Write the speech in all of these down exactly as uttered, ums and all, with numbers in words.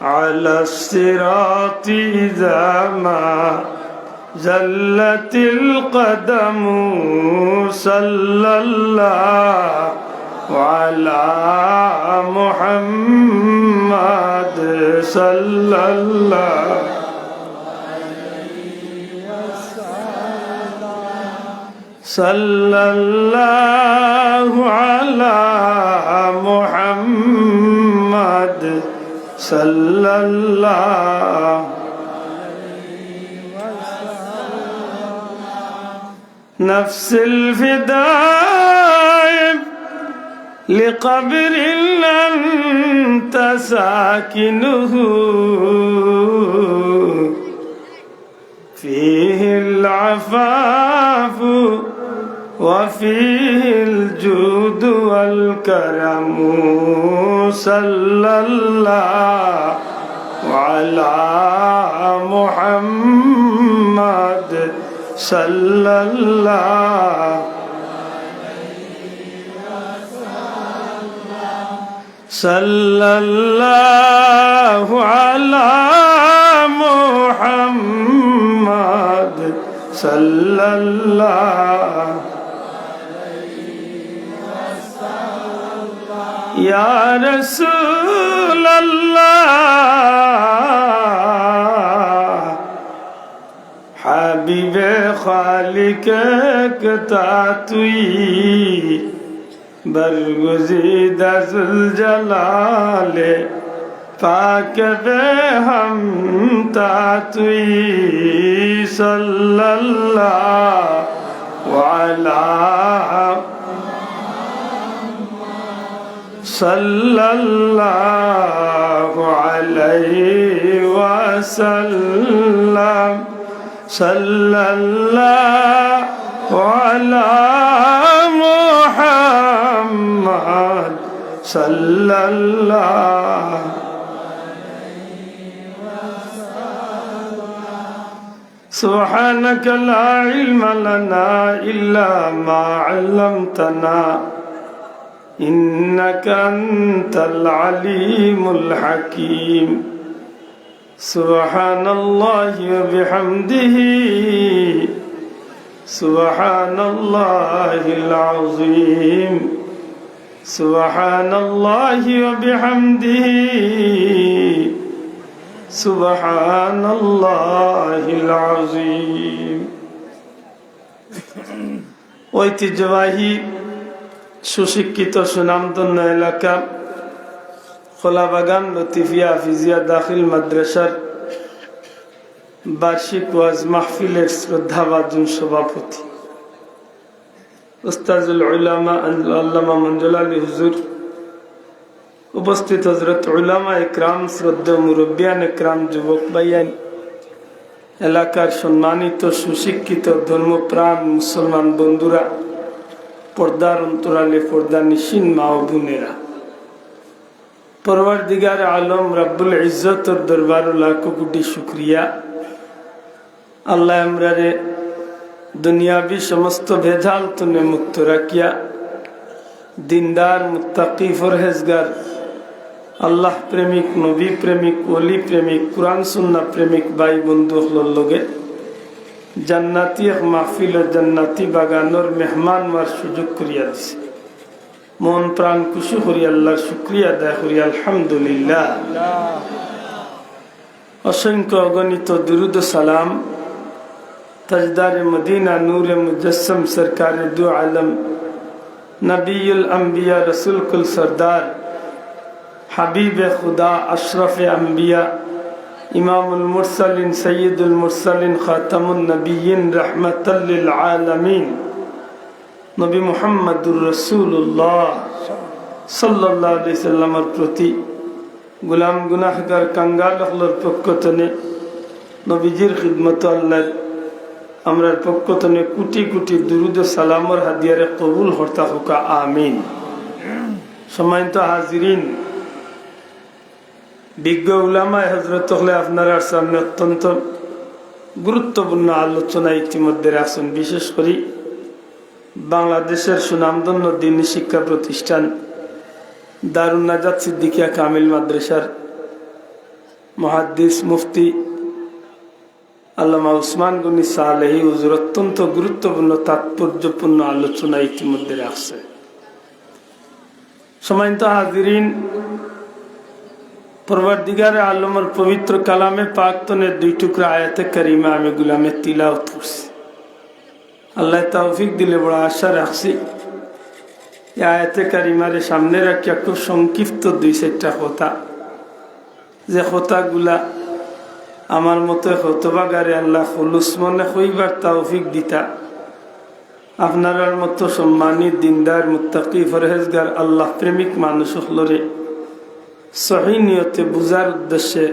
على الصراط إذا ما زلت القدم. صلى الله على محمد، صلى الله، صلى الله على محمد، صلى الله. نفس الفداء لقبر أنت ساكنه، فيه العفاف وفيه الجود والكرم. صلى الله على محمد، صلى الله، صلى الله على محمد، صلى الله. يا رسول الله، হাবিবে খালিক একতা তুই, বরগুজিদা জুলজালালে পাক বেহমতা তুই। সাল্লাল্লাহু আলা, সাল্লাল্লাহু আলাইহি ওয়াসাল্লাম। صلى الله على محمد، صلى الله. سبحانك لا علم لنا إلا ما علمتنا، إنك أنت العليم الحكيم. سبحان الله وبحمده، سبحان الله العظيم، سبحان الله وبحمده، سبحان الله العظيم. ঐতিহ্যবাহী সুশিক্ষিত সুনামধন্য এলাকা কলাবাগান লতিফিয়া হাফিজিয়া দাখিল মাদ্রাসার বার্ষিক ওয়াজ মাহফিলের শ্রদ্ধাভাজন সভাপতি উস্তাজুল উলামা আল-, আল্লামা মঞ্জুল আলী হুজুর, উপস্থিত হযরত উলামা একরাম, শ্রদ্ধেয় মুরব্বিয়ান একরাম, যুবক ভাইয়াইন, এলাকার সম্মানিত সুশিক্ষিত ধর্মপ্রাণ মুসলমান বন্ধুরা, পর্দার অন্তরালে পর্দানিশীন মা ও বোনেরা, পরওয়ারদিগার আলম রাব্বুল ইজ্জতর দরবারো লাখো কোটি শুকরিয়া। আল্লায় আমরারে দুনিয়াবি সমস্ত ভেজাল তুনে মুক্ত রাখিয়া দিনদার, মুত্তাকি, পরহেজগার, আল্লাহ প্রেমিক, নবী প্রেমিক, ওলি প্রেমিক, কুরআন সুন্নাহ প্রেমিক ভাই বন্ধু অকলর লগে জান্নাতি এক মাহফিল ও জান্নাতি বাগানর মেহমান অওয়ার সুযোগ করিয়া দিছে। মন প্রাণ খুশি করি আল্লাহর শুকরিয়া আদায় করি, আলহামদুলিল্লাহ। অসংখ্য অগণিত দুরূদ ও সালাম তাজদারে মদিনা, নূরে মুজাসসম, সরকারে দু আলম, নবিয়ুল আম্বিয়া, রসুল কুল সরদার, হাবিবে খুদা, আশরাফে আম্বিয়া, ইমামুল মুরসালিন, সৈয়দুল মুরসালিন, খাতামুন নবিয়্যিন, রাহমাতাল লিল আলামিন, নবী মুহাম্মাদুর রাসূলুল্লাহ সাল্লাল্লাহু আলাইহি সাল্লামর প্রতি গোলাম গুনাহগার কাঙ্গাল অকলর পক্ষ তনে নবীজির খিদমতো আল্লায় আমরার পক্ষ তনে কোটি কোটি দুরূদ ও সালামর হাদিয়ারে কবুল করতা হউক্কা, আমিন। সম্মানিত হাজিরিন, বিজ্ঞ উলামায়ে হযরত অকলে আপনারার সামনে অত্যন্ত গুরুত্বপূর্ণ আলোচনা ইতিমধ্যে রাখছইন। বিশেষ করি বাংলাদেশের সুনামধন্য দ্বীনি শিক্ষা প্রতিষ্ঠান দারুন নাজাত সিদ্দিকিয়া কামিল মাদ্রাসার মুহাদ্দিস মুফতি আল্লামা উসমান গনি সালেহী হুজুর অত্যন্ত গুরুত্বপূর্ণ, তাৎপর্যপূর্ণ আলোচনা ইতিমধ্যে রাখছে। সম্মানিত হাজিরিন, পরওয়ারদিগারে আলমর পবিত্র কালামে পাক তনে দুই টুকরা আয়াতে কারিমা আমি গুলামে তিলাওয়াত করছি। আল্লায় তৌফিক দিলে বড় আশা রাখছি এই আয়াতে কারিমারে সামনে রাখিয়া খুব সংক্ষিপ্ত দুই চাইরটা কথা, যে কথাগুলা আমার মতো হতভাগারে আল্লায় খুলুস মনে কইবার তৌফিক দিতা, আপনারার মতো সম্মানিত দিনদার মুত্তাকি পরহেজগার আল্লাহ প্রেমিক মানুষ অকলরে সহি নিয়তে বুঝার উদ্দেশ্যে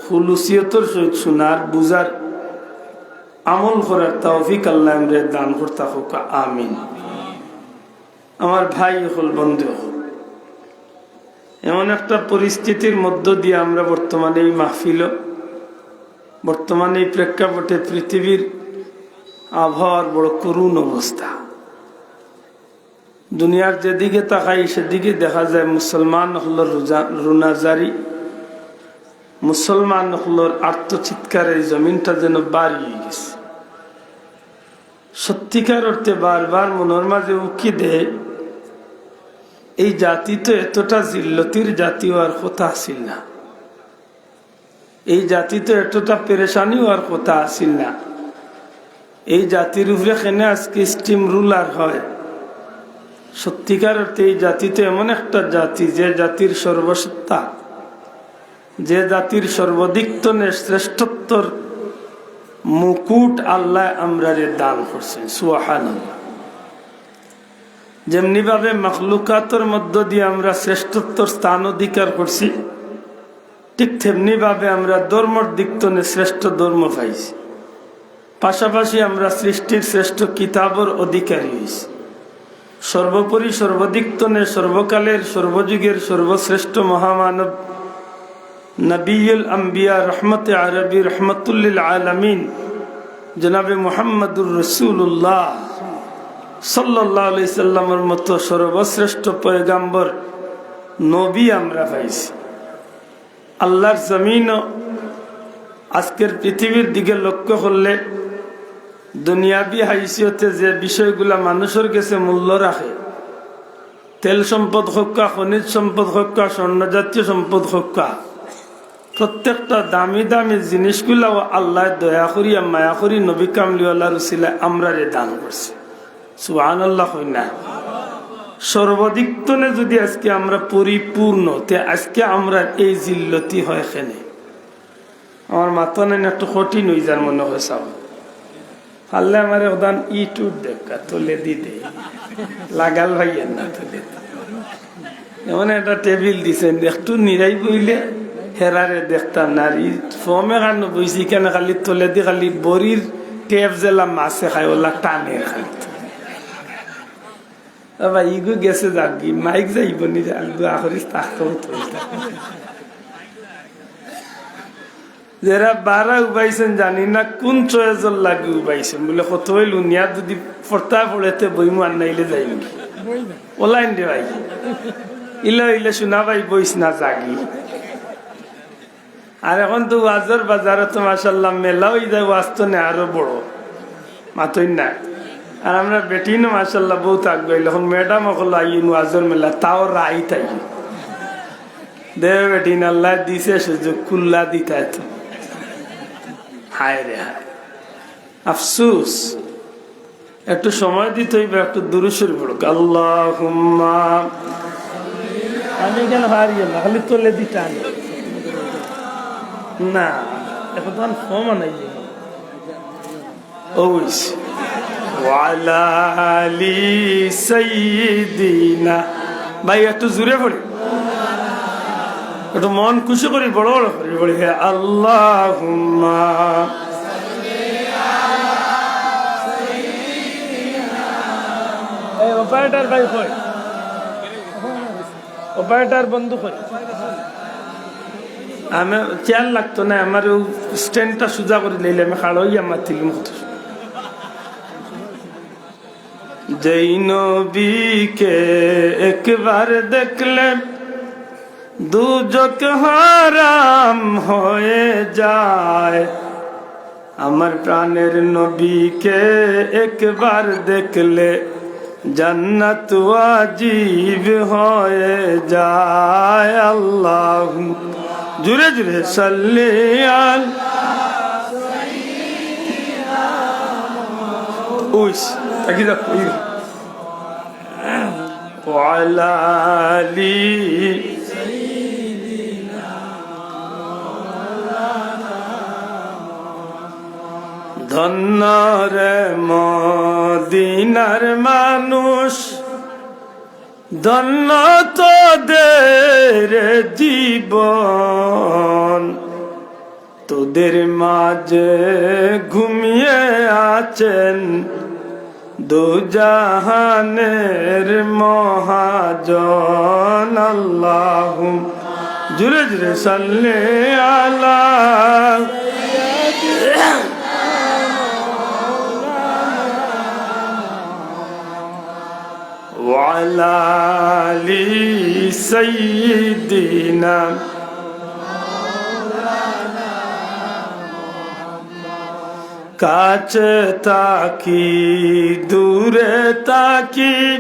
খুলুসিয়তর সহিত শোনার, বুঝার, আমল করার তৌফিক আল্লায় আমরারে দান করতা হউক, আমিন। আমার ভাই অকল, বন্ধু অকল, এমন একটা পরিস্থিতির মধ্য দিয়া আমরা বর্তমানে এই মাহফিল, বর্তমানে এই প্রেক্ষাপটে পৃথিবীর আবহাওয়ার বড় করুণ অবস্থা। দুনিয়ার যেদিকে তাকাই সেদিকে দেখা যায় মুসলমান অকলর রুনা জারি, মুসলমান অকলর আর্তচিৎকারে এই জমিনটা যেন ভারী অইগেছে। সত্যিকার অর্থে বারবার মনর মাঝে উকি দেয়, এই জাতি তো এতটা জিল্লতির জাতি অওয়ার কথা আছিল না, এই জাতি তো এতটা পেরেশানি অওয়ার কথা আছিল না। এই জাতির উপরে কেনে আজকে স্টিম রুলার হয়? সত্যিকার অর্থে এই জাতি তো এমন একটা জাতি, যে জাতির সর্বসত্তা, যে জাতির সর্বদিক তনে শ্রেষ্ঠত্বর মুকুট আল্লায় আমরারে দান করছেন। সুবহানাল্লাহ। যেমনি ভাবে মখলুকাতর মধ্য দিয়া আমরা শ্রেষ্ঠত্বর স্থান অধিকার করছি, ঠিক তেমনি ভাবে আমরা ধর্মর দিক তনে শ্রেষ্ঠ ধর্ম পাইছি। পাশাপাশি আমরা সৃষ্টির শ্রেষ্ঠ কিতাবর অধিকারী অইছি। সর্বোপরি সর্বদিক তনে সর্বকালের সর্বযুগের সর্বশ্রেষ্ঠ মহামানব নবিয়ুল আম্বিয়া রহমতে আরবি রহমতুল্লিল আলামিন জনাবে মুহাম্মাদুর রাসূলুল্লাহ সাল্লাল্লাহু আলাইহি সাল্লামর মতো সর্বশ্রেষ্ঠ পয়গাম্বর নবী আমরা পাইছি। আল্লাহর জমিনও আজকের পৃথিবীর দিকে লক্ষ্য করলে দুনিয়াবি হাইসিয়তে যে বিষয়গুলা মানুষর গেছে মূল্য রাখে, তেল সম্পদ হউক্কা, খনিজ সম্পদ হউক্কা, স্বর্ণ জাতীয় সম্পদ হউক্কা, প্রত্যেকটা দামি দামি জিনিসগুলাও আল্লায় দয়া করিয়া মায়া করি নবী কামলিওয়ালার উসিলায় আমরারে দান করছে। সুবহানাল্লাহ কই না? সর্বদিক তনে যদি আজকে আমরা পরিপূর্ণ, তে আজকে আমরা এই জিল্লতি হয় কেনে? আমার মাথা নাই একটু কঠিন অই যার মনে হয় সাব। পারলে আমার একদান ইটুট দেখা, তলে দি দে। লাগাল ভাইয়ের না তলে দি। এমন একটা টেবিল দিছেন, একটু নিরাই বইলে হেরারে দেখতাম না। আর ই ফর্মে কানো বইছি কেন, খালি তলে দি খালি বড়ির টেপ জেলা মাছে খায়, ওলা টানের খালি। বাবা, ইগু গেছে যাবি, মাইক যাইব নি, আলু আখরিস তাকতো তো। যেরা বারা উবাইছেন জানি না কোন চয়েজর লাগি উবাইছেন, বলে কত হইল উনিয়া যদি পড়তা পড়েতে বইমু আর নাইলে যাইমু। ওলাইন রে ভাই, ইলা ইলা শোনা ভাই বইস না জাগি। আর এখন তো ওয়াজর বাজারে তো মাশাআল্লাহ মেলা অই যায়, ওয়াজ তো নে আরো বড়, মাতইন না। আর আমরা বেটিনও মাশাআল্লাহ বহুত আগুয়াইল। এখন ম্যাডাম অকল আইন ওয়াজর মেলা, তাও রাইত আইন। দে বেটিন, আল্লায় দিছে সুযোগ, কুল্লা দিতায় তো। হায় রে হায়, আফসুস। একটু সময় দিতে হইবে, একটু দুরুদ শরীফ পড়ুক। আল্লাহুম্মা। আমি কেন হারিয়ে না, খালি তলে দিতে আমি। না, এখন তো আর ফর্ম আনাই যাবে। ওইস। ওয়ালা আলি সাইয়্যিদিনা। ভাই, একটু জোরে পড়ি। একটু মন খুশি করি, বড় বড় করি পড়ি। হে আল্লাহুম্মা। এই অপারেটর ভাই কই? অপারেটর বন্ধু কই? আমি চেয়ার লাগতো না, আমার ওই স্ট্যান্ডটা সোজা করে নিলে আমি খাড়া হইয়া মাতিলাম কত। যেই নবীকে একবার দেখলে দুজখ হারাম হয়ে যায়। আমার প্রাণের নবীকে একবার দেখলে জান্নাত ওয়াজিব হয়ে যায়। আল্লাহু, জুরে জুরে সাল্লি আল। উইস, তাকি যাক, উইস। وعلى آل ধন্য রে মদিনার মানুষ, ধন্য তোদের জীবন। তোদের মাঝে ঘুমিয়ে আছেন দুজাহানের মহাজন। আল্লাহু, জুরে জুরে সাল্লি আলা ওয়ালা আলি সাইয়্যিদিনা। কাছে তাকি, দূরে তাকি,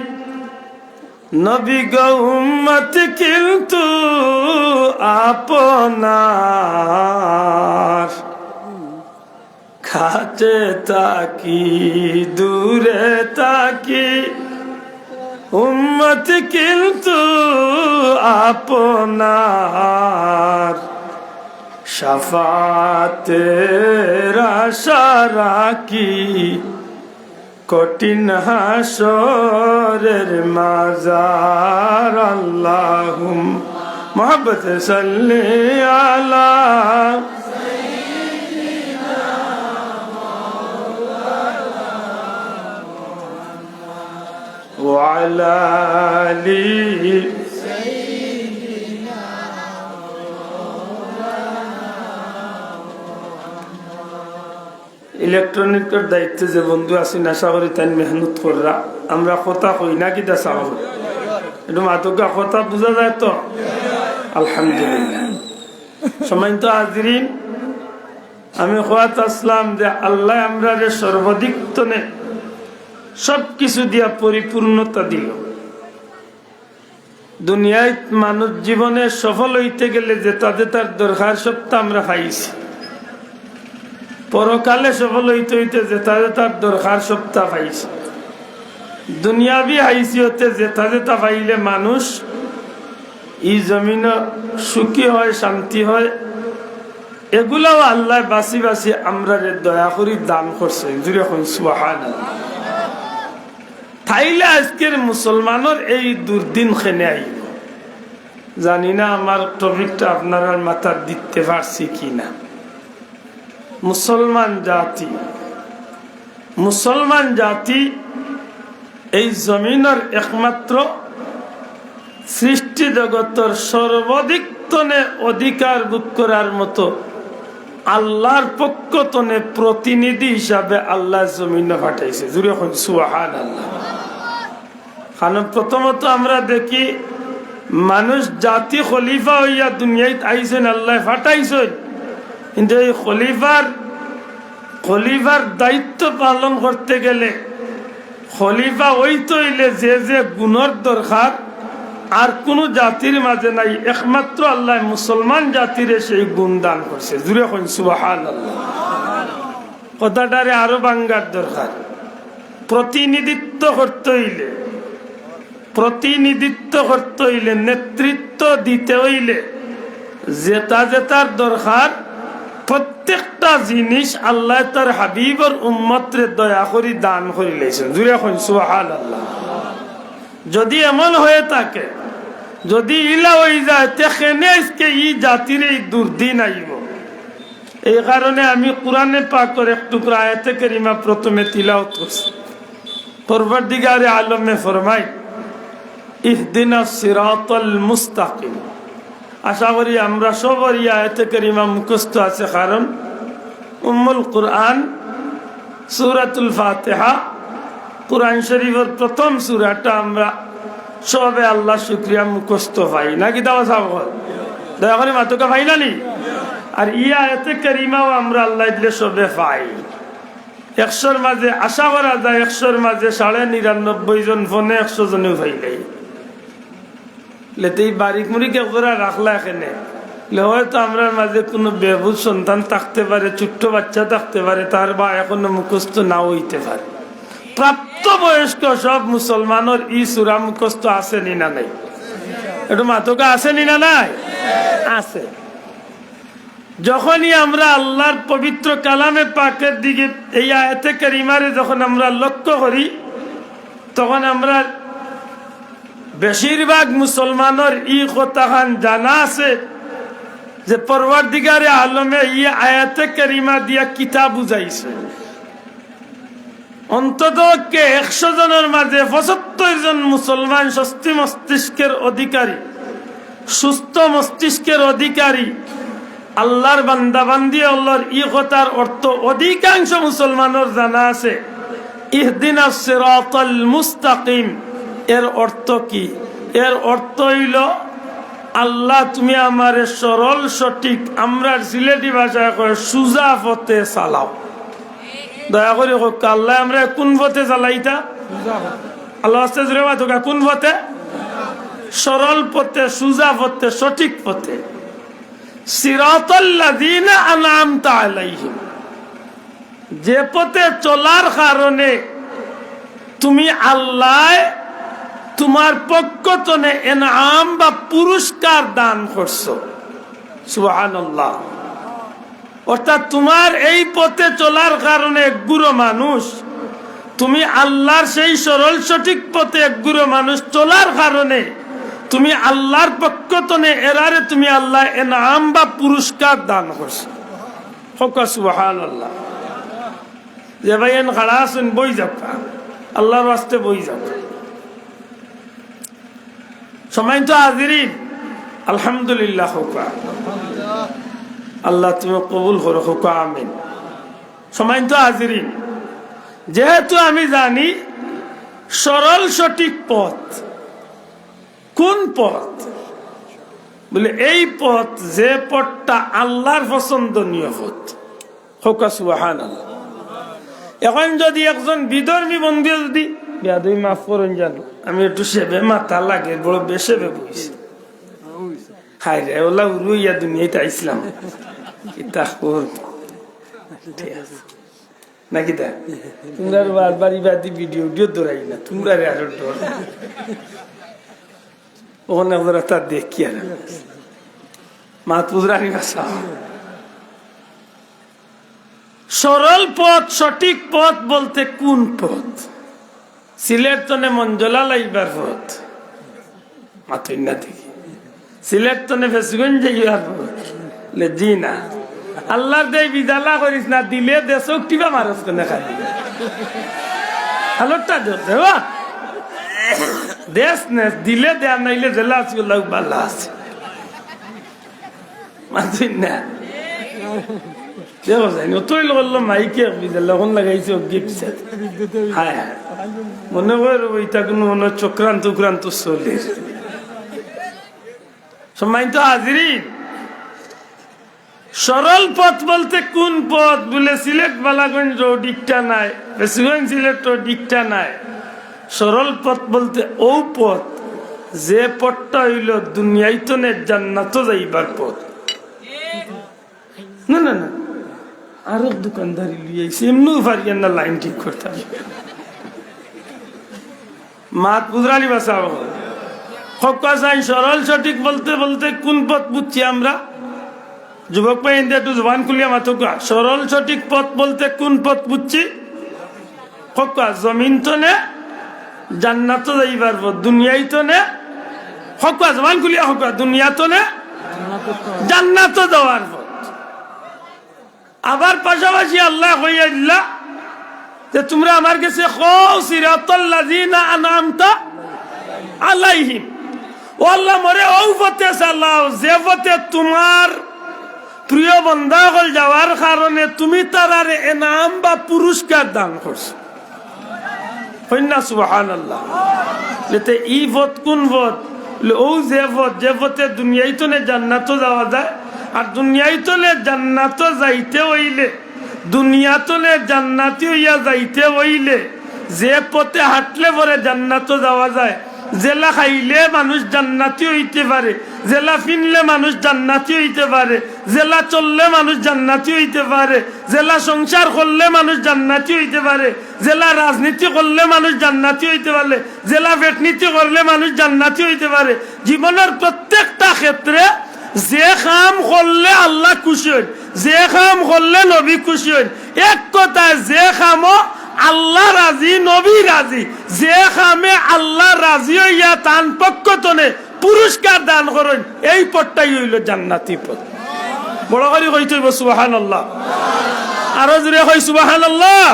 নবী গো উম্মত কিন্তু আপনার। কাছে তাকি, দূরে তাকি, উম্মত কিন্তু আপনার। শাফাআতের আশা রাখি, কঠিন হাশরের মাজার। আল্লাহুম, মোহাব্বতে সাল্লি আলা ওয়ালা আলি। ইলেকট্রনিকর দায়িত্বে যে বন্ধু আছইন, আশা করি তাইন মেহনত কররা। আমরা কথা কই না কিতা সাব? একটু মাতউক্কা, কথা বুঝা যায় তো? আলহামদুলিল্লাহ। সম্মানিত হাজিরিন, আমি কওয়াত আছলাম যে আল্লায় আমরারে সর্বাধিক তনে সব কিছু দিয়া পরিপূর্ণতা দিল। দুনিয়াত মানুষ জীবনে সফল অইতে গেলে যেটা যেটার দরকার সবটা আমরা পাইছি। পরকালে সফল অইতে অইতে যেটা যেটার দরকার সবটা পাইছি। দুনিয়াবি হাইসিয়তে যেটা যেটা পাইলে মানুষ ই জমিনো সুখী হয়, শান্তি হয়, এগুলাও আল্লায় বাছি বাছি আমরারে দয়া করি দান করছে। জুরে কইন সুবহানাল্লাহ। তাইলে আজকের মুসলমানর এই দুর্দিন কেনে আইল? জানি না আমার টপিকটা আপনারার মাথাত দিতে পারছি কি না। মুসলমান জাতি, মুসলমান জাতি এই জমিনর একমাত্র সৃষ্টি জগতর সর্বাধিক তনে অধিকার ভোগ করার মতো আল্লাহর পক্ষ তনে প্রতিনিধি হিসাবে আল্লায় জমিনো পাঠাইছে। জুরে কইন সুবহানাল্লাহ। কারণ প্রথমত আমরা দেখি মানুষ জাতি খলিফা অইয়া দুনিয়াত আইছইন, আল্লায় পাঠাইছইন, কিন্তু এই খলিফার, খলিফার দায়িত্ব পালন করতে গেলে খলিফা অইতে অইলে যে যে গুণর দরকার আর কুনু জাতির মাঝে নাই, একমাত্র আল্লায় মুসলমান জাতিরে সেই গুণ দান করছে। জুরে কইন সুবহানাল্লাহ। কথাটারে আরো ভাঙ্গার দরকার। প্রতিনিধিত্ব করতে অইলে, প্রতিনিধিত্ব করতে অইলে, নেতৃত্ব দিতে অইলে যেটা যেটার দরকার প্রত্যেকটা জিনিস আল্লায় তার হাবিবর উম্মতরে দয়া করি দান করিলাইছইন। জুরে কইন সুবহানাল্লাহ। যদি এমন হয়ে থাকে, যদি ইলা অই যায়, তে কেনে আজকে ই জাতির এই দুর্দিন আইব? এই কারণে আমি কোরআনে পাকর এক টুকরা আয়াতে কারিমা প্রথমে তিলাওয়াত করছি। পরওয়ারদিগারে আলমে ফরমাইন, "ইহদিনাস সিরাতাল মুস্তাকিম।" আশা করি আমরা সবর ই আয়াতে কারিমা মুখস্থ আছে, কারণ উম্মুল কুরআন, সূরাতুল ফাতিহা, কুরআন শরীফর প্রথম সূরাটা আমরা সবে আল্লার শুকরিয়া মুখস্থ পাই না কিতা বা সাব অকল? দয়া করি মাতউক্কা, পাই না নি? আর ই আয়াতে কারিমাও আমরা আল্লায় দিলে সবে পাই। একশোর মাঝে আশা করা যায়, একশোর মাঝে সাড়ে নিরানব্বই জন, পৌনে একশো জনেও পাইলাই। লেতে ই বারিক মুরিক একজরা রাখলা এখানে। লে হয়তো আমরার মাঝে কুনু বেবুঝ সন্তান থাকতে পারে, ছোট্ট বাচ্চা থাকতে পারে, তার বা এখনো মুখস্থ নাও অইতে পারে। প্রাপ্তবয়স্ক সব মুসলমানর ই সূরা মুখস্থ আছে নি না নাই? একটু মাতউক্কা, আছে নি না নাই? আছে। যখনই আমরা আল্লার পবিত্র কালামে পাকের দিকে, এই আয়াতে কারিমারে যখন আমরা লক্ষ্য করি, তখন আমরা বেশিরভাগ মুসলমানর ই কথাখান জানা আছে যে পরওয়ারদিগারে আলমে ই আয়াতে কারিমা দিয়া কিতা বুঝাইছে। অন্তত পক্ষে একশো জনর মাঝে পঁচাত্তর জন মুসলমান সুস্থ মস্তিষ্কের অধিকারী, সুস্থ মস্তিষ্কের অধিকারী। আল্লার বান্দা বান্দি অকলর ই কথার অর্থ অধিকাংশ মুসলমানর জানা আছে। ইহদিনাস সিরাতাল মুস্তাকিম এর অর্থ কি? এর অর্থ অইলো, আল্লাহ, তুমি আমারে সরল সঠিক, আমরার সিলেটি ভাষায় কয় সুজা পথে চালাও। দয়া করি কউক্কা, আল্লায় আমরারে কুন পথে চালাইতা? আল্লার ওয়াস্তে জুরে মাতউক্কা, কুন পথে? সরল পথে, সুজা পথে, সঠিক পথে। সিরাতাল্লাযীনা আনআমতা আলাইহিম, যে পথে চলার কারণে তুমি আল্লায় তুমার পক্ষ তনে এনাম বা পুরস্কার দান করছো। সুবহানাল্লাহ। অর্থাৎ তুমার এই পথে চলার কারণে একগুরু মানুষ, তুমি আল্লার সেই সরল সঠিক পথে একগুরু মানুষ চলার কারণে তুমি আল্লার পক্ষ তনে এরারে তুমি আল্লায় এনাম বা পুরস্কার দান করছো। কউক্কা সুবহানাল্লাহ। যে ভাইয়াইন খাড়া আছইন, বই যাউক্কা, আল্লার ওয়াস্তে বই যাউক্কা। সম্মানিত হাজিরিন, আলহামদুলিল্লাহ কউক্কা। আল্লাহ তুমি কবুল করো কউক্কা, আমিন। সম্মানিত হাজিরিন, যেহেতু আমি জানি সরল সঠিক পথ কুন পথ, বলে এই পথ যে পথটা আল্লার পছন্দনীয় পথ। কউক্কা সুবহানাল্লাহ। এখন যদি একজন বিধর্মী বন্ধু যদি, বেয়াদবি মাফ করইন জানো, আমি একটু সেবে মাথা লাগে, বড় বেসেবে বইছি। হায় রে, অলা উরু অইয়া দুনিয়াত আইছলাম। কিতা করমু? ঠিক আছে। না কিতা? তুমরারে বারবার ইবাদি ভিডিও উডিও ধরাই না, তুমরারে আরো ডর। অখন একজরা তা দেখি আর। মাত বুঝরানি ভাষা। সরল পথ, সঠিক পথ বলতে কুন পথ? সিলেট তনে মঞ্জলা লাইবার পথ। মাতইন না দেখি। সিলেট তনে ফেঞ্চুগঞ্জ যাইবার পথ। লে জি না। আল্লার দেই বিদালা করিস না, দিলে দেশো টিবা মারস কেনে খালি। হালতটা ধরছে, বাহ। দেশ নেস, দিলে দে, আর নাইলে জেলা আছি, আল্লাহ ভালা আছে। মাতইন না। দেখো যাইন, অতই লগল্লো মাইকে এক বিদালা, অখন লাগাইছে অগ্গে পিছে। হায় হায়। মনে কয় রে, ইতা কুনু মনে হয় চক্রান্ত উক্রান্ত চলের। সম্মানিত হাজিরিন, সরল পথ বলতে কুন পথ? বলে সিলেট বালাগঞ্জ রোড ইকটা নায়, ফেঞ্চুগঞ্জ সিলেট রোড ইকটা নায়। সরল পথ বলতে অউ পথ, যে পথটা অইলো দুনিয়াইতনে জান্নাতো যাইবার পথ। না, না, না। আরো দোকানদারি লইয়া আইছে, এমনেও পারিয়ার না লাইন ঠিক করতাম। মাত বুঝরানি ভাষা। কউক্কা চাইন, সরল সঠিক বলতে বলতে কুন পথ বুঝছি আমরা? যুবক ভাইয়াইন্তে একটু জবান খুলিয়া মাতউক্কা। সরল সঠিক পথ বলতে কুন পথ বুঝছি? কউক্কা, জমিন তনে জান্নাতো যাইবার পথ, দুনিয়াইতনে, কউক্কা, জবান খুলিয়া কউক্কা, দুনিয়াতনে জান্নাতো যাওয়ার পথ। আবার পাশাপাশি আল্লায় কইয়া দিলা যে, তুমরা আমার গেছে কও, সিরাতাল্লাযীনা আনআমতা আলাইহিম। ও আল্লাহ, মোরে অউ পথে চালাও, যে পথে তুমার প্রিয় বান্দা অকল যাওয়ার কারণে তুমি তারারে এনাম বা পুরস্কার দান করছো। কইন না সুবহানাল্লাহ। লেতে ই পথ কুন পথ? লে অউ যে পথ, যে পথে দুনিয়াইতনে জান্নাতো যাওয়া যায়, আর দুনিয়াইতনে জান্নাতো যাইতে অইলে, দুনিয়াতনে জান্নাতি অইয়া যাইতে অইলে, যে পথে হাঁটলে পরে জান্নাতো যাওয়া যায়, যেলা খাইলে মানুষ জান্নাতি অইতে পারে, যেলা ফিনলে মানুষ জান্নাতি অইতে পারে, যেলা চললে মানুষ জান্নাতি অইতে পারে, যেলা সংসার করলে মানুষ জান্নাতি অইতে পারে, যেলা রাজনীতি করলে মানুষ জান্নাতি অইতে পারে, যেলা পেটনীতি করলে মানুষ জান্নাতি অইতে পারে। জীবনর প্রত্যেকটা ক্ষেত্রে যে কাম করলে আল্লাহ খুশি অইন, যে কাম করলে নবী খুশি অইন, এক কথায় যে কামো আল্লাহ রাজি, নবী রাজি, যে কামে আল্লাহ রাজি অইয়া তান পক্ষ তনে পুরস্কার দান করইন, এই পথটাই অইলো জান্নাতি পথ। বড় করি কইতে অইবো সুবহানাল্লাহ। আরো জোরে কই সুবহানাল্লাহ।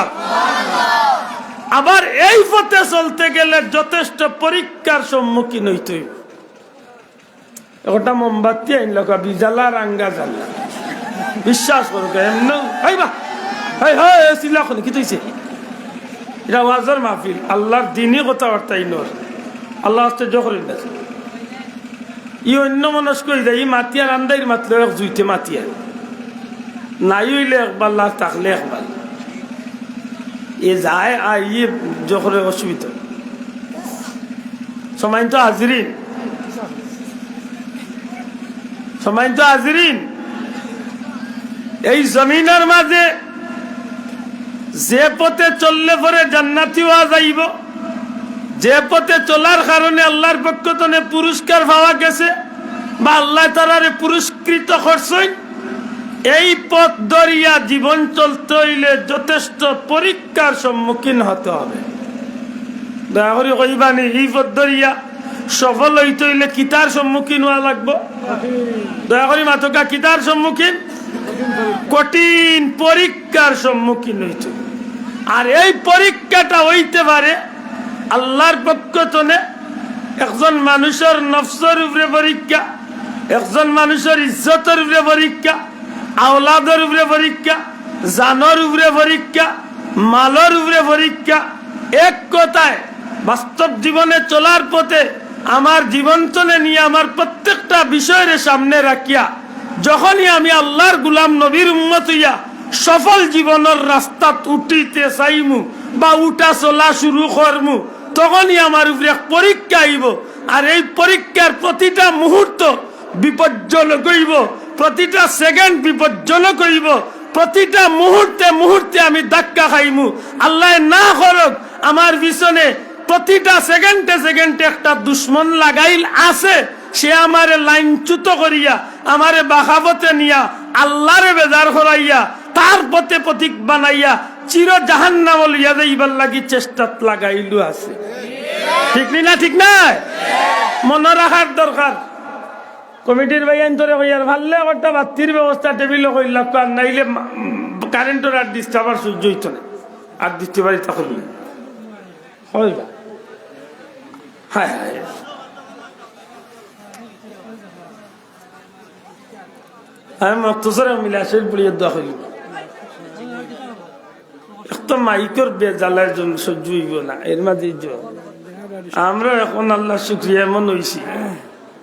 আবার এই পথে চলতে গেলে যথেষ্ট পরীক্ষার সম্মুখীন অইতে অইবো। একটা মোমবাতি আইন লোকা বিজালা রাঙ্গা জালা। বিশ্বাস করো কে এমন? এই বা, এই, এই, এই, চিল্লা এখন কি তৈছে? এটা ওয়াজর মাহফিল, আল্লাহর দিনই কথাবার্তা ইনোর। আল্লাহ আশ্চর্য করেন না। ই অন্য মনস্ক অই যায়, ই মাতিয়ার আন্দাইর মাতলে এক জুইতে মাতিয়ার। নাই অইলে একবার লাখ থাকলে একবার। এ যায় আই, ই জখরে অসুবিধা। সম্মানিত হাজিরিন, সম্মানিত হাজিরিন, এই জমিনর মাঝে যে পথে চললে পরে জান্নাতি অওয়া যাইবো, যে পথে চলার কারণে আল্লাহর পক্ষ তনে পুরস্কার পাওয়া গেছে বা আল্লাহ তাআলারে পুরস্কৃত করছইন, এই পথ ধরিয়া জীবন চলতে অইলে যথেষ্ট পরীক্ষার সম্মুখীন হতে হবে। দয়া করি কইবানি, ই পথ ধরিয়া সফল অইতে অইলে কিতার সম্মুখীন অওয়া লাগবো? দয়া করি মাতকা, কিতার সম্মুখীন? কঠিন পরীক্ষার সম্মুখীন অইতে। আর এই পরীক্ষাটা অইতে পারে আল্লাহর পক্ষ তনে একজন মানুষর নফসর উপরে পরীক্ষা, একজন মানুষর ইজ্জতর উপরে পরীক্ষা, আওলাদর উপরে পরীক্ষা, জানর উপরে পরীক্ষা, মালর উপরে পরীক্ষা। এক কথায়, বাস্তব জীবনে চলার পথে আমার জীবন তনে নিয়া আমার প্রত্যেকটা বিষয়রে সামনে রাখিয়া যখনই আমি আল্লাহর গুলাম নবীর উম্মত অইয়া সফল জীবনর রাস্তাত উঠিতে চাইমু বা উঠা চলা শুরু করমু, তখনই আমার উপরে এক পরীক্ষা আইবো। আর এই পরীক্ষার প্রতিটা মুহূর্ত বিপজ্জনক অইবো, প্রতিটা সেকেন্ড বিপজ্জনক অইবো, প্রতিটা মুহূর্তে মুহূর্তে আমি ধাক্কা খাইমু। আল্লায় না করুক, আমার পিছনে প্রতিটা সেকেন্ডে সেকেন্ডে একটা দুশমন লাগাইল আছে, সে আমারে লাইনচ্যুত করিয়া, আমারে বাখাবতে নিয়া, আল্লারে বেজার করাইয়া, তার পথে পথিক বানাইয়া চির জাহান্নামো লইয়া যাইবার লাগি চেষ্টাত লাগাইলু আছে। ঠিক নি না? ঠিক নায়? মনো রাখার দরকার। কমিটির ভাইয়াইন্তরে কইয়ার, পারলে একটা বাত্তির ব্যবস্থা টেবিলো করিলাউক্কা, আর নাইলে মা-, কারেন্টর আর ডিস্টার্ব আর সইজ্য অইতো না, আর দিতে পারি তখন। অইবা। হায় হায়। আমি মক্তসরে মিলা শেষ পড়িয়া দোয়া করি। এক তো মাইকর বেজালার জন্য সইজ্য অইবো না, এর মাঝে ইজ্জত। আমরা এখন আল্লাহর শুকরিয়া এমন অইছি,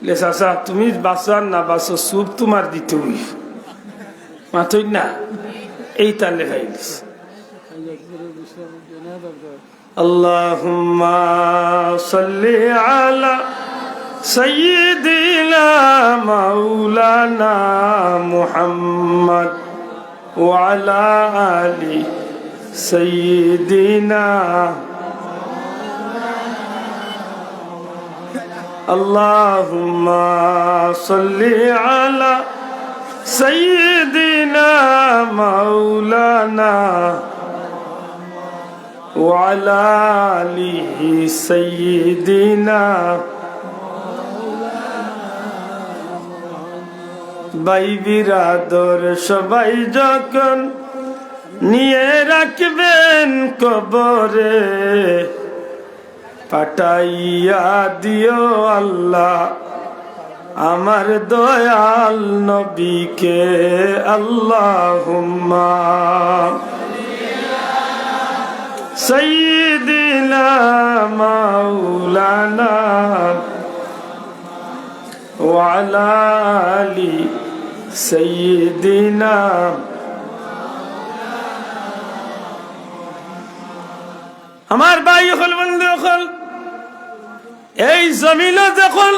লে চাচা, তুমি বাঁচো আর না বাঁচো, চুপ তোমার দিতে অইবো। মাতইন না, এই তালে খাইলিস। اللهم صل على سيدنا مولانا محمد وعلى آل سيدنا. اللهم صل على سيدنا مولانا وعلى آل سيدنا. ভাই বিরাদর সবাই যখন নিয়ে রাখবেন কবরে, পাঠাইয়া দিও আল্লাহ আমার দয়াল নবীকে। আল্লাহুম্মা সাইয়্যিদি مولانا وعلى آل سيدنا। আমার ভাই অকল, বন্ধু অকল, এই জমিনো যখন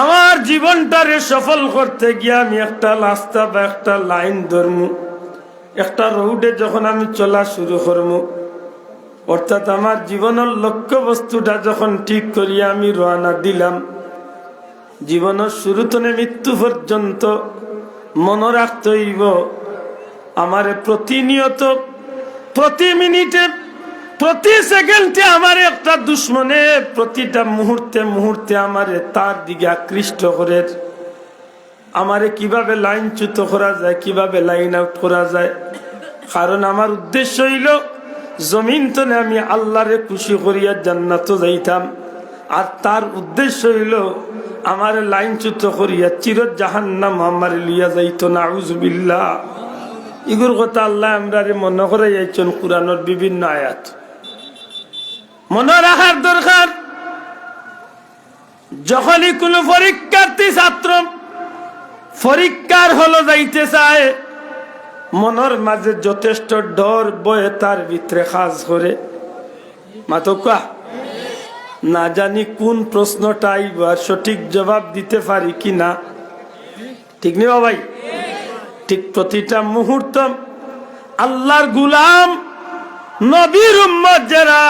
আমার জীবনটারে সফল করতে গিয়া আমি একটা রাস্তা বা একটা লাইন ধরমু, একটা রোডে যখন আমি চলা শুরু করমু, অর্থাৎ আমার জীবনর লক্ষ্যবস্তুটা যখন ঠিক করিয়া আমি রওয়ানা দিলাম, জীবনর শুরু তনে মৃত্যু পর্যন্ত মনো রাখতে অইবো, আমারে প্রতিনিয়ত, প্রতি মিনিটে, প্রতি সেকেন্ডে আমারে একটা দুশমনে প্রতিটা মুহূর্তে মুহূর্তে আমারে তার দিকে আকৃষ্ট করের। আমারে কিভাবে লাইনচ্যুত করা যায়, কিভাবে লাইন আউট করা যায়। কারণ আমার উদ্দেশ্য অইলো জমিন তনে আমি আল্লারে খুশি করিয়া জান্নাতো যাইতাম, আর তার উদ্দেশ্য অইলো আমারে লাইনচ্যুত করিয়া চির জাহান্নাম আমারে লইয়া যাইতো। নাউজুবিল্লাহ। ইগুর কথা আল্লায় আমরারে মনো করাইয়াইছইন কুরআনর বিভিন্ন আয়াত। মনো রাখার দরকার, যখনই কুনু পরীক্ষার্থী ছাত্র পরীক্ষার হলো যাইতে চায়, মনর মাঝে যথেষ্ট ডর ভয় তার ভিতরে কাজ করে। মাতউক্কা, না জানি কুন প্রশ্নটা আইবো আর সঠিক জবাব দিতে পারি কি না। ঠিক নি বা ভাই? ঠিক প্রতিটা মুহূর্ত আল্লার গুলাম, নবীর উম্মত যেরা,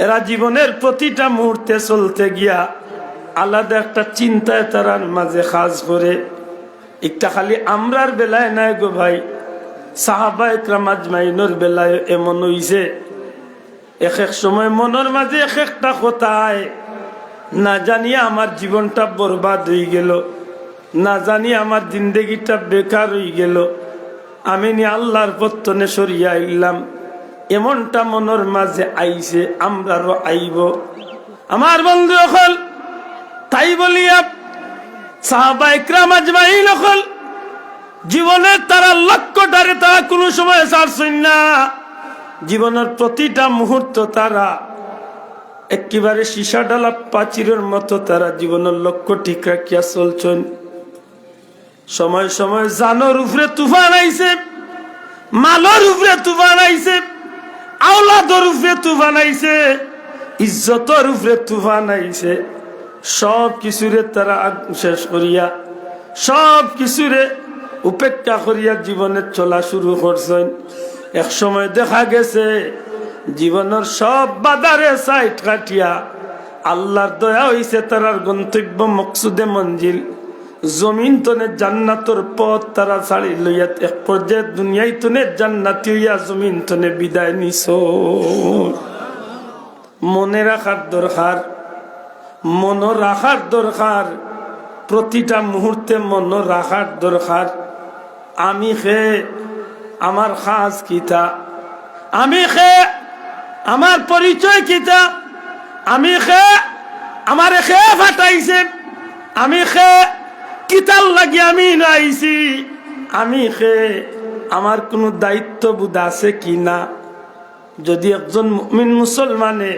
এরা জীবনের প্রতিটা মুহূর্তে চলতে গিয়া আলাদা একটা চিন্তায় তারার মাঝে কাজ করে। ইটা খালি আমরার বেলায় নায় গো ভাই, সাহাবা একরাম আজমাইনর বেলায় এমন অইছে। এক এক সময় মনর মাঝে এক একটা কথা আয়, না জানি আমার জীবনটা বরবাদ অইগেলো, না জানি আমার জিন্দেগিটা বেকার অইগেলো, আমি নি আল্লার পথ তনে সরিয়া আইলাম, এমনটা মনর মাঝে আইছে, আমরারও আইবো। আমার বন্ধু অকল, তাই বলিয়া সাহাবা একরাম আজমাইন অকল জীবনের তারা লক্ষ্যটারে তারা কুনু সময় ছাড়ছইন না। জীবনর প্রতিটা মুহূর্ত তারা একেবারে সীসা ঢালা প্রাচীরর মতো তারা জীবনর লক্ষ্য ঠিক রাখিয়া চলছইন। সময় সময় জানর উপরে তুফান আইছে, মালর উপরে তুফান আইছে, আওলাদর উপরে তুফান আইছে, ইজ্জতর উপরে তুফান আইছে। সব কিছুরে তারা আগ-, শেষ করিয়া, সব কিছুরে উপেক্ষা করিয়া জীবনে চলা শুরু করছইন। এক সময় দেখা গেছে জীবনর সব বাধারে সাইড কাটিয়া আল্লার দয়া অইছে, তারার গন্তব্য মকসুদে মঞ্জিল। জমিন তনে জান্নাতর পথ তারা ছাড়ি লইয়া এক পর্যায়ে দুনিয়াই তনে জান্নাতি অইয়া জমিন তনে বিদায় নিছইন। মনে রাখার দরকার, মনো রাখার দরকার, প্রতিটা মুহূর্তে মনো রাখার দরকার। আমি কে, আমার কাজ কিতা, আমি কে, আমার পরিচয় কিতা, আমি কে, আমারে কে পাঠাইছে, আমি কে, কিতার লাগি আমি ইনো আইছি, আমি কে, আমার কুনু দায়িত্ববোধ আছে কি না। যদি একজন মুমিন মুসলমানে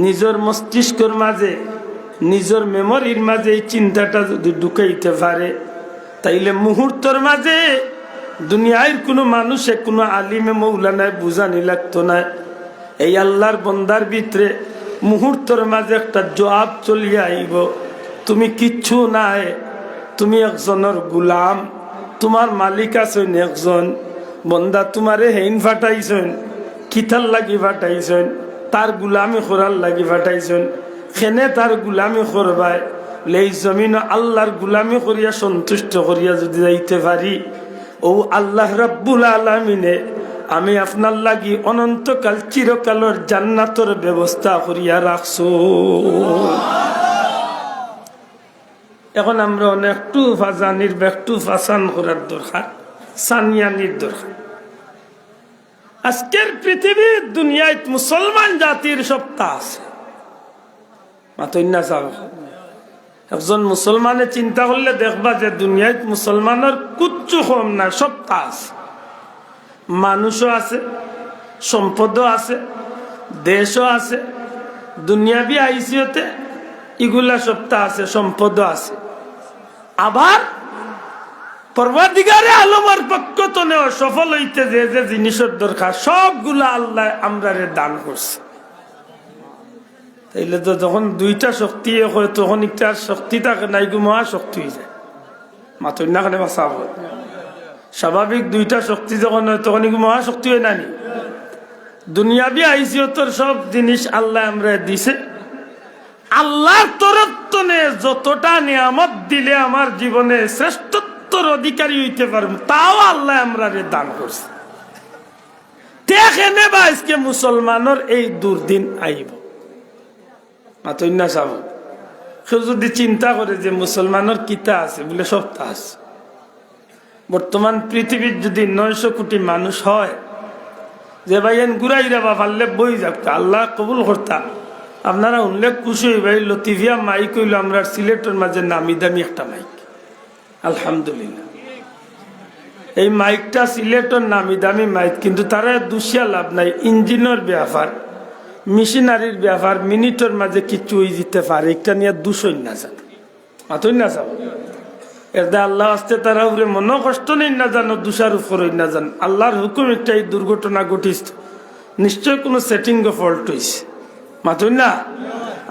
নিজর মস্তিষ্কর মাঝে, নিজর মেমোরির মাঝে এই চিন্তাটা যদি ঢুকাইতে পারে, তাইলে মুহূর্তর মাঝে দুনিয়ার কুনু মানুষে, কুনু আলিমে মৌলানায় বুঝানি লাগতো নায়। এই আল্লার বন্দার ভিতরে মুহূর্তর মাঝে একটা জবাব চলিয়া আইবো, তুমি কিচ্ছু নায়, তুমি একজনর গুলাম, তুমার মালিক আছইন একজন। বন্দা, তুমারে হেইন ফাটাইছইন, কিতার লাগি ফাটাইছইন? তার গুলামি করার লাগি ফাটাইছইন। কেনে তার গুলামি করবায়? লে এই জমিনো আল্লার গুলামি করিয়া সন্তুষ্ট করিয়া যদি যাইতে পারি, অউ আল্লাহ রাব্বুল আলামিনে আমি আপনার লাগি অনন্তকাল চিরকালর জান্নাতর ব্যবস্থা করিয়া রাখছইন। এখন আমরা অনেকটু ফাজানির, একটু ফাসান করার দরকার, সানিয়ানির দরকার। আজকের পৃথিবীর দুনিয়াত মুসলমান জাতির সত্তা আছে। মাতইন না সাব। একজন মুসলমানে চিন্তা করলে দেখবা যে দুনিয়াত মুসলমানর কুচ্ছু কম না, সত্তা আছে। মানুষও আছে, সম্পদও আছে, দেশও আছে, দুনিয়াবি আইসিওতে ইগুলা সবতা আছে, সম্পদও আছে। আবার পরওয়ারদিগারে আলমর পক্ষ তনেও সফল অইতে যে যে জিনিসর দরকার, সবগুলা আল্লায় আমরারে দান করছে। তাইলে তো যখন দুইটা শক্তি এক হয়, তখন একটার শক্তি থাকে না, ইগু মহাশক্তি অইযায়। মাতইন না কেনে বা সাব? স্বাভাবিক দুইটা শক্তি যখন হয়, তখন ইগু মহাশক্তি অয় না নি? দুনিয়াবি আইসিওতর সব জিনিস আল্লায় আমরারে দিছে। আল্লার তরফ তনে যতটা নিয়ামত দিলে আমার জীবনে শ্রেষ্ঠত্বর অধিকারী অইতে পারমু, তাও আল্লায় আমরারে দান করছে। তে কেনে বা আইজকে মুসলমানর এই দুর্দিন আইবো? মাতইন না সাব। কেউ যুদি চিন্তা করে যে মুসলমানর কিতা আছে, বুলে সবতা আছে। বর্তমান পৃথিবীত যুদি নয়শো কোটি মানুষ হয়, যে ভাইয়াইন ঘুরাইরা বা পারলে বই যাউক্কা, আল্লায় কবুল করতা। আপনারা হুনলে খুশি অইবা, এই লতিফিয়া মাইক অইলো আমরার সিলেটর মাঝে নামি দামি একটা মাইক। আলহামদুলিল্লাহ। এই মাইকটা সিলেটর নামি দামি মাইক, কিন্তু তারে দুষিয়া লাভ নাই। ইঞ্জিনর ব্যাপার, মেশিনারির ব্যাপার, মিনিটর মাঝে কিচ্ছু অইযিতে পারে, ইটা নিয়া দুষ অইন না যান। মাতইন না সাব। এরদায় আল্লার ওয়াস্তে তারার উপরে মনো কষ্ট নেইন না যান, দুষারোপ করইন না যান। আল্লার হুকুম একটা, এই দুর্ঘটনা ঘটিছে, নিশ্চয় কুনু সেটিংও ফল্ট অইছে। মাতইন না?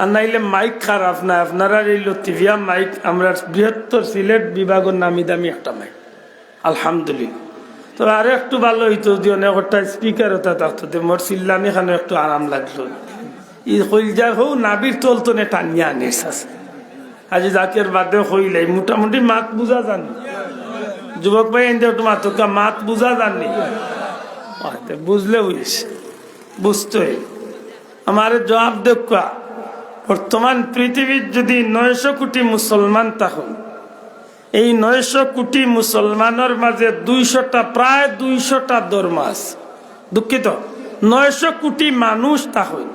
আর নাইলে মাইক খারাপ না, আপনারার এই লতিফিয়া মাইক আমরার বৃহত্তর সিলেট বিভাগর নামি দামি একটা মাইক। আলহামদুলিল্লাহ। তবে আরো একটু ভালা অইতো যুদি অনেক একটা স্পিকার অতা থাকতো, তে মোর চিল্লানি খানো একটু আরাম লাগলো। ই কইলজার হউ নাভির তল তনে টানিয়া আনে চাচা। আজি জাকির বাদে কইলাই, মোটামুটি মাত বুঝা যার নি? যুবক ভাইয়াইন্তে একটু মাতউক্কা, মাত বুঝা যার নি? আচ্ছা, বুঝলে অইছে, বুঝতে অইবো। আমারে জবাব দেউক্কা, বর্তমান পৃথিবীত যুদি নয়শো কোটি মুসলমান থাকইন, এই নয়শো কোটি মুসলমানর মাঝে দুইশোটা, প্রায় দুইশোটা ধর্ম আছে। দুঃখিত, নয়শো কোটি মানুষ থাকইন,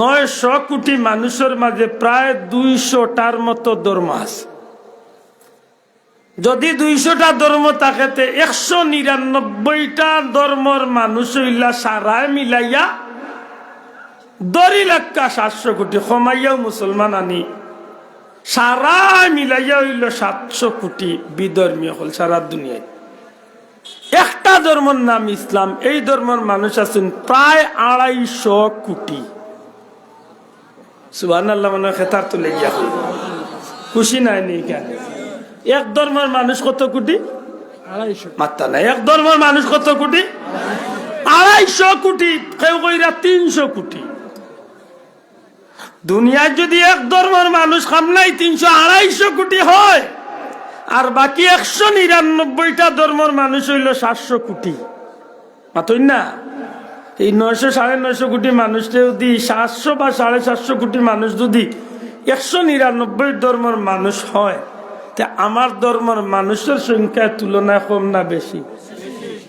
নয়শো কোটি মানুষর মাঝে প্রায় দুইশোটার মতো ধর্ম আছে। যুদি দুইশোটা ধর্ম থাকে, তে একশো নিরানব্বইটা ধর্মর মানুষ অইলা সারায় মিলাইয়া ধরি লাউক্কা সাতশো কোটি, কমাইয়াও মুসলমান আনি, সারায় মিলাইয়া অইলো সাতশো কোটি বিধর্মী অকল সারা দুনিয়াত। একটা ধর্মর নাম ইসলাম, এই ধর্মর মানুষ আছইন প্রায় আড়াইশো কোটি। সুবহানাল্লাহ, মনে অয় খেতার তুলে গিয়া কই। খুশি নায় নি কেনে? এক ধর্মর মানুষ কত কোটি? আড়াইশো। মাত্তা নাই। এক ধর্মর মানুষ কত কোটি? আড়াইশো কোটি। কেউ কইরা তিনশো কোটি। দুনিয়াত যুদি এক ধর্মর মানুষ কাম নাই তিনশো, আড়াইশো কোটি হয়, আর বাকি একশো নিরানব্বইটা ধর্মর মানুষ অইলো সাতশো কোটি। মাতইন না? এই নয়শো, সাড়ে নয়শো কোটি মানুষরে যুদি সাতশো বা সাড়ে সাতশো কোটি মানুষ যুদি একশো নিরানব্বই ধর্মর মানুষ হয়, তে আমার ধর্মর মানুষর সংখ্যার তুলনায় কম না বেশি?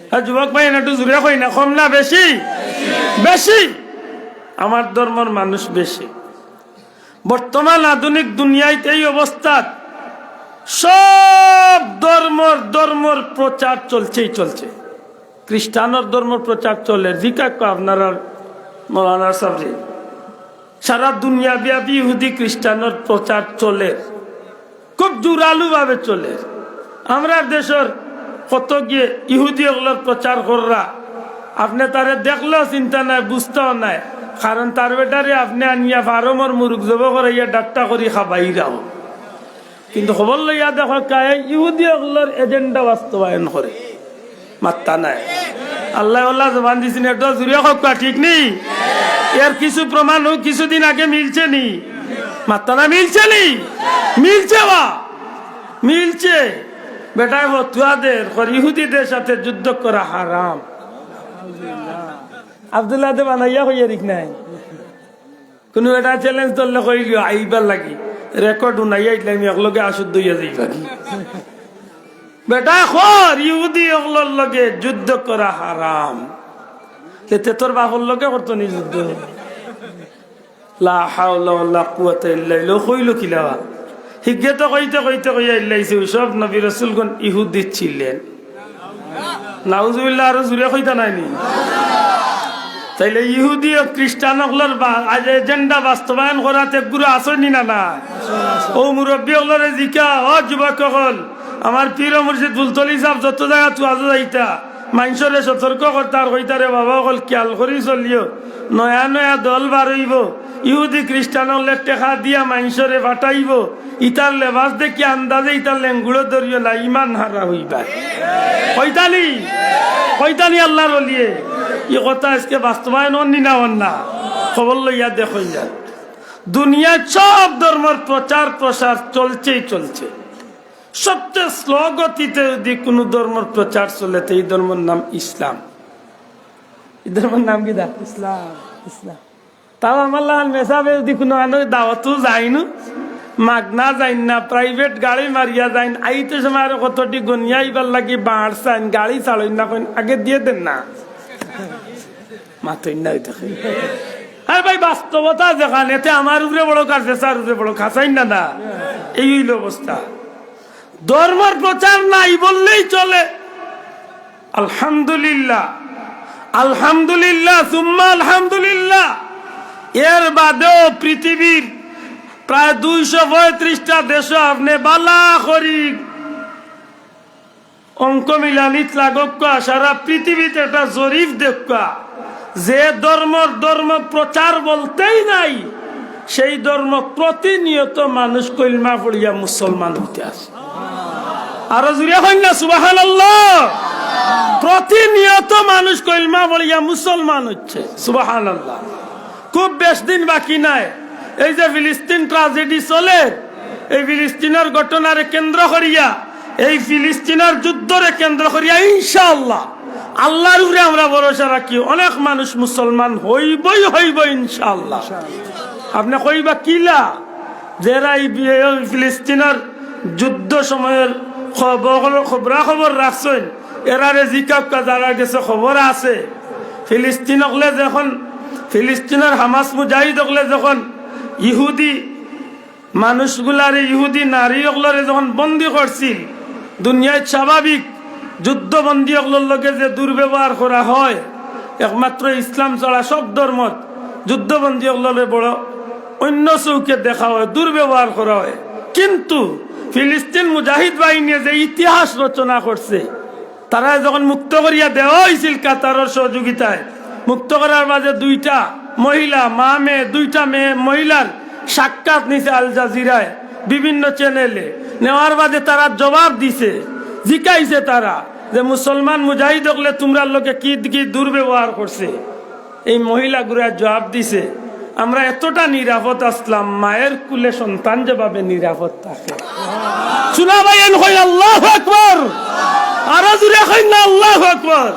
হ্যাঁ, যুবক ভাইয়াইন, একটু জুরে কইন না, কম না বেশি? বেশি। আমার ধর্মর মানুষ বেশি। বর্তমান আধুনিক দুনিয়াত এই অবস্থাত সব ধর্মর, ধর্মর প্রচার চলছেই চলছে। খ্রিস্টানর ধর্মর প্রচার চলের, জিকাউক্কা আপনারার মৌলানা সাবরে। সারা দুনিয়া ব্যাপী ইহুদি খ্রিস্টানর প্রচার চলের, খুব জোরালো ভাবে চলের। আমরার দেশর কতগিয়ে ইহুদি অকলর প্রচার কররা, আপনে তারে দেখলেও চিন্তা নাই, বুঝতেও নাই, কারণ তার বেটারে আপনে আনিয়া ফার্মর মুরুগ জবো করাইয়া ডাট্টা করি খাবাইরাও। কিন্তু খবর লইয়া দেখউক্কা, ইহুদি অকলর এজেন্ডা বাস্তবায়ন করে। মাত্তা নাই। আল্লায় অলা জবান দিছইন, একটু জুরে কউক্কা, ঠিক নি? এর কিছু প্রমাণ অউ, কিছুদিন আগে মিলছে নি? মাত্তা না, মিলছে নি? মিলছে বা? মিলছে। বেটায় ফতুয়া দের, কর ইহুদিদের সাথে যুদ্ধ করা হারাম। আব্দুল্লাহ দে বানাইয়া কইয়া ঠিক নাই। কুনু বেটা চ্যালেঞ্জ ধরলে কইলিও আইবার লাগি, রেকর্ড হুনাইয়া আইলে আমি একলগে আসুদ্ধ অইয়া যাইবা। বেটায় কর ইহুদি অকলর লগে যুদ্ধ করা হারাম। তে তোর বাপর লগে করতো নি যুদ্ধ? লা হাওলা ওয়ালা কুওয়াতা ইল্লা বিল্লাহ। কইলো কিলা বা? হিগে তো কইতে কইতে কইয়া ইল্লাইছে, ওই সব নবী রাসূলগণ ইহুদি ছিলেন। নাউজুবিল্লাহ, আরো জুরে কইতা নায় নি? তাইলে ইহুদি ও খ্রিস্টান অকলর বা-, আজ এজেন্ডা বাস্তবায়ন করাত এগুলো আছইন নি না, না? অউ মুরব্বি অকলরে জিকা, ও যুবক অকল, আমার পীর ও মুর্শিদ ফুলতলি সাব যত জাগাত ওয়াজো যাইতা, মানষরে সতর্ক করতা আর কইতা, "রে বাবা অকল, খিয়াল করি চলিও, নয়া নয়া দল বার অইবো, ইহুদি খ্রিস্টান অকলে টেকা দিয়া মানষরে পাঠাইবো, ইতার লেবাস দেখি আন্দাজে ইতার লেঙ্গুড়ো ধরিও না, ইমান হারা অইবা।" কইতা নি? কইতা নি আল্লার অলিয়ে? ই কথা আজকে বাস্তবায়ন অর নি না অর না? খবর লইয়া দেখইন যান। দুনিয়ার সব ধর্মর প্রচার প্রসার চলছেই চলছে। সবচেয়ে স্লো গতিতে যদি কোনো ধর্মর প্রচার চলে, তো এই ধর্মর নাম ইসলাম। এই ধর্মর নাম কিতা? ইসলাম। ইসলাম। তাও আমার লাখান মেসাবে যদি কোনো আনো দাওয়াতও যাইনু, মাগনা যাইন না, প্রাইভেট গাড়ি মারিয়া যাইন, আইতে সময় আরো কতটি গনিয়া আইবার লাগি বাড়ছইন, গাড়ি ছাড়ইন না, কইন আগে দিয়া দেন না। মাতইন না অইতে। আরে ভাই, বাস্তবতা যেখান, এতে আমার উপরে বড় কার, তার উপরে বড়, খাসাইন না, না? এই অইল অবস্থা। ধর্মর প্রচার নাই বললেই চলে। আলহামদুলিল্লাহ, আলহামদুলিল্লাহ, সুম্মা আলহামদুলিল্লাহ। এর বাদেও পৃথিবীর প্রায় দুইশো পঁয়ত্রিশটা দেশো আপনে বালা করি অঙ্ক মিলানিত লাগউক্কা, সারা পৃথিবীত একটা জরিপ দেউক্কা, যে ধর্মর ধর্ম প্রচার বলতেই নাই, সেই ধর্ম প্রতিনিয়ত মানুষ কলমা পড়িয়া মুসলমান অইতে আছে। আরো জুরে কইন না সুবহানাল্লাহ। প্রতিনিয়ত মানুষ কলমা পড়িয়া মুসলমান অইছে। সুবহানাল্লাহ। খুব বেশ দিন বাকি নাই। এই যে ফিলিস্তিন ট্রাজেডি চলে, এই ফিলিস্তিনর ঘটনারে কেন্দ্র করিয়া, এই ফিলিস্তিনর যুদ্ধরে কেন্দ্র করিয়া ইনশাআল্লাহ আল্লার উপরে আমরা ভরসা রাখি, অনেক মানুষ মুসলমান হইবই হইব ইনশাআল্লাহ। আপনে কইবা কিলা? যেরা এই বি-, এই ফিলিস্তিনর যুদ্ধ সময়র খবর, খবরাখবর রাখছইন, এরারে জিকাউক্কা যারার গেছে খবর আছে। ফিলিস্তিন অকলে যখন, ফিলিস্তিনর হামাস মুজাহিদ অকলে যখন ইহুদি মানুষগুলারে, ইহুদি নারী অকলরে যখন বন্দী করছিল, দুনিয়াত স্বাভাবিক যুদ্ধবন্দী অকলর লগে যে দুর্ব্যবহার করা হয়, একমাত্র ইসলাম ছাড়া সব ধর্মত যুদ্ধবন্দী অকলরে বড় অন্য চউখে দেখা হয়, দুর্ব্যবহার করা হয়। কিন্তু ফিলিস্তিন মুজাহিদ বাহিনীয়ে যে ইতিহাস রচনা করছে, তারারে যখন মুক্ত করিয়া দেওয়া অইছিল কাতারর সহযোগিতায়, মুক্ত করার বাদে দুইটা মহিলা, মা মেয়ে, দুইটা মেয়ে, মহিলার সাক্ষাৎ নিছে আল জাজিরায়, বিভিন্ন চ্যানেলে। নেওয়ার বাদে তারা জবাব দিছে, জিকাইছে তারা যে, "মুসলমান মুজাহিদ অকলে তুমরার লগে কি কি দুর্ব্যবহার করছে?" এই মহিলাগুরা জবাব দিছে, "আমরা এতটা নিরাপদ আছলাম, মায়ের কুলে সন্তান যেভাবে নিরাপদ থাকে।" শুনা ভাই, এন কই আল্লাহু আকবার। আরো জুরে কইন না আল্লাহু আকবার।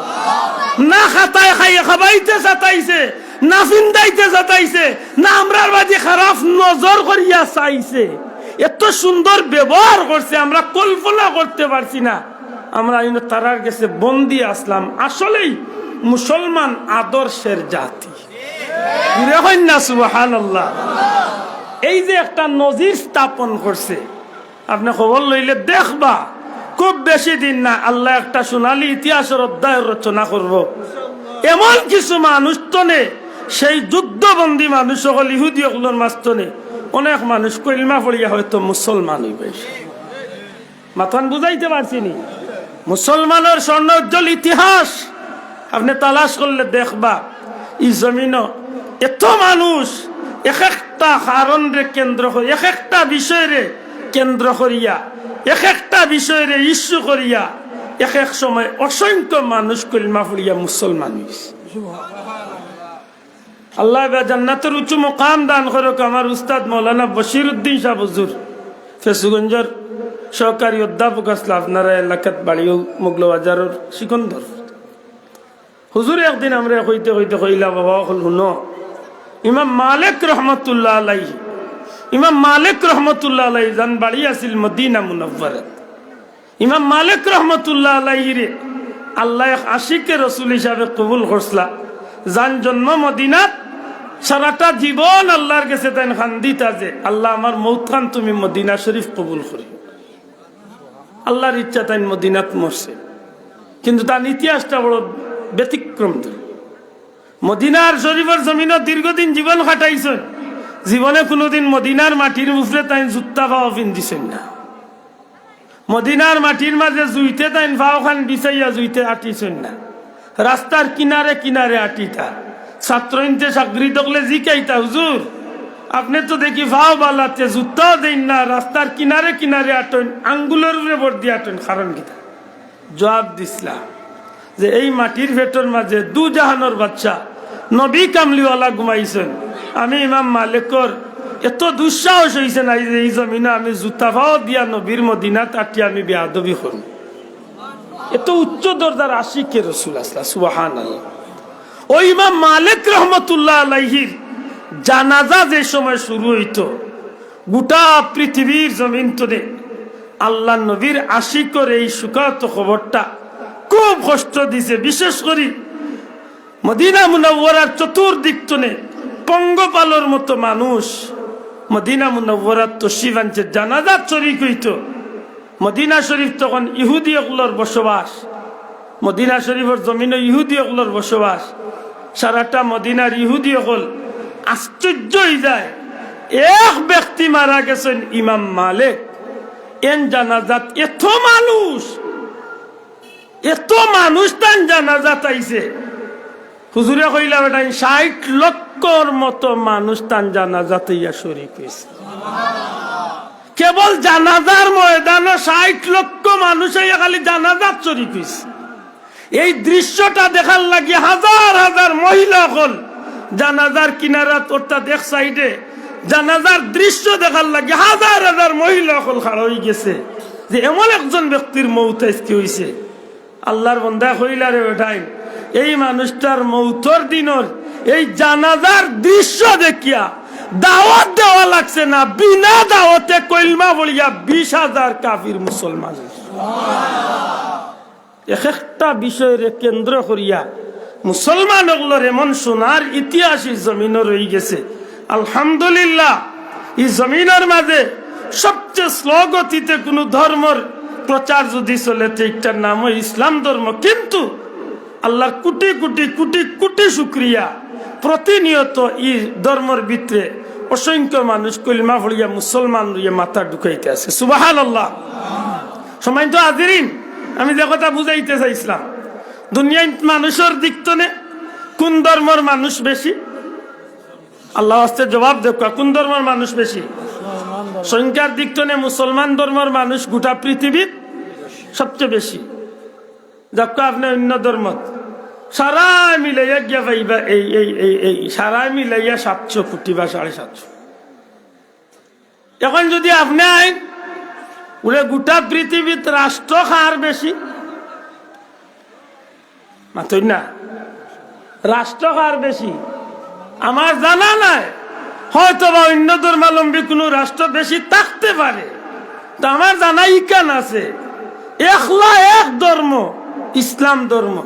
না খাতায় খাইয়ে খাবাইতে সাতাইছে, না ফিন্দাইতে সাতাইছে, না আমরার বাদে খারাপ নজর করিয়া চাইছে। এত সুন্দর ব্যবহার করছে, আমরা কল্পনা করতে পারছি না। আমরা ইনো তারার গেছে বন্দী আছলাম। আসলেই মুসলমান আদর্শের জাতি। জুরে কইন না সুবহানাল্লাহ। এই যে একটা নজির স্থাপন করছে, আপনে খবর লইলে দেখবা, খুব বেশি দিন না, আল্লায় একটা সোনালী ইতিহাসর অধ্যায় রচনা করবো। এমন কিছু মানুষ তনে, সেই যুদ্ধবন্দী মানুষ অকল, ইহুদি অকলর মাঝ তনে অনেক মানুষ কলমা পড়িয়া হয়তো মুসলমান অইবো। মাতখান বুঝাইতে পারছি নি? মুসলমানর স্বর্ণোজ্জ্বল ইতিহাস আপনে তালাশ করলে দেখবা, ই জমিনো এত মানুষ এক একটা কারণরে কেন্দ্র করি, এক একটা বিষয়রে কেন্দ্র করিয়া, এক একটা বিষয়রে ইস্যু করিয়া, এক এক সময় অসংখ্য মানুষ কলমা পড়িয়া মুসলমান অইছে। আল্লায় বা জান্নাতর উঁচু মকাম দান করউক আমার উস্তাদ মাওলানা বশির উদ্দিন সাব হুজুর, ফেঞ্চুগঞ্জর সহকারী অধ্যাপক আছলা, আপনারা এলাকাত বাড়িও মৌলভীবাজারর সিকন্দর। হুজুরে একদিন আমরারে কইতে কইতে কইলা, "বাবা অকল হুনো, ইমাম মালিক রহমতুল্লাহ আলাইহি, ইমাম মালিক রহমতুল্লাহ আলাইহি যান বাড়ি আছিল মদিনা মুনাওয়ারাত।" ইমাম মালিক রহমতুল্লাহ আলাইহিরে আল্লায় এক আশিকে রসুল হিসাবে কবুল করছলা। যান জন্ম মদিনাত, সারাটা জীবন আল্লার গেছে তাইন কান্দিতা যে, "আল্লাহ, আমার মউতখান তুমি মদিনা শরীফ কবুল করি।" আল্লার ইচ্ছা তাইন মদিনাত মরছে, কিন্তু তান ইতিহাসটা বড় ব্যতিক্রম। মদিনার শরীফর জমিনো দীর্ঘদিন জীবন কাটাইছইন, জীবনে কুনুদিন মদিনার মাটির উপরে তাইন জুতা পাও পিন্দিছইন না। মদিনার মাটির মাঝে জুইতে তাইন পাওখান বিছাইয়া জুইতে আটিছইন না, রাস্তার কিনারে কিনারে আটিতা। ছাত্র ইনতে সাগরিদ অকলে জিকাইতা, "হুজুর, আপনে তো দেখি পাও বালাতে জুতাও দেইন না, রাস্তার কিনারে কিনারে আটইন, আঙ্গুলর উপরে ভর দিয়া আটইন, কারণ কিতা?" জবাব দিছলা যে এই মাটির পেটর মাঝে দু জাহানর বাদশা নবী কামলিওয়ালা ঘুমাইছইন। আমি ইমাম মালিকর এত দুঃসাহস অইছে না যে এই জমিনো আমি জুতা পাও দিয়া নবীর মদিনাত আটিয়া আমি বেয়াদবি করমু। এত উচ্চ দরজার আশিকে রসুল আছলা, সুবহানাল্লাহ। ওই ইমাম মালিক রহমতুল্লাহ আলাইহির জানাজা যে সময় শুরু অইতো, গোটা পৃথিবীর জমিন তনে আল্লার নবীর আশিকর এই শোকাহত খবরটা খুব কষ্ট দিছে। বিশেষ করি মদিনা মুনাওয়ারার চতুর্দিক তনে পঙ্গপালর মতো মানুষ মদিনা মুনাওয়ারাত তশরিফ আনছে, জানাজাত শরিক অইতো। মদিনা শরিফ তখন ইহুদি অকলর বসবাস, মদিনা শরিফর জমিনো ইহুদি অকলর বসবাস। সারাটা মদিনার ইহুদি অকল আশ্চর্য অইযায়, এক ব্যক্তি মারা গেছইন, ইমাম মালিক, এন জানাজাত এত মানুষ, এত মানুষ তান জানাজাত আইছে। হুজুরে কইলা, "বেটাইন, ষাইট লক্ষর মতো মানুষ তান জানাজাত আইয়া শরিক অইছে।" কেবল জানাজার ময়দানো ষাইট লক্ষ মানুষ আইয়া খালি জানাজাত শরিক অইছে। এই দৃশ্যটা দেখার লাগি হাজার হাজার মহিলা অকল জানাজার কিনারাত, অর্থাৎ এক সাইডে জানাজার দৃশ্য দেখার লাগি হাজার হাজার মহিলা অকল খাড়া অইগেছে যে এমন একজন ব্যক্তির মউত আইজকে অইছে। আল্লার বন্দায় কইলা, "রে বেটাইন, এই মানুষটার মউতর দিনর এই জানাজার দৃশ্য দেখিয়া দাওয়াত দেওয়া লাগছে না, বিনা দাওয়াতে কলমা পড়িয়া বিশ হাজার কাফির মুসলমান অইছে।" এক একটা বিষয়রে কেন্দ্র করিয়া মুসলমান অকলর এমন সোনার ইতিহাস ই জমিনো রইগেছে। আলহামদুলিল্লাহ, ই জমিনর মাঝে সবচেয়ে slow গতিতে কুনু ধর্মর প্রচার যুদি চলে, তে ইটার নাম অয় ইসলাম ধর্ম। কিন্তু আল্লার কোটি কোটি কোটি কোটি শুকরিয়া, প্রতিনিয়ত ই ধর্মর ভিতরে অসংখ্য মানুষ কলমা পড়িয়া মুসলমান অইয়া মাথা ঢুকাইতে আছে। সুবহানাল্লাহ। সম্মানিত হাজিরিন, আমি যে কথা বুঝাইতে চাইছিলাম, দুনিয়াত মানুষর দিক তনে কুন ধর্মর মানুষ বেশি? আল্লার ওয়াস্তে জবাব দেউক্কা, কুন ধর্মর মানুষ বেশি? সংখ্যার দিক তনে মুসলমান ধর্মর মানুষ গোটা পৃথিবীত সবচেয়ে বেশি। যাউক্কা আপনে অইন্য ধর্মত, সারায় মিলাইয়া গিয়া পাইবা এই, এই, এই, এই, সারায় মিলাইয়া সাতশো কোটি বা সাড়ে সাতশো। এখন যুদি আপনে আইন, বুলে গোটা পৃথিবীত রাষ্ট্র কার বেশি? মাতইন না। রাষ্ট্র কার বেশি? আমার জানা নাই। হয়তো বা অইন্য ধর্মাবলম্বী কুনু রাষ্ট্র বেশি থাকতে পারে, তো আমার জানা ইখান আছে। একলা এক ধর্ম, ইসলাম ধর্ম।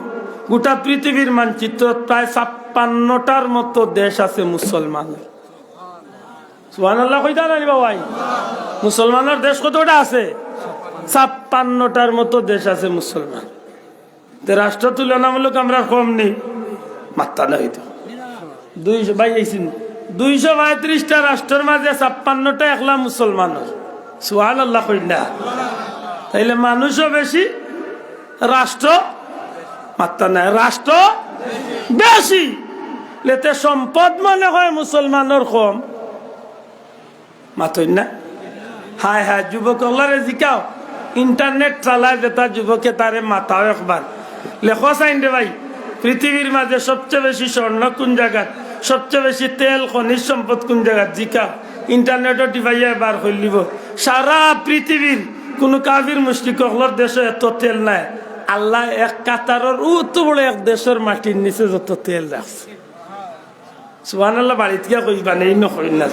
গোটা পৃথিবীর মানচিত্রত প্রায় ছাপ্পান্নটার মতো দেশ আছে মুসলমানের। সুবহানাল্লাহ কইতা নানি বাবাই? মুসলমানর দেশ কতটা আছে? ছাপ্পান্নটার মতো দেশ আছে মুসলমান। তে রাষ্ট্র তুলনামূলক আমরা কম নি? মাত্তা নাই তো। দুইশো, ভাই, এই চিন, দুইশো পঁয়ত্রিশটা রাষ্ট্রর মাঝে ছাপ্পান্নটা একলা মুসলমানর। সুবহানাল্লাহ কইন না। তাইলে মানুষও বেশি, রাষ্ট্র, মাত্তা নাই, রাষ্ট্র বেশি। লেতে সম্পদ মনে হয় মুসলমানর কম। মাতইন না। হায় হায়, যুবক অকলরে জিকাও, internet চালায় যেটা যুবকে, তারে মাতাও একবার। লেখো চাইন রে ভাই, পৃথিবীর মাঝে সবচেয়ে বেশি স্বর্ণ কুন জাগাত, সবচেয়ে বেশি তেল খনিজ সম্পদ কুন জাগাত, জিকাও। Internet-ও টিপাইয়া বার করিলিবো। সারা পৃথিবীর কুনু কাফির মুশরিক অকলর দেশো এত তেল নাই। আল্লায় এক কাতারর অত বড় এক দেশর মাটির নিচে যত তেল রাখছে। সুবহানাল্লাহ, বাড়িত গিয়া কইবা নে, ইনো কইন না।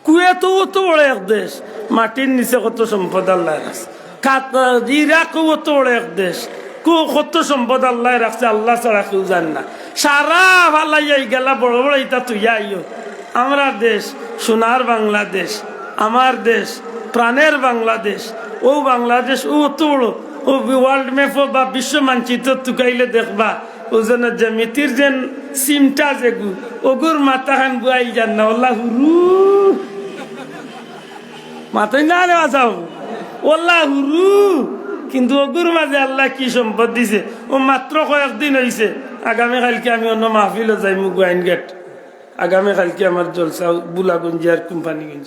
কুয়েতও অত বড় এক দেশ, মাটির নিচে কত সম্পদ আল্লায় রাখছে। কাত-, ইরাকও অত বড় এক দেশ, কু-, কত সম্পদ আল্লায় রাখছে, আল্লা ছাড়া কেউ জানে না। সারা ফালাইয়া ইগেলা বড় বড় ইতা থইয়া আইও। আমরার দেশ, সোনার বাংলাদেশ, আমার দেশ, প্রাণের বাংলাদেশ, অউ বাংলাদেশ, অউ অত বড়, অউ world map-ও বা বিশ্ব মানচিত্র তুকাইলে দেখবা, ওজনের যে মিতির যেন সিমটা যেগু, ওগুর মাথাখান বুয়াইল যার না, ওলা হুরু। মাতইন না রে বাজাও, ওলা হুরু। কিন্তু ওগুর মাঝে আল্লায় কি সম্পদ দিছে, ও মাত্র কয়েকদিন অইছে। আগামী কাইলকে আমি অন্য মাহফিলো যাইমু গোয়াইনঘাট। আগামী কাইলকে আমার জলসা বুলাগঞ্জ আর কোম্পানিগঞ্জ।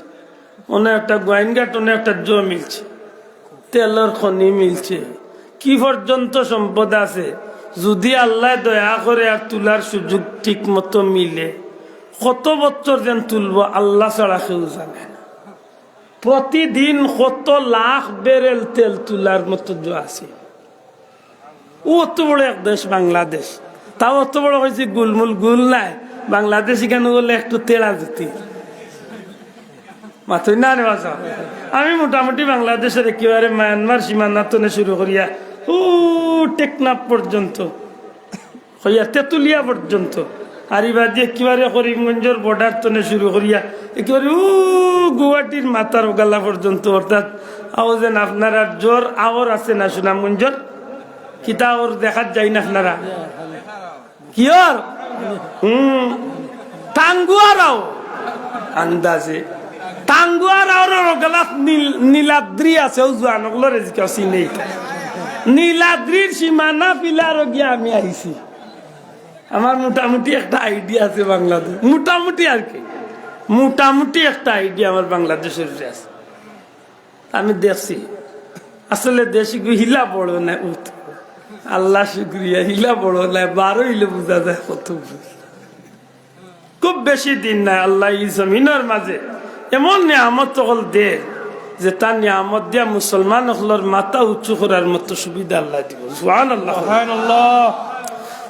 অনো একটা গোয়াইনঘাট, অনো একটা জো মিলছে, তেলর খনি মিলছে, কি পর্যন্ত সম্পদ আছে। যুদি আল্লায় দয়া করে আর তুলার সুযোগ ঠিক মতো মিলে, কত বছর যেন তুলবো আল্লা ছাড়া কেউ জানে না। প্রতিদিন কত লাখ ব্যারেল তেল তুলার মতো জো আছে। ও অত বড় এক দেশ বাংলাদেশ, তাও অত বড় কইছি গুলমুল গুল নায়। বাংলাদেশ ইখান অইলে একটু তেড়া জুতি। মাতইন না রে বাজাও। আমি মোটামুটি বাংলাদেশর একেবারে মায়ানমার সীমানা তনে শুরু করিয়া ও টেকনাফ পর্যন্ত, কইয়া তেতুলিয়া পর্যন্ত, আর ইবাদি একেবারে করিমগঞ্জর বর্ডার তনে শুরু করিয়া একেবারে ও গুয়াহাটির মাথার ওগালা পর্যন্ত, অর্থাৎ আও যেন আপনারার জোর আওর আছে না সুনামগঞ্জর, কিতা ওর দেখাত যাইন আপনারা? কিওর? হুম, টাঙ্গুয়ারাও আন্দাজে। টাঙ্গুয়ারাওর ওগালাত নীল-, নীলাদ্রি আছে, ও জোয়ান অকলরে জিকাও চিনে। নীলাদ্রির সীমানা পিলারো গিয়া আমি আইছি। আমার মোটামুটি একটা আইডিয়া আছে বাংলাদেশ, মোটামুটি আর কি, মোটামুটি একটা আইডিয়া আমার বাংলাদেশর উপরে আছে। আমি দেখছি আসলে দেশগু হিলা বড় নায়, উত। আল্লা শুক্রিয়া, হিলা বড় নায়, বারো অইলে বুঝা যায় কত বড়। খুব বেশি দিন নাই, আল্লা ই জমিনর মাঝে এমন নিয়ামত অকল দে, যেতা নিয়ামত দিয়া মুসলমান অকলর মাথা উঁচু করার মতো সুবিধা আল্লায় দিবো। সুবহানাল্লাহ। সুবহানাল্লাহ।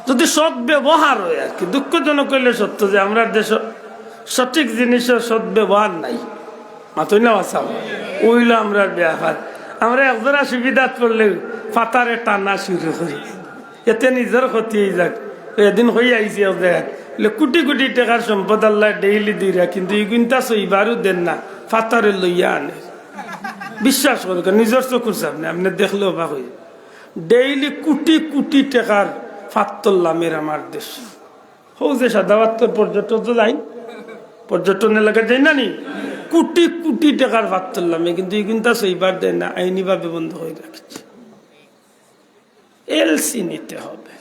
যদি সৎ ব্যবহার অয় আর কি, দুঃখজনক অইলে সত্য যে আমরার দেশো সঠিক জিনিসর সৎ ব্যবহার নাই। মাতইন না বাজাও, অইলো আমরার ব্যাপার। আমরা একজরা সুবিধাত পড়লে ফাতারে টানা শুরু করি, এতে নিজর ক্ষতি অই যাক। এদিন কই আইছি এক জাগাত, বলে, কোটি কোটি টেকার সম্পদ আল্লায় ডেইলি দিরা, কিন্তু ইগুইন্তা সইবারও দেন না, ফাতারে লইয়া আনে। বিশ্বাস করউক্কা, নিজর চকুর সামনে, আপনে দেখলে অবাক অইবা। ডেইলি কোটি কোটি টেকার ফাত্তর লামের আমার দেশ। হউ যে সাদা পাত্তর পর্যটন তো যাই, পর্যটন এলাকা যাই না নি, কোটি কোটি টেকার ফাত্তর লামে, কিন্তু ইগুইন্তা সইবার দেয় না, আইনিভাবে বন্ধ করি রাখছে। এলসি নিতে হবে।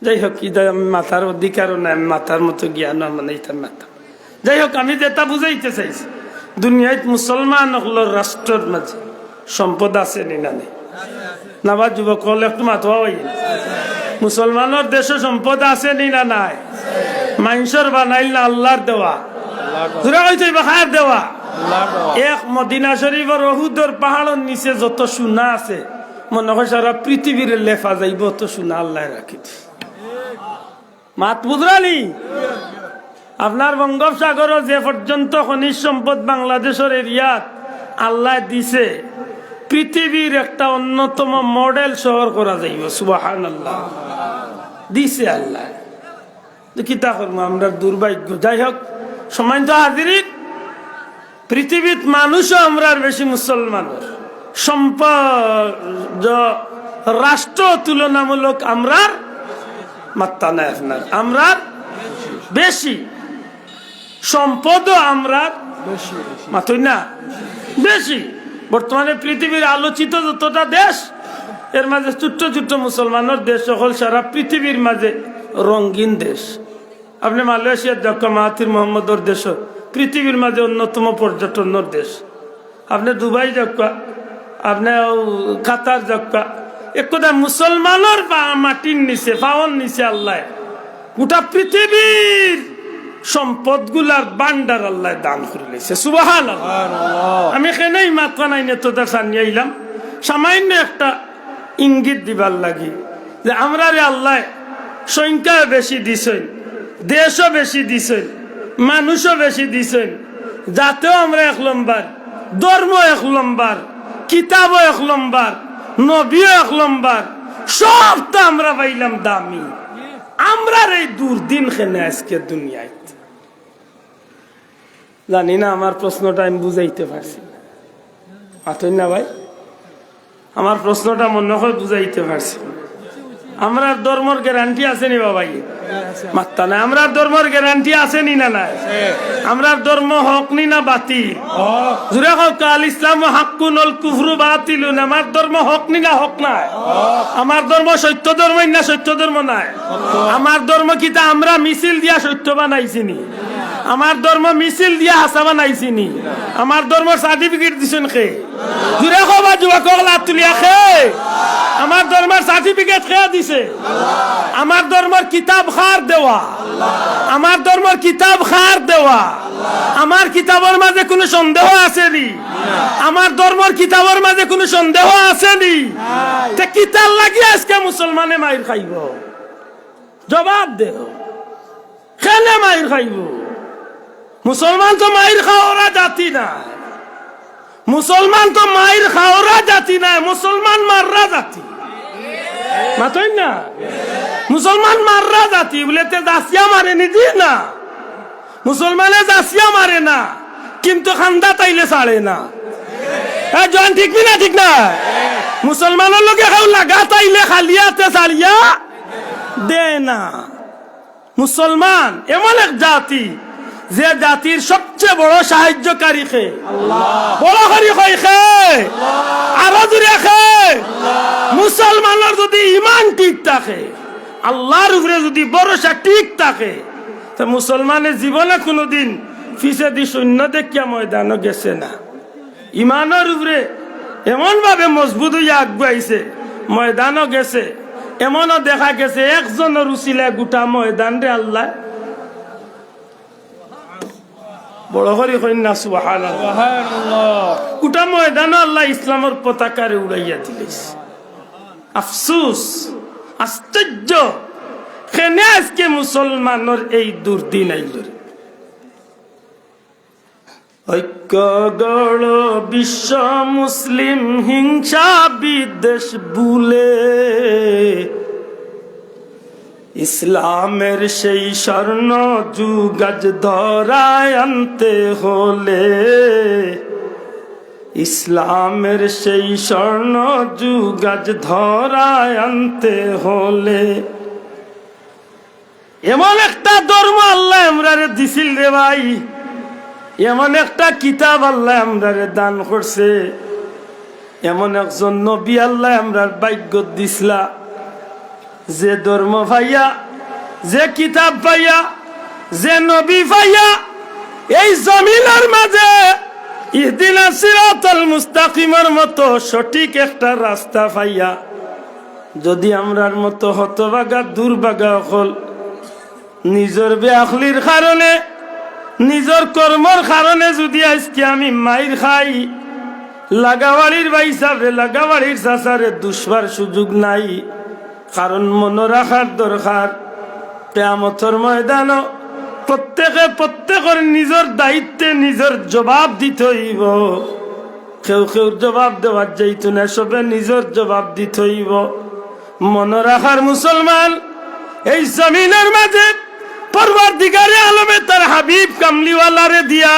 যাই হোক, ইটা আমি মাতার অধিকারও নাই, আমি মাতার মতো জ্ঞানও আমার নাই, ইতা মাতাম। যাই হোক, আমি যেটা বুঝাইতে চাইছি, দুনিয়াত মুসলমান অকলর রাষ্ট্রর মাঝে সম্পদ আছে নি না নাই? না বা যুবক অকল একটু মাতবা অই। মুসলমানর দেশো সম্পদ আছে নি না নাই? মানষর বানাইল না আল্লার দেওয়া? জোরে কইতে অইবো, কার দেওয়া? এক মদিনা শরীফর অহুদর পাহাড়র নিচে যত সোনা আছে, মনে কয় সারা পৃথিবীরে লেফা যাইবো অত সোনা আল্লায় রাখি দিছে। মাত বুঝরা নি? আপনার বঙ্গোপসাগরো যে পর্যন্ত খনিজ সম্পদ বাংলাদেশর এরিয়াত আল্লায় দিছে, পৃথিবীর একটা অন্যতম মডেল শহর করা যাইবো। সুবহানাল্লাহ। দিছে আল্লায়। তো কিতা করমু, আমরার দুর্ভাগ্য। যাই হোক, সম্মানিত হাজিরিন, পৃথিবীত মানুষও আমরার বেশি মুসলমানর, সম্প-, জ-, রাষ্ট্র তুলনামূলক আমরার মাত্তা নাই আপনার, আমরার বেশি, সম্পদও আমরার, মাতইন না, বেশি। বর্তমানে পৃথিবীর আলোচিত যতটা দেশ, এর মাঝে ছোট্ট ছোট্ট মুসলমানর দেশ অকল সারা পৃথিবীর মাঝে রঙিন দেশ। আপনে মালয়েশিয়াত যাউক্কা, মাহাথির মোহাম্মদর দেশো, পৃথিবীর মাঝে অন্যতম পর্যটনর দেশ। আপনে দুবাই যাউক্কা, আপনে অউ কাতার যাউক্কা, এক কথা মুসলমানর পা-, মাটির নিচে, পাওর নিচে আল্লায় গোটা পৃথিবীর সম্পদগুলার ভান্ডার আল্লায় দান করিলাইছে। সুবহানাল্লাহ। সুবহানাল্লাহ। আমি কেনে ই মাতখান আইনে তোদের সামনে আইলাম, সামান্য একটা ইঙ্গিত দিবার লাগি যে আমরারে আল্লায় সংখ্যাও বেশি দিছইন, দেশও বেশি দিছইন, মানুষও বেশি দিছইন, জাতেও আমরা এক লম্বর, ধর্ম এক লম্বর, কিতাবও এক লম্বর, নবীও এক লম্বর, সবতা আমরা পাইলাম দামি। আমরার এই দুর্দিন কেনে আইজকে দুনিয়াত? জানি না আমার প্রশ্নটা আমি বুঝাইতে পারছি না। মাতইন না ভাই, আমার প্রশ্নটা মনে হয় বুঝাইতে পারছি না। আমরার ধর্মর গ্যারান্টি আছে নি বাবাই? মাত্তা নাই। আমরার ধর্মর গ্যারান্টি আছে নি না নাই? আমরার ধর্ম হক নি না বাতিল? জুরে কউক্কা, আল ইসলামু হাক্কুন ওয়াল কুফরু বাতিলুন। আমার ধর্ম হক নি না হক নায়? আমার ধর্ম সত্য ধর্ম নি না সত্য ধর্ম নায়? আমার ধর্ম কিতা আমরা মিছিল দিয়া সত্য বানাইছি নি? আমার ধর্ম মিছিল দিয়া হাছা বানাইছি নি? আমার ধর্মর সার্টিফিকেট দিছইন কে? জুরে কও বা যুবক অকল আত তুলিয়া কে? আমার ধর্মর সার্টিফিকেট কে দিছে? আমার ধর্মর কিতাব কার দেওয়া? আমার ধর্মর কিতাব কার দেওয়া? আমার কিতাবর মাঝে কুনু সন্দেহ আছে নি? আমার ধর্মর কিতাবর মাঝে কুনু সন্দেহ আছে নি? তে কিতার লাগি আইজকে মুসলমানে মাইর খাইবো? জবাব দেও। কেনে মাইর খাইবো? মুসলমান তো মাইর খাওরা জাতি নায়। মুসলমান তো মাইর খাওরা জাতি নায়, মুসলমান মাররা জাতি। মাতইন না? মুসলমান মাররা জাতি বুলে তে যাচিয়া মারে নি দি না। মুসলমানে যাচিয়া মারে না, কিন্তু কান্দাত আইলে ছাড়ে না। এ জোয়ান, ঠিক নি না? ঠিক না? মুসলমানর লগে কেউ লাগাত আইলে খালি আতে ছাড়িয়া দেয় না। মুসলমান এমন এক জাতি, যে জাতির সবচেয়ে বড় সাহায্যকারী কে? বড় করি কই কে? আরো জুরে কে? মুসলমানর যুদি ইমান ঠিক থাকে, আল্লার উপরে যুদি ভরসা ঠিক থাকে, তে মুসলমানে জীবনে কুনুদিন পিছেদি সৈন্য দেখিয়া ময়দানো গেছে না। ইমানর উপরে এমন ভাবে মজবুত অইয়া আগুয়াইছে, ময়দানো গেছে, এমনও দেখা গেছে একজনর উছিলায় গুটা ময়দানরে আল্লায়, বড় করি কইন না সুবহানাল্লাহ। গুটা ময়দানো আল্লায় ইসলামর পতাকারে উড়াইয়া দিলাইছে। আফসুস, আশ্চর্য, কেনে আইজকে মুসলমানর এই দুর্দিন আইলো রে? ঐক্য গড় বিশ্ব মুসলিম হিংসা বিদ্বেষ ভুলে, ইসলামের সেই স্বর্ণ যুগ আজ ধরায় আনতে হলে, ইসলামের সেই স্বর্ণ যুগ আজ ধরায় আনতে হলে, এমন একটা ধর্ম আল্লায় আমরারে দিছিল রে ভাই, এমন একটা কিতাব আল্লায় আমরারে দান করছে, এমন একজন নবী আল্লায় আমরার ভাগ্যত দিছলা, যে ধর্ম পাইয়া, যে কিতাব পাইয়া, যে নবী পাইয়া, এই জমিনর মাঝে ইহদিনাস সিরাতাল মুস্তাকিমর মতো সঠিক একটা রাস্তা পাইয়া, যুদি আমরার মতো হতভাগা দুর্ভাগা অকল নিজর বেআখলির কারণে, নিজর কর্মর কারণে যুদি আইজকে আমি মাইর খাই, লাগাবাড়ির ভাইসাবরে, লাগাবাড়ির চাচারে দুষবার সুযোগ নাই। কারণ মনো রাখার দরকার, কিয়ামতর ময়দানো প্রত্যেকে প্রত্যেকর নিজর দায়িত্বে নিজর জবাব দিতে অইবো। কেউ কেউর জবাব দেওয়ার যাইতো না, সবে নিজর জবাব দিতে অইবো। মনো রাখার মুসলমান, এই জমিনর মাঝে পরওয়ারদিগারে আলমে তার হাবিব কামলিওয়ালারে দিয়া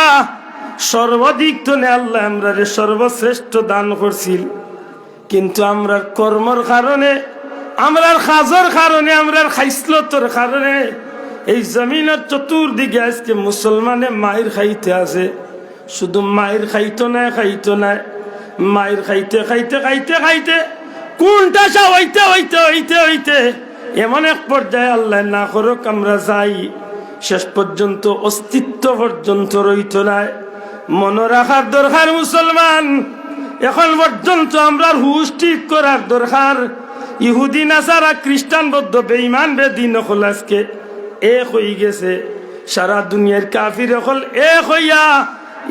সর্বদিক তনে আল্লায় আমরারে সর্বশ্রেষ্ঠ দান করছিল। কিন্তু আমরার কর্মর কারণে, আমরার কাজর কারণে, আমরার খাইসলতর কারণে এই জমিনর চতুর্দিকে আইজকে মুসলমানে মাইর খাইতে আছে। শুধু মাইর খাইতো নায়, খাইতো নায়, মাইর খাইতে, খাইতে, খাইতে, খাইতে, কুনটা সা অইতে, অইতে, অইতে, অইতে এমন এক পর্যায়ে আল্লায় না করুক আমরা যাই, শেষ পর্যন্ত অস্তিত্ব পর্যন্ত রইতো নায়। মনো রাখার দরকার মুসলমান, এখন পর্যন্ত আমরার হুশ ঠিক করার দরকার। ইহুদি নাসারা, খ্রিস্টান, বৌদ্ধ, বেঈমান, বেদিন অকল আইজকে এক অইগেছে। সারা দুনিয়ার কাফির অকল এক অইয়া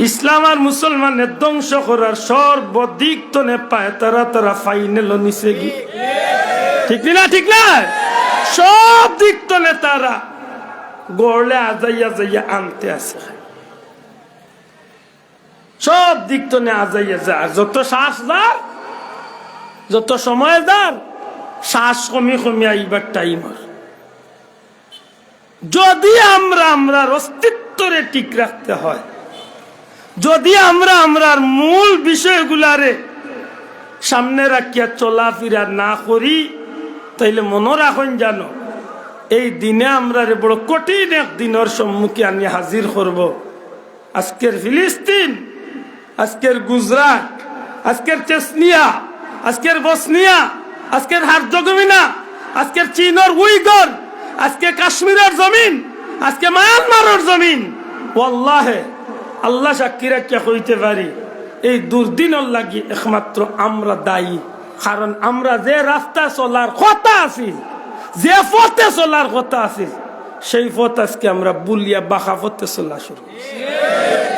ইসলাম আর মুসলমানরে ধ্বংস করার সর্বদিক তনে পায়তারা তারা ফাইনালো নিছে গি। ঠিক নি না? ঠিক না? সব দিক তনে তারা গড়লে আজাইয়া যাইয়া আনতে আছে। সব দিক তনে আজাইয়া যায়। আর যত শ্বাস যার, যত সময় যার, শ্বাস কমি কমি আইবার টাইম আর। যুদি আমরা আমরার অস্তিত্বরে ঠিক রাখতে হয়, যুদি আমরা আমরার মূল বিষয়গুলারে সামনে রাখিয়া চলাফিরা না করি, তাইলে মনো রাখইন জানো, এই দিনে আমরারে বড় কঠিন এক দিনর সম্মুখে আনি হাজির করব। আজকের ফিলিস্তিন, আজকের গুজরাট, আজকের চেচনিয়া, আজকের বসনিয়া, আজকের হার্জেগোভিনা, আজকের চীনর উইগর, আজকে কাশ্মীরর জমিন, আজকে মায়ানমারর জমিন। ওয়াল্লাহে, আল্লাহ সাক্ষী রাখিয়া কইতে পারি, এই দুর্দিনর লাগি একমাত্র আমরা দায়ী। কারণ আমরা যে রাস্তা চলার কথা আছিল, যে পথে চলার কথা আছিল, সেই পথ আজকে আমরা ভুলিয়া বাঁকা পথে চলা শুরু করছি।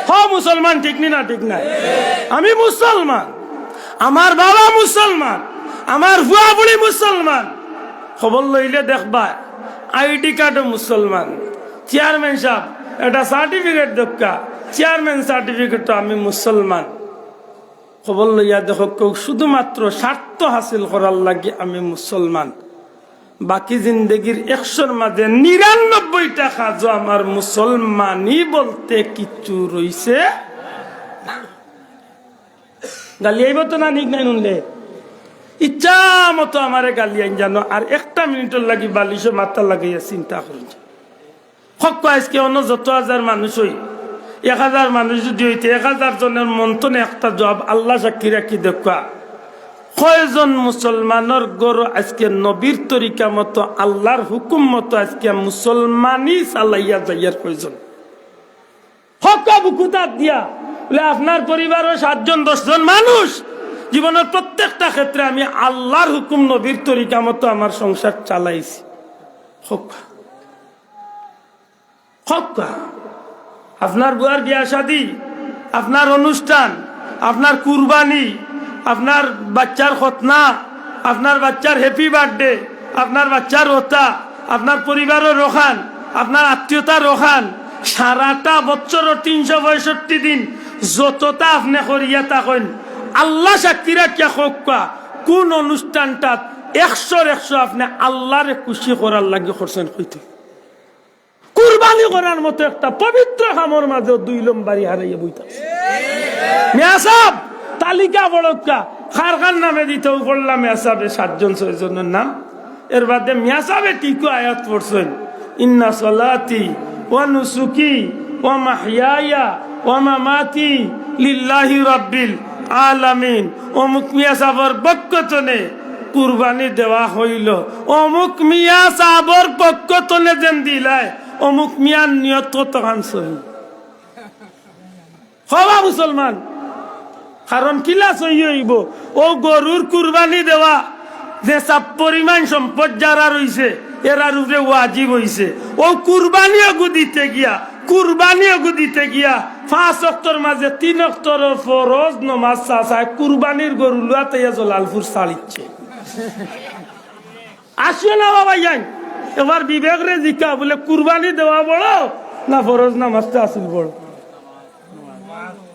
হ মুসলমান, ঠিক নি না? ঠিক না? আমি মুসলমান, আমার বাবা মুসলমান, আমার ফুয়া ফুড়ি মুসলমান। খবর লইলে দেখবা, আইডি কার্ডও মুসলমান। চেয়ারম্যান সাহেব, একটা সার্টিফিকেট দেউক্কা, চেয়ারম্যান সার্টিফিকেটও আমি মুসলমান। খবর লইয়া দেখউক্কা, কেউ শুধুমাত্র স্বার্থ হাসিল করার লাগি আমি মুসলমান। বাকি জিন্দেগির একশোর মাঝে নিরানব্বইটা কাজও আমার মুসলমানি বলতে কিচ্ছু রইছে না। গালি আইবো তো না, নিক নাই নুনলে? ইচ্ছা মতো আমারে গালি আইন জানো, আর একটা মিনিটর লাগি বালিশো মাথা লাগাইয়া চিন্তা করুন। হক আজকে অন্য যত হাজার মানুষ হই, এক হাজার মানুষ যদি হইতে, এক হাজার জনের মন তো একটা জবাব আল্লাহ সাক্ষী রাখি দেউক্কা। কয়জন মুসলমানর ঘর আজকে নবীর তরিকা মতো, আল্লাহর হুকুম মতো আজকে মুসলমানি চালাইয়া যাইয়ার কয়জন? হক বুকুত আত দিয়া বলে, আপনার পরিবারও সাতজন দশজন মানুষ, জীবনের প্রত্যেকটা ক্ষেত্রে আমি আল্লাহর হুকুম নবীর তরিকা মতো আমার সংসার চালাইছি। হক হক্কা, আপনার বুয়ার বিয়া শাদি, আপনার অনুষ্ঠান, আপনার কুরবানি, আপনার বাচ্চার খতনা, আপনার বাচ্চার হ্যাপি বার্থডে, আপনার বাচ্চার ওতা, আপনার পরিবারর রোখান, আপনার আত্মীয়তার রোখান, সারাটা বছরর তিনশো পঁয়ষট্টি দিন যততা আপনে করিয়া থাকইন, আল্লাহ সাক্ষী রাখিয়া কউক্কা, কোন অনুষ্ঠানটাত একশোর একশো আপনে আল্লাহরে খুশি করার লাগি করছেন কইতে? কুরবানি করার মতো একটা পবিত্র কামর মাঝে দুই লম্বারি হারাইয়া বইতা আছে। মিয়া সাব, তালিকা বড়ক্কা, কার কার নামে দিতেও পড়লাম, মিয়া সাবে সাতজন ছয়জনের নাম। এর বাদে মিয়া সাবে ঠিকও আয়াত পড়ছেন, "ইন্না সলাতি ওয়া নুসুকি ওয়া মাহইয়ায়া ওয়া মামাতি লিল্লাহি রাব্বিল আলামিন।" অমুক মিয়া সাবর পক্ষ তনে কুরবানি দেওয়া হইল, অমুক মিয়া সাবর পক্ষ তনে যেন দিলায়, অমুক মিয়ার নিয়ত কতখান সহি। হবা মুসলমান, কারণ কিলা সহি হইব? ও গরুর কুরবানি দেওয়া, যে সব পরিমাণ সম্পদ যারা রইছে, এরার উপরে ওয়াজিব হইছে। ও কুরবানি অগু দিতে গিয়া, কুরবানি অগু দিতে গিয়া, পাঁচ অক্তর মাঝে তিন অক্তর ফরজ নমাজ চাচায় কুরবানির গরু লুয়া তাইয়া জলালপুর ছাড়িচ্ছে। আসিও না বাবা ইয়াইন, এবার বিবেকরে জিকা বলে, কুরবানি দেওয়া বড় না ফরজ নামাজটা আসিল বড়?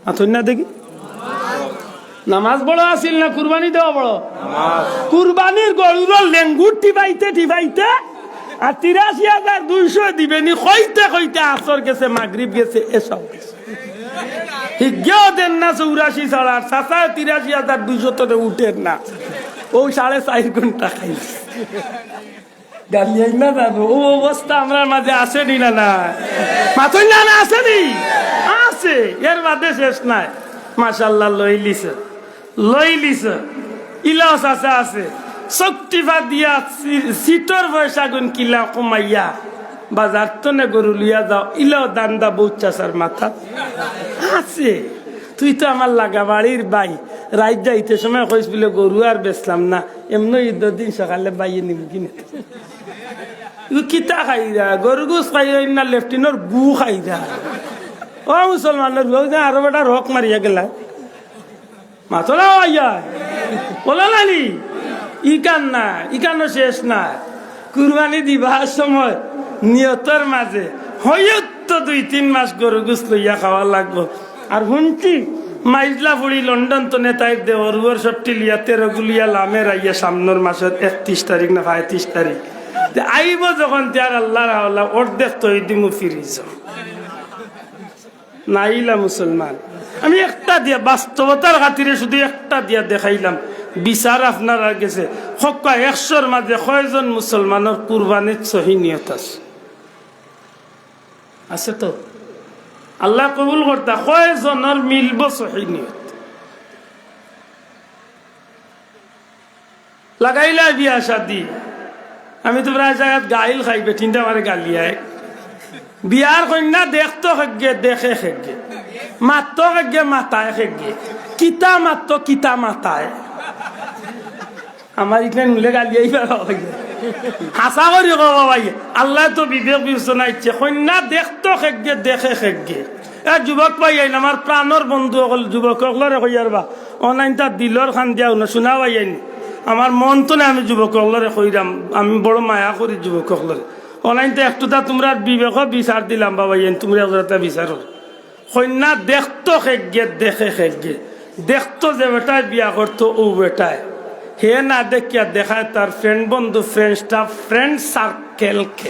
আতই না দেখি, নামাজ বড় আসিল না কুরবানি দেওয়া বড়? কুরবানির গরুর লেঙ্গুর টিপাইতে টিপাইতে আর তিরাশি হাজার দুইশো দিবেনি কইতে কইতে আসর গেছে, মাগরিব গেছে, এশাও গেছে। হিগেও দেন না চৌরাশি ছাড়া, আর চাচায় তিরাশি হাজার দুইশো তনে উঠের না। ও সাড়ে চার ঘন্টা খাইছে। গালি আইন না জানো, ও অবস্থা আমরার মাঝে আছে নি না? না, মাতইন না, না আছে নি? আছে। এর বাদে শেষ নাই। মাশাআল্লাহ, লইলিছে, লইলিছে। ইলাও চাচা আছে, চউখ টিপা দিয়া সি-, সিটর পয়সাগুন কিলা কমাইয়া বাজার তনে গরু লইয়া যাও, ইলাও দান্দা বউত চাচার মাথা আছে। তুই তো আমার লাগা বাড়ির ভাই, রাইত যাইতে সময় কইস বলে, "গরু আর বেচলাম না, এমনে ঈদর দিন সকালে বাইয়ে নিমু কিনে।" ও কিতা খাইরা? গরু গুস খাইরা না লেফটিনর গু খাইরা? ও মুসলমানর গু, আরো বেটা রক মারিয়া গেলা। মাতলা আইয়া। বলো নানি? ইকান না, ইকানো শেষ না। কুরবানি দিবার সময় নিয়তর মাঝে হয়তো দুই তিন মাস গরু গুস লইয়া খাওয়া লাগবো। আর হুনছি, মাইজলা ফুড়ি লন্ডন তনে তাইর দেওর উয়র সবটি লিয়া তেরো গুলিয়া লামে রাইয়া সামনর মাসর একত্রিশ তারিখ না পঁয়ত্রিশ তারিখ। তে আইবো যখন তে আর আল্লাহর হাওলা অর্ধেক তৈ দিমু ফিরিজ। নাইলা মুসলমান। আমি একটা দিয়া, বাস্তবতার খাতিরে শুধু একটা দিয়া দেখাইলাম। বিচার আপনারার গেছে। কউক্কা, একশোর মাঝে কয়জন মুসলমানর কুরবানিত সহি নিয়ত আছে? আছে তো? আল্লায় কবুল করতা, কয়জনর মিলবো সহি নিয়ত? লাগাইলা বিয়া শাদি। আমি তো প্রায় জাগাত গাইল খাই, বেটিন্তে আমারে গালিয়ায়। বিয়ার কইন্যা দেখতো কেগে, দেখে কেগে, মাততো কেগে, মাতায় কেগে, কিতা মাততো, কিতা মাতায়। আমার ইখান হুনলে গালিয়াইবা বাবাইয়ে। হাছা করি কও বাবাইয়ে, আল্লায় তো বিবেক বিবেচনা ইচ্ছে, কইন্যা দেখতো কেগে, দেখে কেগে। এ যুবক ভাইয়াইন, আমার প্রাণর বন্ধু অকল, যুবক অকলরে কইয়ার বা, অনাইনতা দিলর খান দিয়া হুনো, শুনা ভাইয়াইন। আমার মন তো না, আমি যুবক অকলরে কইরাম, আমি বড় মায়া করি যুবক অকলরে। অনাইনতা একটুতা তুমরার বিবেকো বিচার দিলাম বাবাইয়াইন, তুমরা একটুতা বিচার করো। কইন্যা দেখতো কেগে, দেখে কেগে। দেখতো যে বেটায় বিয়া করতো, অউ বেটায়। হে না দেখিয়া দেখায় তার friend বন্ধু, friend staff, friend circle কে।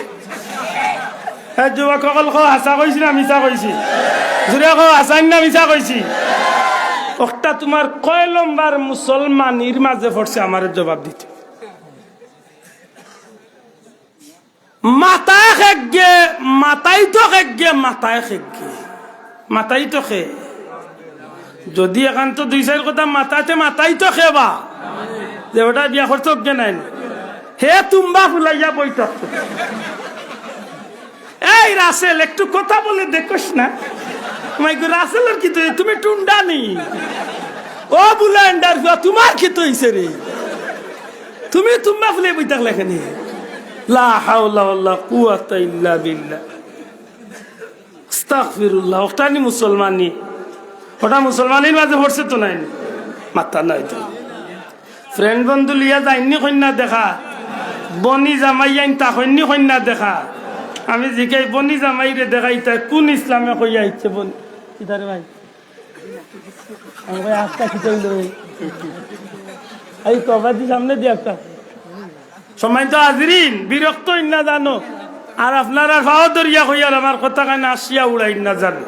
হে যুবক অকল, কও হাছা কইছি না মিছা কইছি? জুরে কও, হাছা না মিছা কইছি? অখটা তুমার কয় লম্বর মুসলমানির মাঝে পড়ছে, আমারে জবাব দিতে। মাতায় কেগে, মাতাইতো কেগে, মাতায় কেগে। মাতাইতো কে? যদি এখান তো দুই চাইর কথা মাতাইতে, মাতাইতো কে বা? যে বেটায় বিয়া করতো কেগে নায় নি? হে তুম্বা ফুলাইয়া বই থাকতো। এই রাসেল, একটু কথা বলে দেখোস না। মাই গো, রাসেলর কিতা অইছে? তুমি টুন্ডা নি? ও বুলান্ডার ফুয়া, তুমার কিতা অইছে রে? তুমি তুম্বা ফুলে বই থাকলে কেনে? লা হাওলা ওয়ালা কুওয়াতা ইল্লা বিল্লাহ। আস্তাগফিরুল্লাহ। অখটা নি মুসলমানি? অখটা মুসলমানির মাঝে পড়ছে তো নায় নি? মাত্তা নাই তো। Friend বন্ধু লইয়া যাইননি কইন্যা দেখা? বনি জামাইয়াইন তা কইননি কইন্যা দেখা? আমি জিকাই, বনি জামাইরে দেখাইতা, কুন ইসলামে কইয়া আইছে বনি? কিতারে ভাই? আমি কই, আস্তা কিতা অইলো? এই কবাদি সামনে দিয়া একটা। সম্মানিত হাজিরিন, বিরক্ত অইন না জানো। আর আপনারার পাও ধরিয়া কইয়ার, আমার কথা খান আসিয়া উড়াইন না জানো।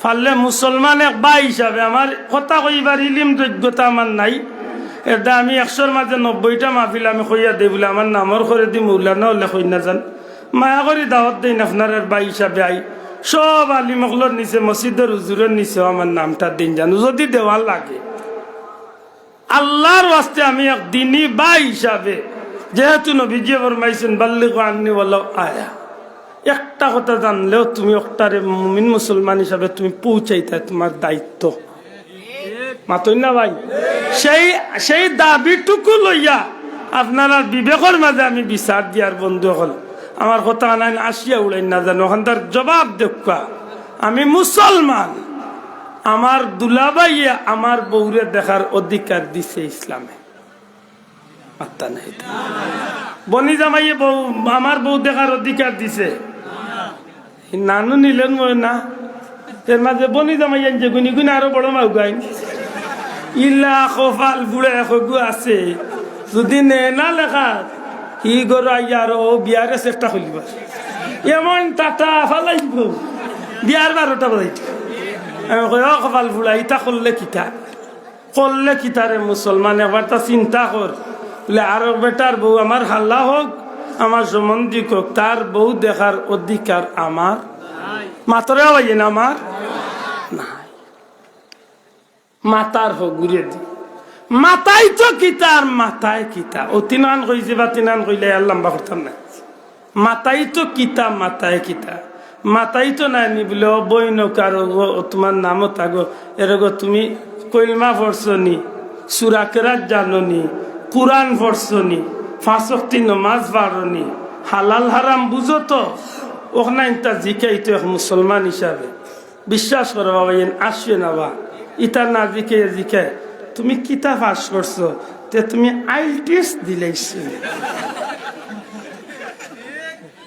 পারলে মুসলমান এক ভাই হিসাবে আমার কথা কইবার ইলিম যোগ্যতা আমার নাই। এরদা আমি একশোর মাঝে নব্বইটা মাহফিল আমি কইয়া দেই বুলে আমার নামর করেদি মৌলানা অইলে কইন না জানো। মায়া করি দাওয়াত দেইন আপনারার ভাই হিসাবে আই। সব আলিম অকলর নিচে, মসজিদর হুজুরর নিচেও আমার নামটা দেইন জানো, যদি দেওয়ার লাগে। আল্লাহর ওয়াস্তে আমি এক দিনী ভাই হিসাবে, যেহেতু নবীজিয়ে ফরমাইছইন, "বাল্লিগু আন্নি ওয়ালাউ আয়া", একটা কথা জানলেও তুমি অখটারে মুমিন মুসলমান হিসাবে তুমি পৌঁছাইতায় তুমার দায়িত্ব। মাতইন না ভাই? সেই, সেই দাবিটুকু লইয়া আপনারার বিবেকর মাঝে আমি বিচার দিয়ার বন্ধু অকল। আমার কথা খান আসিয়া উড়াইন না জানো, অখানতার জবাব দেউক্কা। আমি মুসলমান, আমার দুলাভাইয়ে আমার বউরে দেখার অধিকার দিছে ইসলামে। মাত্তা নাই। বনি জামাইয়ে বউ, আমার বউ দেখার অধিকার দিছে। নানু নিলেন মনে না। এর মাঝে বনি জামাইয়াইন যেগুইন, ইগুইন আরো বড় মাউগাইন। ইলা কপাল পুড়া একগু আছে। যদি নে না লেখা, হি ঘরো আইয়া আরো অউ বিয়ারে চেষ্টা করিবা। এমন টাটা ফালাইবো। বিয়ার বারোটা বাজাইতো। আমি কই, "ও কপাল পুড়া, ইতা করলে কিতা?" করলে কিতারে মুসলমান, একবারতা চিন্তা কর। বুলে, "আরক বেটার বউ আমার হালা অউক, আমার সম্বন্ধী অউক, তার বউ দেখার অধিকার আমার?" মাতরে অইন না আমার? নাই। মাতার হগুরে দি। মাতাইতো কিতা আর মাতায় কিতা? অউ তিনখান কইছি বা তিনখান কইলে আর লম্বা করতাম না। মাতাইতো কিতা, মাতায় কিতা? মাতাইতো নায় নি বুলে, "ও বইন, কারো গো, তুমার নামও থাকো, এর গো তুমি কলমা পড়ছো নি, সূরা কেরাত জানো নি, কুরআন পড়ছো নি, পাঁচ ওয়াক্তি নমাজ পড়ো নি, হালাল হারাম বুঝো তো?" অখানতা জিকাইতো এক মুসলমান হিসাবে। বিশ্বাস করো বাবা, এন আসবে না বা। ইতা না জিকে জিকে, "তুমি কিতা পাস করছো? তে তুমি আইলটিএস দিলাইছো?"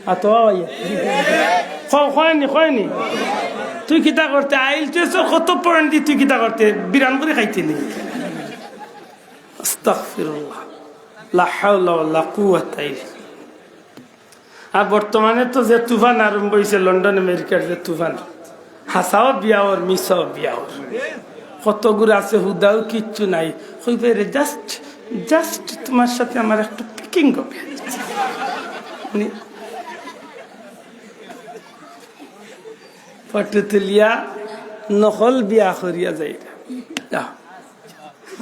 আর তো বাবা, ইয়ে। ক-, কয়নি, কয়নি? "তুই কিতা করতে আইলটিএস, কত পয়েন্ট দি তুই কিতা করতে? বিরান করি খাইতে নি?" আস্তাগফিরুল্লাহ। লা হাওলা ওয়ালা কুওয়াতা ইল্লা আর বর্তমানে তো যে তুফান আরম্ভ অইছে, লন্ডন আমেরিকার যে তুফান, হাছাও বিয়া অর, মিছাও বিয়া অর। কতগুর আছে হুদাও কিচ্ছু নাই, কইবে রে just জাস্ট তোমার সাথে আমার একটু পিকিং হবে। মানে, ফটো তুলিয়া নকল বিয়া করিয়া যাইরা। যাও।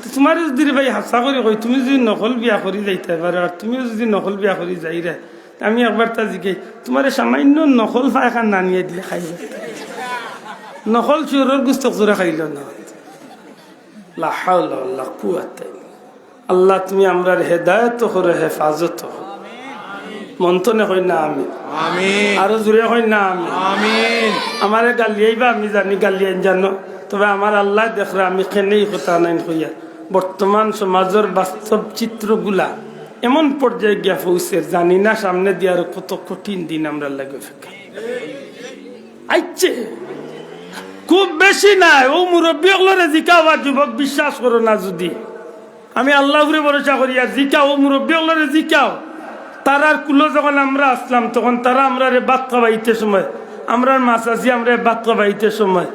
তো তোমারে যদি রে ভাই হাছা করি কই, তুমি যদি নকল বিয়া করি যাইতায় পারো, আর তুমিও যদি নকল বিয়া করি যাইরায়, তে আমি একবার তা জিগাই, তোমারে সামান্য নকল পায়খানা আনিয়া দিলে খাইবে? নকল শুয়োরর গুস্ত চুরা খাইল না। লা হাওলা ওয়ালা কুওয়াতা ইল্লা বিল্লাহ। আল্লাহ, তুমি আমরার হেদায়েত করো, হেফাজত করো। মন থনে কই না আমিন। আমিন। আরো জোরে কই না আমিন। আমিন। আমারে গালিয়াইবা, আমি জানি গালিয়াইন জানো, তবে আমার আল্লায় দেখরা আমি কেনে ই কথা নাইন কইয়ার। বর্তমান সমাজর বাস্তব চিত্রগুলা এমন পর্যায়ে গিয়া পৌঁছের, জানি না সামনেদি আরো কত কঠিন দিন আমরার লাগি অপেক্ষা। আইচ্ছে। খুব বেশি নায়, অউ মুরব্বি অকলরে জিকাও বা যুবক, বিশ্বাস করো না যদি। আমি আল্লাহর উপরে ভরসা করি, আর জিকাও, অউ মুরব্বি অকলরে জিকাও। তারার কুলো যখন আমরা আছলাম, তখন তারা আমরারে ভাত খাওয়াইতে সময়, আমরার মাছ আছি, আমরারে ভাত খাওয়াইতে সময়,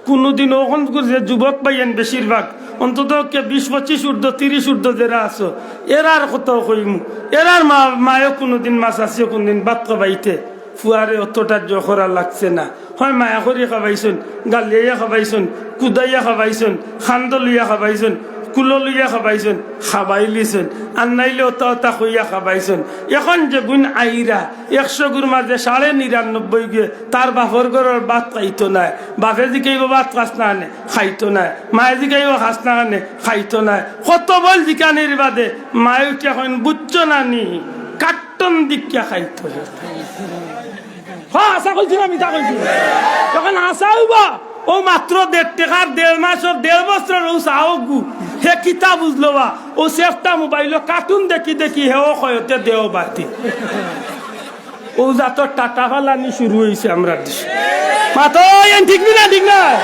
কুনুদিন অখন যে যুবক ভাইয়াইন বেশিরভাগ, অন্তত কে বিশ পঁচিশ ঊর্ধ্ব, তিরিশ ঊর্ধ্ব যেরা আছো, এরার কথাও কইমু, এরার মা, মায়ও কুনুদিন মাছ আছিও কুনুদিন ভাত খাওয়াইতে ফুয়ারে অতটা জোর করা লাগছে না। হয় মায়া করি খাবাইছইন, গালিয়াইয়া খাবাইছইন, কুদাইয়া খাবাইছইন, খান্দ লইয়া খাবাইছইন, কুলো লইয়া খাবাইছইন, খাবাইলিছইন, আর নাইলে অতা অতা কইয়া খাবাইছইন। এখন যেগুইন আইরা, একশো গুর মাঝে সাড়ে নিরানব্বই গুয়ে তার বাপর ঘরর ভাত খাইতো নায়। বাপে জিকাইবো, "ভাত খাস না কেনে?" খাইতো নায়। মায়ে জিকাইবো, "খাস না কেনে?" খাইতো নায়। কত বইল জিকানির বাদে মায়ে উঠিয়া কইন, "বুঝছো না নি? কার্টুন দেখিয়া খাইতো।" হ্যাঁ, হাছা কইছি না, মিছা কইছি? এখন হাছা অইবো, অউ মাত্র দেড় টেকার, দেড় মাসর, দেড় বছরর অউ চাউলগু, হে কিতা বুঝলো বা? অউ সেফটা মোবাইলো কার্টুন দেখি দেখি হেও কয়, "অতে দেও বাতি।" অউ জাতর টাটা ফালানি শুরু অইছে আমরার দেশে। মাতো, এন ঠিক নি না, ঠিক না?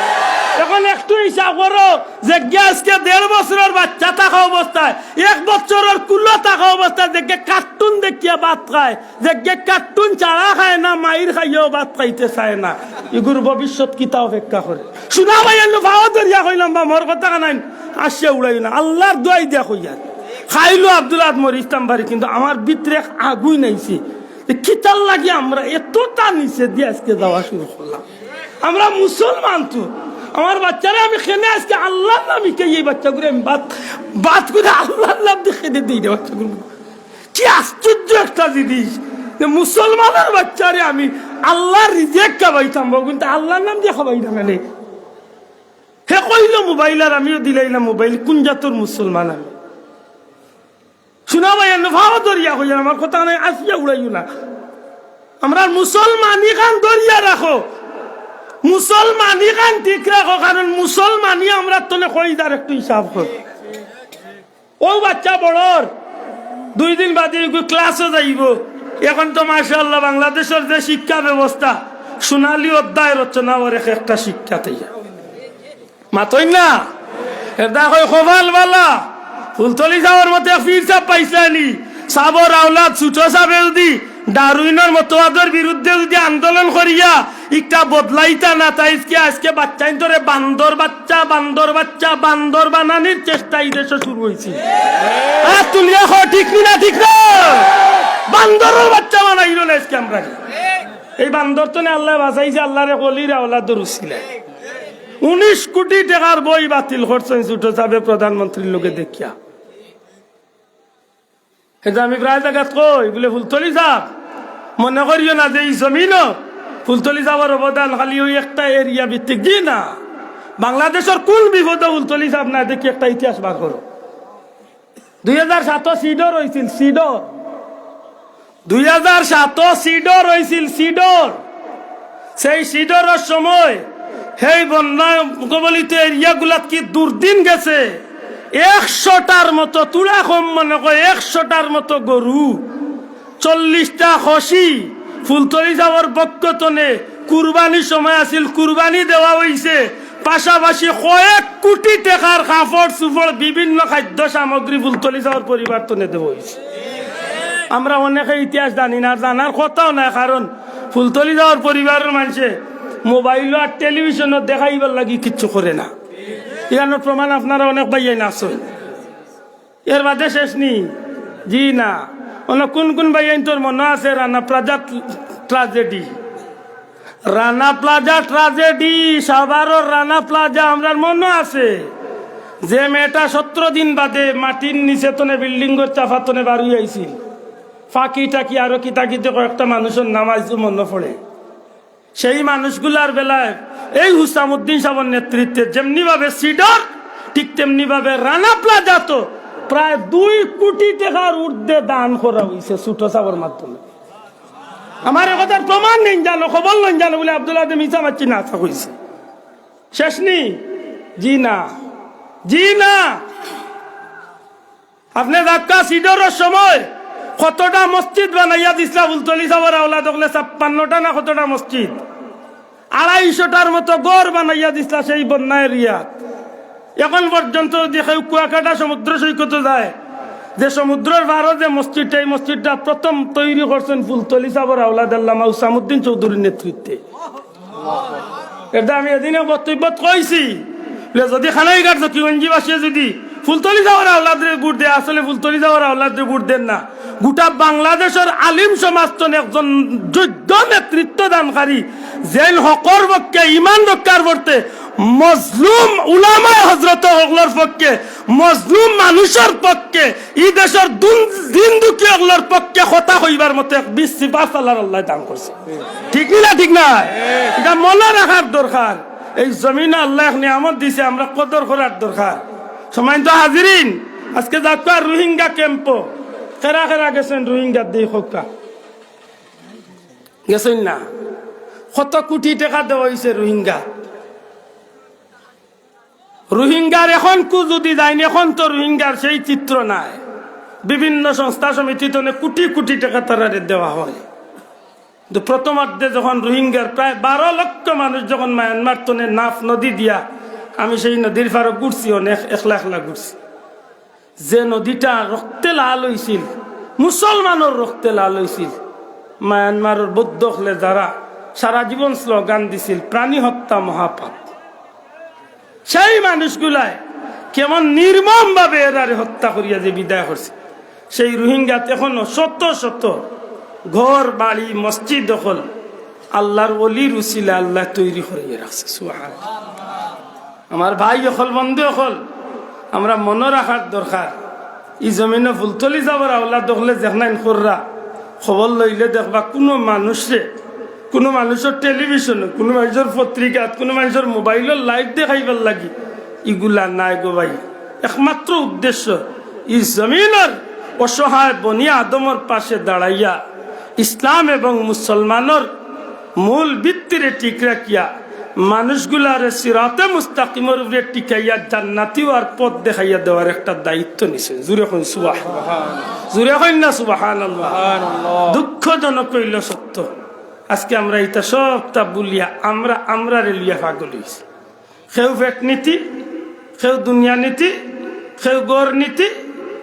এখন একটু হিসাব করো, যেগিয়ে আজকে দেড় বছরর বাচ্চা থাকা অবস্থায়, এক বছরর কুলো থাকা অবস্থায়, যেগিয়ে কার্টুন দেখিয়া ভাত খায়, যেগিয়ে কার্টুন ছাড়া খায় না, মাইর খাইয়াও ভাত খাইতে চায় না, ইগুর ভবিষ্যৎ কিতা অপেক্ষা করে? শুনা ভাই, এমনে পাও ধরিয়া কইলাম বা, মোর কথা কানাইন আসিয়া উড়াইও না, আল্লাহর দোয়াই দিয়া কইয়ার। খাইলো আব্দুল আহাদ মরিচ তাম্বারি, কিন্তু আমার ভিতরে এক আগুইন আইছে। যে কিতার লাগি আমরা এতটা নিচে দিয়া আজকে যাওয়া শুরু করলাম? আমরা মুসলমান তো, আমার বাচ্চারে আমি কেনে আজকে আল্লাহর নাম হিকাই, এই বাচ্চাগুরে আমি ভাত, ভাত করি আল্লাহর নাম দি কেনে দেই না বাচ্চাগুরে। কি আশ্চর্য একটা জিনিস যে মুসলমানর বাচ্চারে আমি আল্লাহর রিজেক খাবাইতাম, কিন্তু আল্লাহর নাম দিয়া খাবাই না কেনে? হে কইলো মোবাইল আর আমিও দিলাইলাম মোবাইল, কুন জাতর মুসলমান আমি? শুনা ভাই, এমনে পাও ধরিয়া কইয়ার, আমার কথা নাই, আসিয়া উড়াইও না। আমরার মুসলমানি খান ধরিয়া রাখো, মুসলমানি খান ঠিক রাখো, কারণ মুসলমানি আমরার তনে কই যার একটু হিসাব কর। অউ বাচ্চা বড়র, দুই দিন বাদে ইগু ক্লাসো যাইবো। এখন তো মাশাআল্লাহ বাংলাদেশর যে শিক্ষা ব্যবস্থা, সোনালী অধ্যায় রচনা অর এক একটা শিক্ষা তইয়া। মাতইন না? এরদায় কই কপাল ভালা। ফুলতলি সাবর মতো এক পীর সাব পাইছলায় নি? সাবর আওলাদ ছুটো সাবে যুদি ডারউইনর মতবাদর বিরুদ্ধে যুদি আন্দোলন করিয়া ইকটা বদলাইতা না, তে আইজকে, আইজকে বাচ্চাইন্তরে বান্দর বাচ্চা, বান্দর বাচ্চা, বান্দর বানানির চেষ্টা ই দেশো শুরু অইছে। আত তুলিয়া কও, ঠিক নি না, ঠিক না? বান্দরর বাচ্চা বানাইলো না আইজকে আমরারে। এই বান্দর তনে আল্লায় বাঁচাইছে, আল্লাহর এক অলির আওলাদর উছিলায়। উনিশ কোটি টেকার বই বাতিল করছইন ছুটো সাবে প্রধানমন্ত্রীর লগে দেখিয়া। কিন্তু আমি প্রায় জাগাত কই, বুলে, "ফুলতলি সাব, মনে করিও না যে ই জমিনো ফুলতলি সাবর অবদান খালি অউ একটা এরিয়া ভিত্তিক।" জি না, বাংলাদেশর কুন বিপদো ফুলতলি সাব নাই দেখি একটা ইতিহাস বার করো। দুই হাজার সাতো সিডর অইছিল, সিডর। দুই হাজার সাতো সিডর অইছিল, সিডর। সেই সিডরর সময় হেই বন্যা কবলিত এরিয়াগুলাত কি দুর্দিন গেছে। একশোটার মতো, তুড়া কম মনে কয়, একশোটার মতো গরু, চল্লিশটা খসি ফুলতলি সাবর পক্ষ তনে কুরবানির সময় আছিল, কুরবানি দেওয়া অইছে। পাশাপাশি কয়েক কোটি টেকার কাপড় চুপড়, বিভিন্ন খাদ্য সামগ্রী ফুলতলি সাবর পরিবার তনে দেওয়া অইছে। আমরা অনেকে ইতিহাস জানি না, আর জানার কথাও নাই, কারণ ফুলতলি সাবর পরিবারর মানষে মোবাইলো আর টেলিভিশনো দেখাইবার লাগি কিচ্ছু করে না। ইখানর প্রমাণ আপনারা অনেক ভাইয়াইন আছইন। এর বাদে শেষ নি? জি না। অনো কুন কুন ভাইয়াইন্তর মনো আছে Rana plaza tragedy? Rana plaza tragedy, সাভারর রানা প্লাজা আমরার মনো আছে, যে মেয়েটা সতেরো দিন বাদে মাটির নিচে তনে বিল্ডিংর চাফা তনে বার অইয়া আইছিল, ফাঁকি টাকি আরো কিতা কিতা কয়েকটা মানুষর নাম আইজও মনো পড়ে। সেই মানুষগুলার বেলায় এই হুসামুদ্দিন সাবর নেতৃত্বে যেমনি ভাবে সিডর, ঠিক তেমনি ভাবে রানা প্লাজাত প্রায় দুই কোটি টেকার ঊর্ধ্বে দান করা অইছে ছোট সাবর মাধ্যমে। আমার এ কথার প্রমাণ নেই জানো, খবর নেই জানো বলে আব্দুল আদম ইসা মাচ্ছি না আসা কইছে। শেষ নি? জি না, জি না। আপনে যাক্কা সিডরর সময় কতটা মসজিদ বানাইয়া দিছলা ফুলতলি সাবর আওলাদ অকলে? ছাপ্পান্নটা না কতটা মসজিদ, আড়াইশোটার মতো ঘর বানাইয়া দিছলা সেই বন্যা এরিয়াত। এখন পর্যন্ত যদি কেউ কুয়াকাটা সমুদ্র সৈকতে যায়, যে সমুদ্রর পারো যে মসজিদটা, এই মসজিদটা প্রথম তৈরি করছেন ফুলতলি সাবর আওলাদ আল্লামা হুসামুদ্দিন চৌধুরীর নেতৃত্বে। এটা আমি এদিনে বক্তব্যত কইছি, বলে যদি কানাইঘাট জকিগঞ্জিবাসীয়ে যদি ফুলতলি সাবর আওলাদরে ভোট দেয়, আসলে ফুলতলি সাবর আওলাদরে ভোট দেন না, গোটা বাংলাদেশর আলিম সমাজ তনে একজন যোগ্য নেতৃত্ব দানকারী, যেন হকর পক্ষে, ইমান রক্ষার পক্ষে, মজলুম উলামায়ে হজরত অকলর পক্ষে, মজলুম মানুষর পক্ষে, ই দেশর দুন-, দিন দুঃখী অকলর পক্ষে কথা কইবার মতো এক বিশ সিফাত আল্লায় দান করছে। ঠিক নি না? ঠিক না? এটা মনো রাখার দরকার। এই জমিনো আল্লায় এক নিয়ামত দিছে, আমরা কদর করার দরকার। সম্মানিত হাজিরিন, আজকে যাত্রা রোহিঙ্গা ক্যাম্পো কেরা কেরা গেছেন রোহিঙ্গার দেই কউক্কা? গেছেন না? কত কোটি টেকা দেওয়া অইছে রোহিঙ্গা? রোহিঙ্গার এখন কু যদি যাইন, এখন তো রোহিঙ্গার সেই চিত্র নাই। বিভিন্ন সংস্থা সমিতি তনে কোটি কোটি টেকা তারারে দেওয়া হয়। কিন্তু প্রথমার্ধে যখন রোহিঙ্গার প্রায় বারো লক্ষ মানুষ যখন মায়ানমার তনে নাফ নদী দিয়া, আমি সেই নদীর পারো ঘুরছি, অনেক একলা একলা ঘুরছি, যে নদীটা রক্তে লাল অইছিল, মুসলমানর রক্তে লাল অইছিল, মায়ানমারর বৌদ্ধ অকলে যারা সারা জীবন স্লোগান দিছিল, "প্রাণী হত্যা মহাপাপ", সেই মানুষগুলায় কেমন নির্মমভাবে এরারে হত্যা করিয়া যে বিদায় করছে, সেই রোহিঙ্গাত এখনো শত শত ঘর, বাড়ি, মসজিদ অকল আল্লার ওলির উসিলায় আল্লায় তৈরি করিয়া রাখছে। সুবহানাল্লাহ। আমার ভাই অকল, বন্ধু অকল, আমরা মনো রাখার দরকার, ই জমিনো ফুলতলি সাবর আওলাদ অকলে যেখানাইন কররা, খবর লইলে দেখবা কুনু মানুষরে, কুনু মানুষর টেলিভিশনো, কুনু মানুষর পত্রিকাত, কুনু মানুষর মোবাইলো live দেখাইবার লাগি ইগুলা নায় গো ভাই। একমাত্র উদ্দেশ্য ই জমিনর অসহায় বনি আদমর পাশে দাঁড়াইয়া ইসলাম এবং মুসলমানর মূল ভিত্তিরে ঠিক রাখিয়া মানুষগুলারে সিরাতে মুস্তাকিমর উপরে টিকাইয়া জান্নাতি অওয়ার পথ দেখাইয়া দেওয়ার একটা দায়িত্ব নিছে। জুরে কইন সুবহান, জুরে কইন না সুবহানাল্লাহ। দুঃখজনক অইলো সত্য, আজকে আমরা ইতা সবটা ভুলিয়া আমরা আমরারে লইয়া পাগল অইছি। কেউ পেট নীতি, কেউ দুনিয়া নীতি, কেউ ঘর নীতি,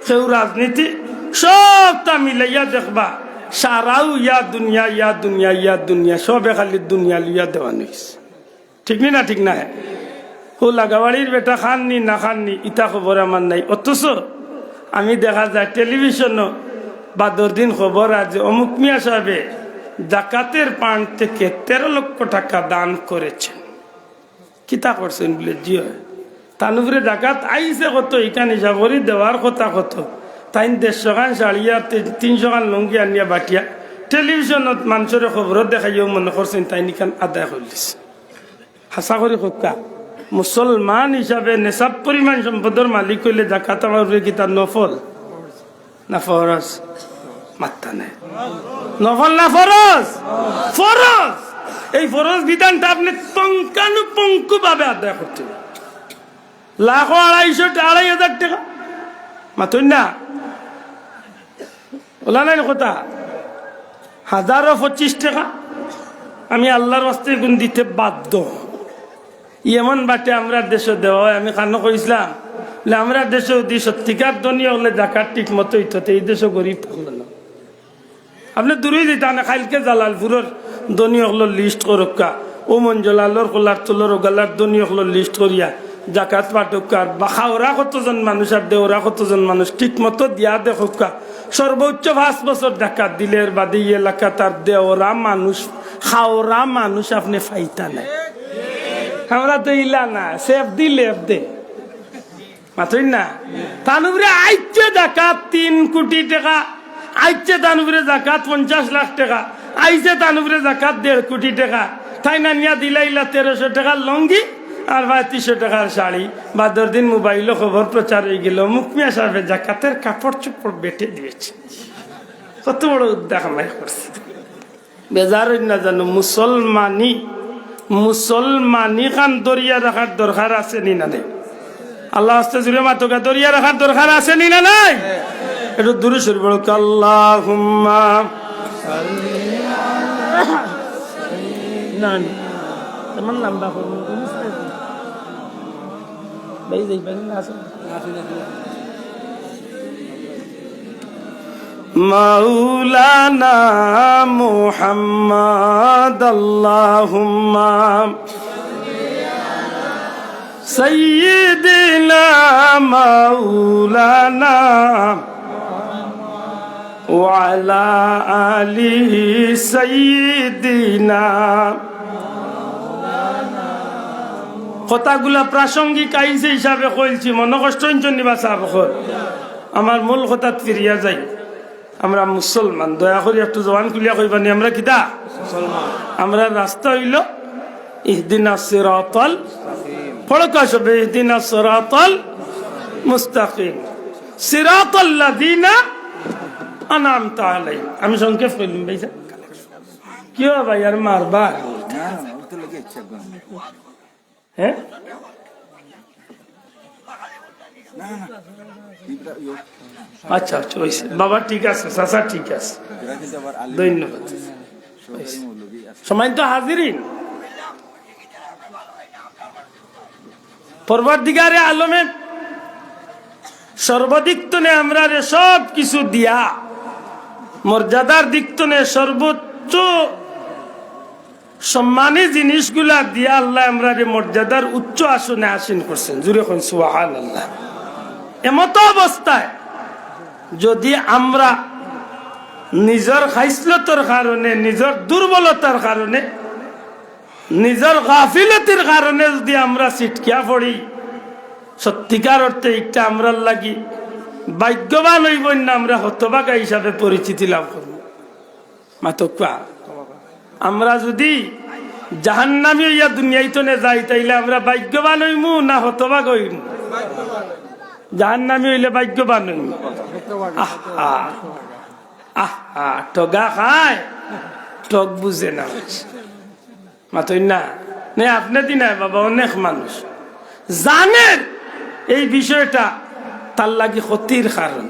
কেউ রাজনীতি, সবটা মিলাইয়া দেখবা সারাউ ইয়া দুনিয়া, ইয়া দুনিয়া, ইয়া দুনিয়া, সবে খালি দুনিয়া লইয়া দেওয়ান অইছে। ঠিক নি না? ঠিক না? হউ লাগাবাড়ির বেটা খাননি না খাননি, ইতা খবর আমার নাই। অথচ আমি দেখা যায় টেলিভিশনো বাদর দিন খবর আছে, অমুক মিয়া সাহেবে জাকাতের ফান্ড থেকে তেরো লক্ষ টাকা দান করেছেন। কিতা করছেন বুলে? জি অয়। তান উপরে জাকাত আইছে কত, ইখান হিসাব করি দেওয়ার কথা কত। তাইন দেড়শো খান শাড়ি আর তি-, তিনশো খান লুঙ্গি আনিয়া বাটিয়া টেলিভিশনত মানষরে খবরও দেখাইয়াউ মনে করছেন তাইন ইখান আদায় করিলিছে। হাছা করি কউক্কা, মুসলমান হিসাবে নেশাব পরিমাণ সম্পদর মালিক অইলে জাকাত আমার উপরে কিতা নফল না ফরজ? মাত্তা নাই। নফল না ফরজ? ফরজ। এই ফরজ বিধানটা আপনে পুঙ্খানুপুঙ্খভাবে আদায় করতে অইবো। লাখো আড়াইশো, আড়াই হাজার টেকা। মাতইন না? অলা নায় নি কথা? হাজারো পঁচিশ টেকা। আমি আল্লার ওয়াস্তে ইগুন দিতে বাধ্য। এমন বাটে আমরার দেশো দেওয়া অয়। আমি কানো কইছলাম, বুলে, আমরার দেশো যদি সত্যিকার ধনী অকলে জাকাত ঠিক মতো অইতো, তে ই দেশো গরিব থাকলো না। আপনে দূরই যাইতা না, কাইলকে জালালপুরর ধনী অকলর list করউক্কা, অউ মঞ্জলালর কলার তলর অউ গালার ধনী অকলর list করিয়া জাকাত পাঠউক্কা, বা খাওরা কতজন মানুষ আর দেওরা কতজন মানুষ, ঠিক মতো দিয়া দেখউক্কা। সর্বোচ্চ পাঁচ বছর জাকাত দিলে এর বাদে ই এলাকাত আর দেওরা মানুষ, খাওরা মানুষ আপনে পাইতা নায়। আমরা তো ইলা না, সেফ দি লেফ দে। মাতইন না? তান উপরে আইছে জাকাত তিন কোটি টেকা, আইছে তান উপরে জাকাত পঞ্চাশ লাখ টেকা, আইছে তান উপরে জাকাত দেড় কোটি টেকা। তাইন আনিয়া দিলাইলা তেরোশো টেকার লুঙ্গি আর পঁয়ত্রিশশো টেকার শাড়ি। বাদর দিন মোবাইলো খবর প্রচার অইগেলো, অমুক মিয়া সাবে জাকাতের কাপড় চোপড় বেটে দিয়েছে। কত বড় উদ্যা কামাই করছে। বেজার অইন না জানো, মুসলমানি, মুসলমানি খান ধরিয়া রাখার দরকার আছে নি না নাই? আল্লার ওয়াস্তে জুরে মাতউক্কা, ধরিয়া রাখার দরকার আছে নি না নাই? একটু দুরুদ শরিফ পড়উক্কা, আল্লাহুম্মা। না, না, তেমন লম্বা করবো না। ভাই, যাই, ভাই, না, আসুন। مولانا محمد اللهم سيدنا مولانا وعلى آله سيدنا। কথাগুলা প্রাসঙ্গিক আইছে হিসাবে কইলছি, মনো কষ্ট অইন নি বা সাব অকল। আমার মূল কথাত ফিরিয়া যাই। আমরা মুসলমান, দয়া করি একটু জবান খুলিয়া কইবানি, আমরা কিতা? মুসলমান। আমরার রাস্তা অইলো ইহদিনাস সিরাতাল, পড়উক্কা সবে, ইহদিনাস সিরাতাল মুস্তাকিম, সিরাতাল্লাযিনা আনআমতা আলাইহিম। আমি সংক্ষেপ কইলাম ভাইজান। কিও ভাই, আর মারবা? হ্যাঁ? আচ্ছা, আচ্ছা, অইছে। বাবা ঠিক আছে, চাচা ঠিক আছে। ধন্যবাদ। অইছে। সম্মানিত হাজিরিন, পরওয়ারদিগারে আলমে সর্বদিক তনে আমরারে সব কিছু দিয়া, মর্যাদার দিক তনে সর্বোচ্চ সম্মানী জিনিসগুলা দিয়া আল্লায় আমরারে মর্যাদার উচ্চ আসনে আসীন করছেন। জুরে কইন সুবহানাল্লাহ। এমতো অবস্থায় যদি আমরা নিজর খাইসলতর কারণে, নিজর দুর্বলতার কারণে, নিজর গাফিলতির কারণে যদি আমরা ছিটকিয়া পড়ি, সত্যিকার অর্থে ইটা আমরার লাগি ভাগ্যবান অইবো না, আমরা হতভাগা হিসাবে পরিচিতি লাভ করমু। মাতউক্কা। আমরা যদি জাহান্নামী অইয়া দুনিয়াইত নে যাই, তাইলে আমরা ভাগ্যবান অইমু না হতভাগা অইমু? জাহান্নামী অইলে ভাগ্যবান অইমু। আহা, আহা, ঠগা খায়, ঠগ বুঝে না। মাতইন না? নে, আপনে দি নায় বাবা, অনেক মানুষ জানের এই বিষয়টা তার লাগি ক্ষতির কারণ।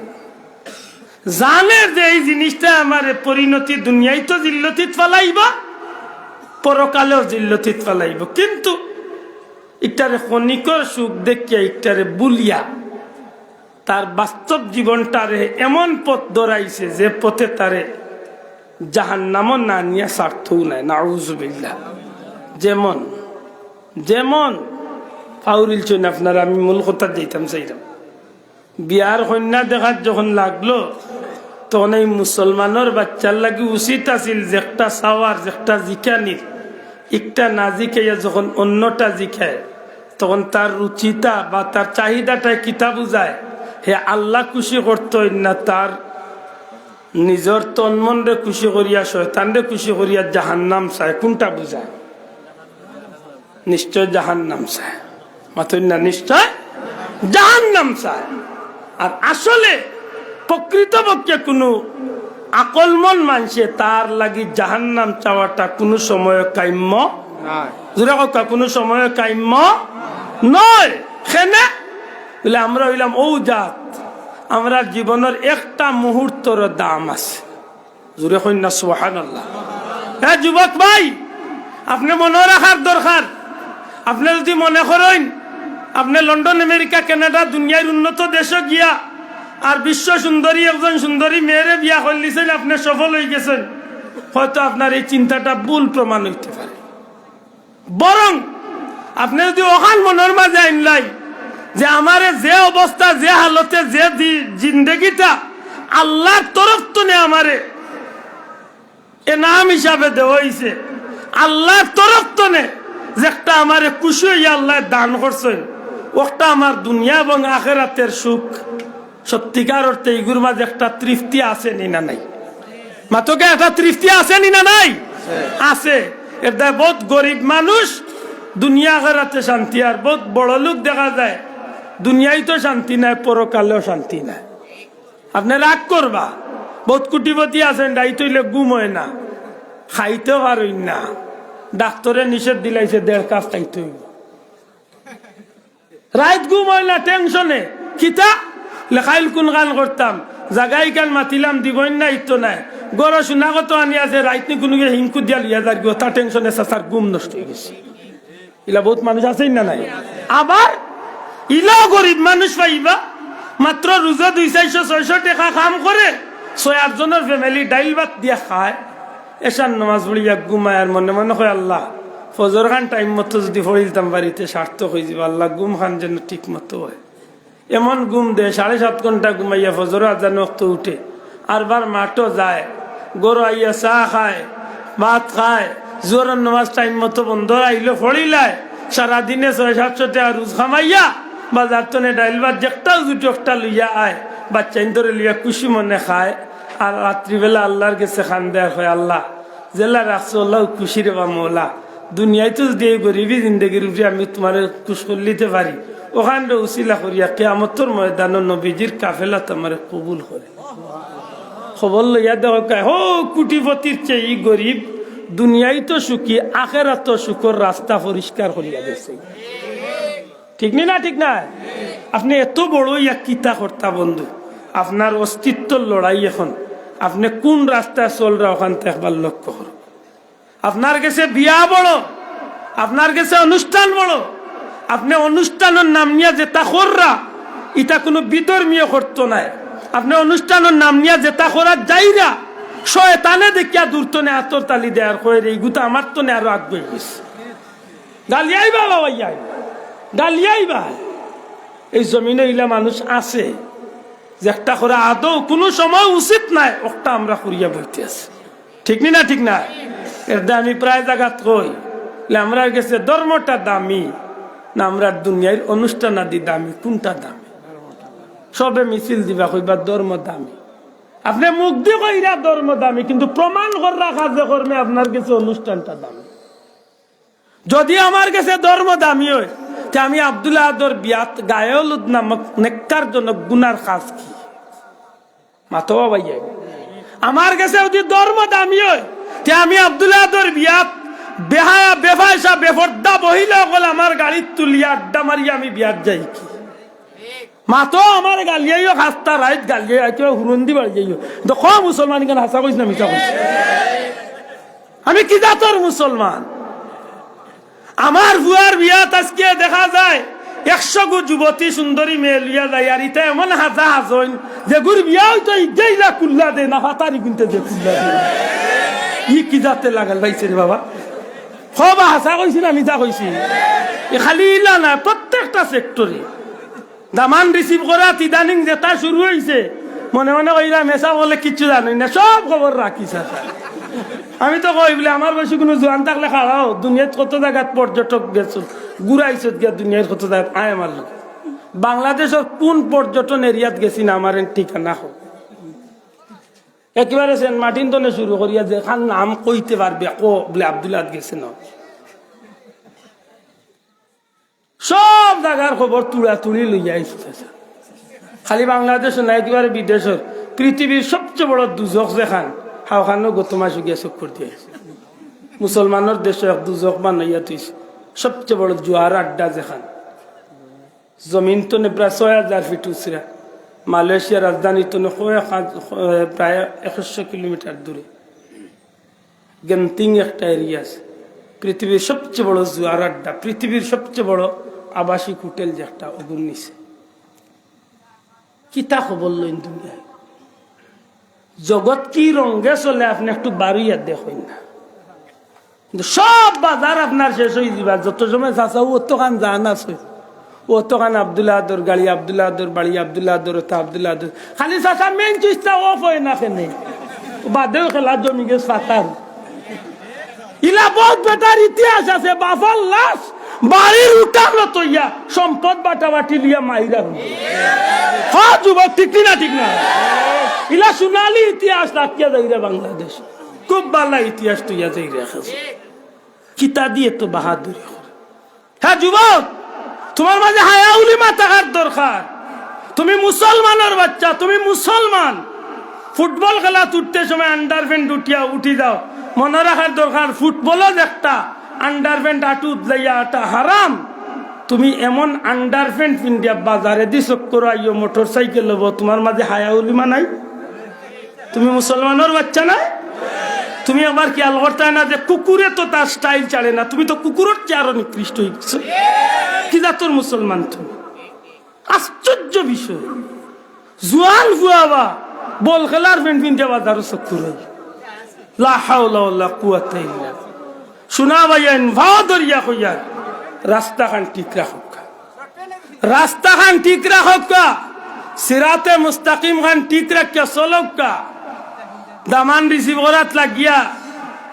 জানের যে এই জিনিসটা আমারে পরিণতি দুনিয়াইত জিল্লতিত ফালাইবো, পরকালেও জিল্লতিত ফালাইবো, কিন্তু ইটারে ক্ষণিকর সুখ দেখিয়া, ইটারে ভুলিয়া, তার বাস্তব জীবনটারে এমন পথ ধরাইছে যে পথে তারে জাহান্নামও না নিয়া ছাড়তউ নায়। নাউজুবিল্লাহ। যেমন, যেমন, পাউরিলছইন আপনারা, আমি মূল কথাত যাইতাম চাইরাম। বিয়ার কইন্যা দেখাত যখন লাগলো, তখন এই মুসলমানর বাইচ্চার লাগি উচিত আছিল যে একটা চাওয়ার, যে একটা জিকানির, একটা না জিকাইয়া যখন অন্যটা জিকায়, তখন তার রুচিটা বা তার চাহিদাটায় কিতা বুঝায়? হে আল্লা খুশি করতইন না, তার নিজর তন মনরে খুশি করিয়া, শয়তানরে খুশি করিয়া জাহান্নাম চায়, কুনটা বুঝায়? নিশ্চয় জাহান্নাম চায়। মাতইন না, নিশ্চয় জাহান্নাম চায়। আর আসলে প্রকৃতপক্ষে কুনু আকলমন মানষে তার লাগি জাহান্নাম চাওয়াটা কুনু সময় কাম্য নায়। জুরে কউক্কা, কুনু সময় কাম্য নয়। কেনে? বলে আমরা অইলাম অউ জাত, আমরার জীবনর একটা মুহূর্তর দাম আছে। জুরে কইন না সুবহানাল্লাহ। এ যুবক ভাই, আপনে মনো রাখার দরকার। আপনে যুদি মনে করইন, আপনে লন্ডন, আমেরিকা, কানাডা, দুনিয়ার উন্নত দেশো গিয়া আর বিশ্ব সুন্দরী, একজন সুন্দরী মেয়েরে বিয়া করিলিছইন, আপনে সফল অইগেছইন, হয়তো আপনার এই চিন্তাটা ভুল প্রমাণ অইতে পারে। বরং আপনে যুদি অখান মনর মাজে আনলাই যে আমারে যে অবস্থা, যে হালতে, যে দি-, জিন্দেগিটা আল্লার তরফ তনে আমারে এনাম হিসাবে দেওয়া অইছে, আল্লার তরফ তনে যেকটা আমারে খুশি অইয়া আল্লায় দান করছইন, অকটা আমার দুনিয়া এবং আখেরাতের সুখ সত্যিকার অর্থে ইগুর মাজে একটা তৃপ্তি আছে নি না নাই? মাতকে একটা তৃপ্তি আছে নি না নাই? আছে। এরদায় বউত গরিব মানুষ দুনিয়া আখেরাতে শান্তি, আর বউত বড়লোক দেখা যায় দুনিয়াইতো শান্তি নাই, পরকালেও শান্তি নাই। আপনে রাগ করবা, বউত কুটিপতি আছইন, রাইত অইলে ঘুম অয় না, খাইতেও পারইন না, ডাক্তরে নিষেধ দিলাইছে দেড় কাপ খাইতে অইবো। রাইত ঘুম অয় না টেনশনে। কিতা? লেখাইল কুনখান করতাম, জাগা ইখান মাতিলাম দিবইন না, ইতো নাই। ঘরো সোনা কত আনি আছে, রাইত নি কুনুগিয়ে হিংকু দিয়া লইয়া যারগি, অতা টেনশনে চাচার ঘুম নষ্ট অইগেছে। ইলা বউত মানুষ আছইন না নাই? আবার ইলাও গরিব মানুষ পাইবা, মাত্র রুজো দুই চাইরশো ছয়শো টেকা কাম করে, ছয় আটজনর ফ্যামিলি ডাইল ভাত দিয়া খায়, এশার নমাজ পড়িয়া ঘুমায় আর মনে মনে কয়, "আল্লাহ, ফজর খান টাইম মতো যুদি পড়িলতাম পারি তে সার্থক অইযিবো, আল্লাহ ঘুম খান যেন ঠিক মতো অয়।" এমন ঘুম দেয়, সাড়ে সাত ঘন্টা ঘুমাইয়া ফজর আজান অক্ত উঠে, আরবার মাঠো যায়, ঘরো আইয়া চা খায়, ভাত খায়, জোহরর নমাজ টাইম মতো বন্দর আইলো পড়িলায়, সারাদিনে ছয় সাতশো টেকা রুজ কামাইয়া বাজার তনে ডাইল ভাত যেকটাউ জুটে অকটা লইয়া আয়, বাচ্চাইন্তরে লইয়া খুশি মনে খায়, আর রাত্রিবেলা আল্লার গেছে কান্দে আর কয়, "আল্লাহ, যেলা রাখছো অলাউ খুশি রেবা মওলা, দুনিয়াইতো যুদি এই গরিবি জিন্দেগির উপরে আমি তুমারে খুশ করিলিতে পারি, অখানরে উছিলা করিয়া কিয়ামতর ময়দানো নবীজির কাফেলাত আমারে কবুল করে।" খবর লইয়া দেখো কায়, হো কুটিপতির চেয়ে ই গরিব দুনিয়াইতো সুখী, আখেরাতো সুখর রাস্তা পরিষ্কার করিয়া দিছে। ঠিক নি না? ঠিক না? আপনে এত বড় ইয়া কিতা করতা বন্ধু, আপনার অস্তিত্বর লড়াই এখন। আপনে কুন রাস্তায় চলরা অখানতে একবার লক্ষ্য করো। আপনার গেছে বিয়া বড়, আপনার গেছে অনুষ্ঠান বড়। আপনে অনুষ্ঠানর নাম নিয়া যেতা কররা, ইতা কুনু বিধর্মীয় করতো নায়। আপনে অনুষ্ঠানর নাম নিয়া যেতা করাত যাইরা, শয়তানে দেখিয়া দূর তনে আতর তালি দেয় আর কয়, "রে, ইগু তো আমার তনে আরো আগুয়াই গেছে।" গালিয়াইবা বাবা, ইয়াই গালিয়াইবা। এই জমিনো ইলা মানুষ আছে, যেকটা করা আদৌ কুনু সময় উচিত নায়, অকটা আমরা করিয়া বইতে আছি। ঠিক নি না? ঠিক না? এরদায় আমি প্রায় জাগাত কই, বলে, "আমরার গেছে ধর্মটা দামি না আমরার দুনিয়ার অনুষ্ঠান আদি দামি? কুনটা দামি?" সবে মিছিল দিবা, কইবা, "ধর্ম দামি।" আপনে মুখদি কইরা ধর্ম দামি, কিন্তু প্রমাণ কররা কাজে কর্মে আপনার গেছে অনুষ্ঠানটা দামি। যুদি আমার গেছে ধর্ম দামি অয়, তে আমি আব্দুল আহাদর বিয়াত গায়ে হলুদ নামক নেক্কারজনক গুনার কাজ কি? মাতো বাবা, ইয়ে। আমার গেছে যুদি ধর্ম দামি অয়, তে আমি আব্দুল আহাদর বিয়াত বেহায়া, বেফায়সা, বেফর্দা মহিলা অকল আমার গাড়িত তুলিয়া আড্ডা মারিয়া আমি বিয়াত যাই কি? মাতো আমারে গালিয়াইও, খাস্তা রাইত গালিয়াইও, আইতে হুরন্দি বাড়ি যাইও। তো ক মুসলমান ইখান হাছা কইছ না মিছা কইছ? আমি কি জাতর মুসলমান? আমার ফুয়ার বিয়াত আজকে দেখা যায় একশো গু যুবতী সুন্দরী মেয়ে লইয়া যায়, আর ইতা এমন হাজা হাজইন, যেগুর বিয়া অইতো ইগেইলা কুল্লা দে না, ফাতারি গুনতে যে কুল্লা দে। ই কি জাতে লাগাল পাইছে রে বাবা? ক বা হাছা কইছি না মিছা কইছি? এ খালি ইলা না, প্রত্যেকটা সেক্টরে। দামান রিসিভ করাত ইদানিং যেতা শুরু অইছে, মনে মনে কইরা মেসাব অকলে কিচ্ছু জানইন না, সব খবর রাখি স্যার। আমি তো কই বলে, আমার বয়সী কুনু জোয়ান থাকলে খাড়াও, দুনিয়াত কত জাগাত পর্যটক গেছইন, ঘুরাইছত গিয়া দুনিয়ার কত জাগাত, আয় আমার লোক। বাংলাদেশর কুন পর্যটন এরিয়াত গেছইন, আমার এন ঠিকানা হোক। একেবারে সেন্ট মার্টিন তনে শুরু করিয়া যেখান নাম কইতে পারবে, কো বলে আব্দুল আহাদ গেছে না। সব জাগার খবর তুড়াতুড়ি লইয়া আইছে। খালি বাংলাদেশো না, একেবারে বিদেশর, পৃথিবীর সবচেয়ে বড় দুজখ যেখান, হাওখানো গত মাসে গিয়া চক্কর দিয়া আইছে। মুসলমানর দেশো এক দুজখ বানাইয়া থইছে, সবচেয়ে বড় জুয়ার আড্ডা যেখান। জমিন তনে প্রায় ছয় হাজার ফিট উচরা, মালয়েশিয়ার রাজধানী তনে কয়েক হাজ-, প্রায় একশো কিলোমিটার দূরে। গেন্তিং একটা এরিয়া আছে, পৃথিবীর সবচেয়ে বড় জুয়ার আড্ডা, পৃথিবীর সবচেয়ে বড় আবাসিক হোটেল যেটা, ওগুর নিচে। কিতা খবর লইন দুনিয়ায়? জগৎ কি রঙে চলে, আপনে একটু বারইয়া দেখইন না। কিন্তু সব বাজার আপনার শেষ অই যিবা, যত সময় চাচা অতখান জান আছে, অতখান আব্দুল আদর গাড়ি, আব্দুল আদর বাড়ি, আব্দুল আদর অতা, আব্দুল আদর। খালি চাচা মেইন সুইচটা অফ অয় না কেনে? বাদেও খেলা জমি গেছে ফাতার। ইলা বউত বেটার ইতিহাস আছে, বাফর লাশ বাড়ির উঠানো থইয়া সম্পদ বাটাবাটি লইয়া মাইরা হইল। হ্যাঁ যুবক, ঠিক নি না? ঠিক না? ইলা সোনালী ইতিহাস রাখিয়া যাইরা বাংলাদেশ, খুব ভালা ইতিহাস থইয়া যাইরা। কিতা দি এত বাহাদুরি করে? হ্যাঁ যুবক, তুমার মাঝে হায়া উলিমা থাকার দরকার। তুমি মুসলমানর বাচ্চা, তুমি মুসলমান। ফুটবল খেলাত উঠতে সময় আন্ডারপ্যান্ট উঠিয়া উঠি যাও, মনো রাখার দরকার ফুটবলো একটা আন্ডারপ্যান্ট আটু উদলাইয়া আটা হারাম। তুমি এমন আন্ডারপ্যান্ট পিন্দিয়া বাজারেদি চক্কর আইও, মোটরসাইকেল লইবো, তুমার মাঝে হায়া উলিমা নাই? তুমি মুসলমানর বাচ্চা না? তুমি আবার খেয়াল করতায় না যে কুকুরে তো তার স্টাইল ছাড়ে না, তুমি তো কুকুরর চেয়ে আরো নিকৃষ্ট অই গেছো। কি জাতর মুসলমান তুমি? আশ্চর্য বিষয়। জুয়ান ফুয়াবা বল খেলার প্যান্ট পিন্দিয়া বাজারো চক্কর আই। লা হাওলা ওয়ালা কুওয়াতা ইল্লা বিল্লাহ। শুনা ভাইয়াইন, ভাও ধরিয়া কইয়ার, রাস্তাখান ঠিক রাখউক্কা। রাস্তাখান ঠিক রাখউক্কা। সিরাতে মুস্তাকিমখান ঠিক রাখিয়া চলউক্কা। দামান রিসিভ করাত লাগিয়া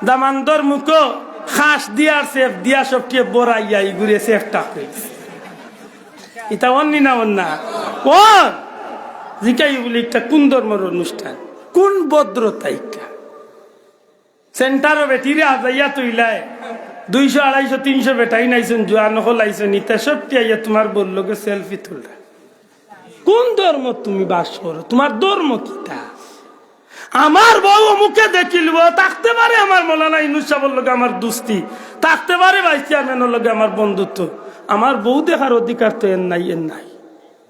দামান্দর মুখো খাস দিয়ার সেফ দিয়া সবটিয়ে বড়াইয়া ইগুরে সেফ টাকইছে। ইতা অন নি না অন না? অন। জিকাই বুলি ইটা কুন ধর্মর অনুষ্ঠান? কুন ভদ্রতা ইটা? সেন্টারো বেটিরে আজাইয়া তুইলায়, দুইশো, আড়াইশো, তিনশো বেটাইন আইছইন, জুয়ান অকল আইছইন, ইতা সবটি আইয়া তুমার বউর লগে সেলফি তুলরা। কুন ধর্মত তুমি বাস করো? তুমার ধর্ম কিতা? আমার বউ অমুকে দেখিলিবো, থাকতে পারে আমার মৌলানা ইউনুস সাবর লগে আমার দুস্তি, থাকতে পারে ভাইস চেয়ারম্যানর লগে আমার বন্ধুত্ব। আমার বউ দেখার অধিকার তো এর নাই, এর নাই।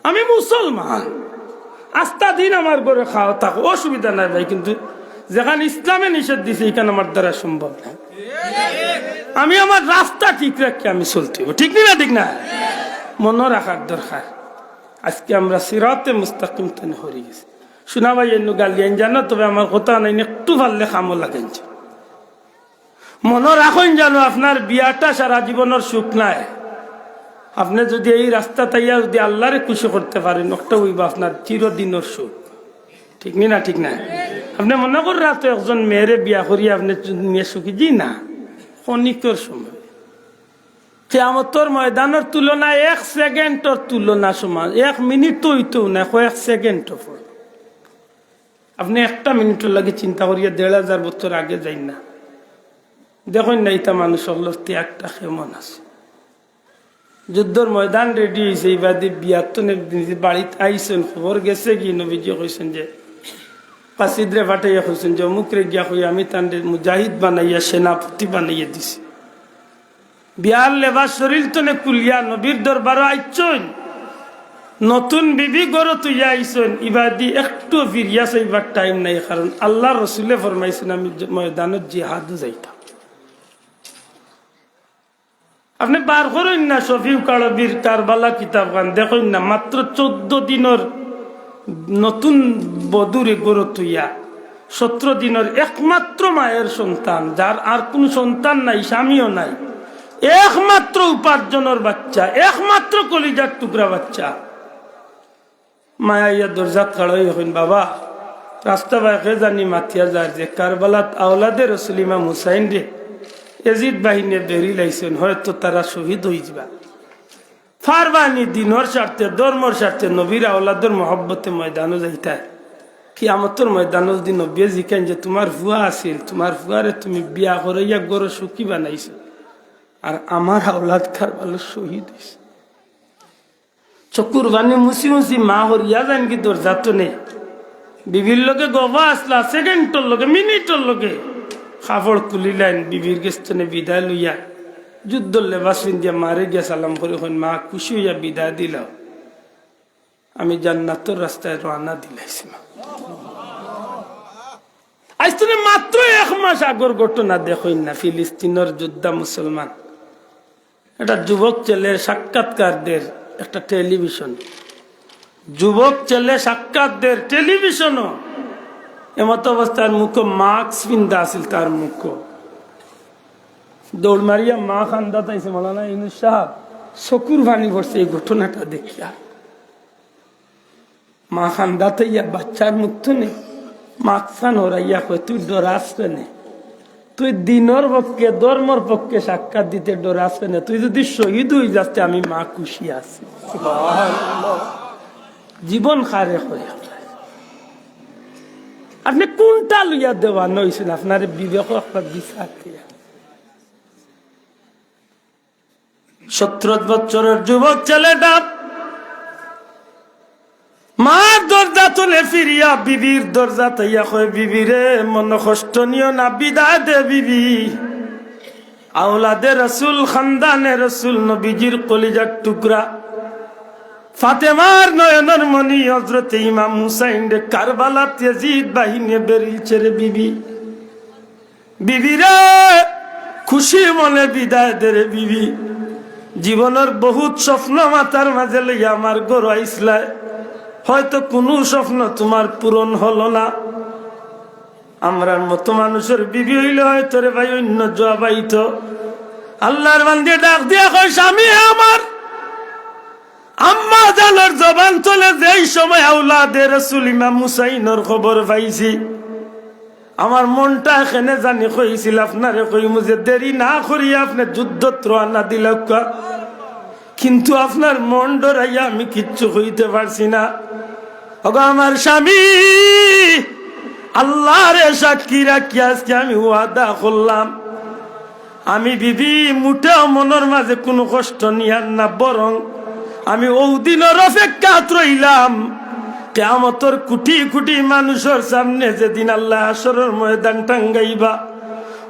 আমি মুসলমান, আস্তা দিন আমার ঘরে খাও থাকো, অসুবিধা নাই ভাই, কিন্তু যেখান ইসলামে নিষেধ দিছে, ইখান আমার দ্বারা সম্ভব না। আমি আমার রাস্তা ঠিক রাখি আমি চলতে অইবো, ঠিক নি না? ঠিক না? মনো রাখার দরকার, আজকে আমরা সিরাতে মুস্তাকিম তনে হরি গেছি। শুনা ভাই, এন্নু গালিয়াইন জানো, তবে আমার কথা নাই, একটু পারলে কামো লাগাইন। মনো রাখইন জানো, আপনার বিয়াটা সারা জীবনর সুখ নায়। আপনে যুদি এই রাস্তাত আইয়া যুদি আল্লারে খুশি করতে পারেন, অকটা অইবো আপনার চিরদিনর সুখ। ঠিক নি না? ঠিক না? আপনে মনো কররা তো একজন মেয়েরে বিয়া করি আপনে মেয়ে সুখী, জি না, ক্ষণিকর সময়। কিয়ামতর ময়দানর তুলনা এক সেকেন্ডর তুলনা সমান, এক মিনিট তো অইতো না, কয়েক সেকেন্ড পর। আপনে একটা মিনিটর লাগি চিন্তা করিয়া দেড় হাজার বছর আগে যাইন না, দেখইন না ইতা মানুষ অকলর ত্যাগটা কেমন আছে। যুদ্ধর ময়দান রেডি অইছে, ইবাদি বিয়াত তনে নিজে বাড়িত আইছইন, খবর গেছে কি নবীজি কইছইন যে কাসিদরে পাঠাইয়া কইছইন যে অমুকরে গিয়া কই আমি তানরে মুজাহিদ বানাইয়া সেনাপতি বানাইয়া দিছি। বিয়ার লেবাস শরীর তনে খুলিয়া নবীর দরবারো আইছইন, নতুন বিবি ঘরো থইয়া আইছইন, ইবাদি একটু ফিরিয়া চাইবার টাইম নাই, কারণ আল্লার রসুলে ফরমাইছইন আমি জ-, ময়দানো জিহাদো যাইতাম। আপনে বার করইন না শফিউক আরবির কারবালা কিতাবখান, দেখইন না, মাত্র চৌদ্দ দিনর নতুন বধুরে ঘরো থইয়া, সতরো দিনর একমাত্র মায়ের সন্তান, যার আর কুনু সন্তান নাই, স্বামীও নাই, একমাত্র উপার্জনর বাচ্চা, একমাত্র কলিজার টুকরা বাচ্চা। মায় আইয়া দরজাত খাড়া অইয়া কইন, "বাবা, রাস্তা বায় কে জানি মাতিয়া যার যে কারবালাত আওলাদে রসুল ইমাম হুসাইনরে এজিদ বাহিনীয়ে ধরিলাইছইন, হয়তো তারা শহীদ অইযিবা। পারবানি দিনর স্বার্থে, ধর্মর স্বার্থে, নবীর আওলাদর মহব্বতে ময়দানো যাইতায়। কিয়ামতর ময়দানো যুদি নবীয়ে জিকাইন যে তুমার ফুয়া আছিল, তুমার ফুয়ারে তুমি বিয়া করাইয়া ঘরো সুখী বানাইছো, আর আমার আওলাদ কারবালাত শহীদ অইছে।" চকুর পানি মুছি মুছি মা হরিয়া যাইনগি দরজাত তনে। বিবির লগে গফা আছলা, সেকেন্ডর লগে, মিনিটর লগে কাপড় খুলিলাইন, বিবির গেছ তনে বিদায় লইয়া, যুদ্ধর লেবাস পিন্দিয়া মারে গিয়া সালাম করি কইন, "মা, খুশি অইয়া বিদায় দিলাও, আমি জান্নাতর রাস্তায় রওয়ানা দিলাইছি মা।" আইজ তনে মাত্র এক মাস আগর ঘটনা, দেখইন না, ফিলিস্তিনর যোদ্ধা মুসলমান একটা যুবক ছেলে সাক্ষাৎকার দের একটা টেলিভিশন, যুবক ছেলে সাক্ষাৎ দের টেলিভিশনো। এমত অবস্থায় মুখো মাস্ক পিন্দা আছিল তার মুখো। দৌড় মারিয়া মা কান্দাত আইছে, "মৌলানা ইউনুস সাব, চকুর পানি পড়ছে এই ঘটনাটা দেখিয়া।" মা কান্দাত আইয়া বাচ্চার মুখ থনে মাথাখান হরাইয়া কয়, "তুই ডরাস কেনে? তুই দ্বীনর পক্ষে, ধর্মর পক্ষে সাক্ষাৎ দিতে ডরাস কেনে? তুই যদি শহীদ অই যাস, তে আমি মা খুশি আছি।" জীবন কারে কয়? আপনে কুনটা লইয়া দেওয়ানা অইছইন? আপনারে বিবেকো একবার বিচার দিয়া। সতেরো বছরর যুবক ছেলেটা মার দরজা থনে ফিরিয়া বিবির দরজাত আইয়া কয়, "বিবি রে, মনো কষ্ট নিও না, বিদায় দে বিবি।" আওলাদে রসুল, খান্দানে রসুল, নবীজির কলিজার টুকরা, ফাতেমার নয়নর মণি হজরতে ইমাম হুসাইনরে কারবালাত ইয়াজিদ বাহিনীয়ে বেরিলছে রে বিবি। বিবি রে, খুশি মনে বিদায় দে রে বিবি। জীবনর বহুত স্বপ্ন মাথার মাঝে লইয়া আমার ঘরো আইছলায়, হয়তো কুনু স্বপ্ন তুমার পূরণ হলো না। আমরার মতো মানুষর বিবি অইলে হয়তো রে ভাই অইন্য জুয়াব আইতো। আল্লার বান্দি ডাক দিয়া কয়, "স্বামী আমার, আম্মা জানর জবান থনে যেই সময় আওলাদে রসুল ইমাম হুসাইনর খবর পাইছি, আমার মনটা কেনে জানি কইছিল আপনারে কইমু যে দেরি না করিয়া আপনে যুদ্ধত রওয়ানা দিলাউক্কা, কিন্তু আপনার মন ডরাইয়া আমি কিচ্ছু কইতে পারছি না।" ওগো আমার স্বামী, আল্লারে সাক্ষী রাখি আজকে আমি ওয়াদা করলাম, আমি বিবি মুটেও মনর মাঝে কুনু কষ্ট নিয়ার না, বরং আমি অউ দিনর অপেক্ষাত রইলাম। কিয়ামতর কুটি কুটি মানুষর সামনে যেদিন আল্লায় হাশরর ময়দান টাঙ্গাইবা,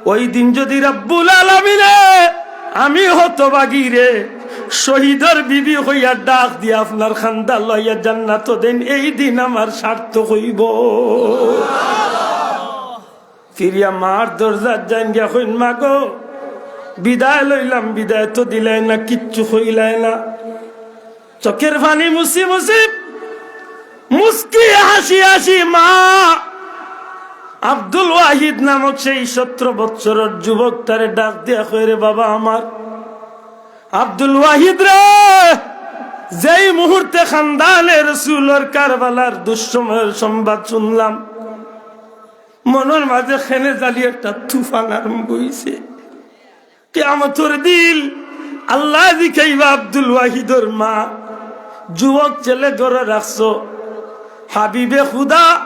ওই দিন যদি রাব্বুল আলামিনে আমি হতভাগীরে শহীদর বিবি কইয়া ডাক দিয়া আপনার কান্দা লইয়া জান্নাতো দেইন, এই দিন আমার সার্থক অইবো। ফিরিয়া মার দরজাত যাইন গিয়া কইন, "মা গো, বিদায় লইলাম, বিদায় তো দিলায় না, কিচ্ছু কইলায় না।" চোখের পানি মুছি মুছি, মুচকি হাসি হাসি মা আব্দুল ওয়াহিদ নামক সেই সতেরো বৎসরর যুবকটারে ডাক দিয়া কয়, "রে বাবা আমার আব্দুল ওয়াহিদ রে, যেই মুহূর্তে খান্দানে রসুলর কারবালার দুঃসময়ের সংবাদ শুনলাম, মনর মাঝে কেনে জানি একটা তুফান আরম্ভ অইছে। কিয়ামতর দিন আল্লায় জিকাইবা, আব্দুল ওয়াহিদর মা, যুবক ছেলে ঘরো রাখছো, হাবিবে খুদা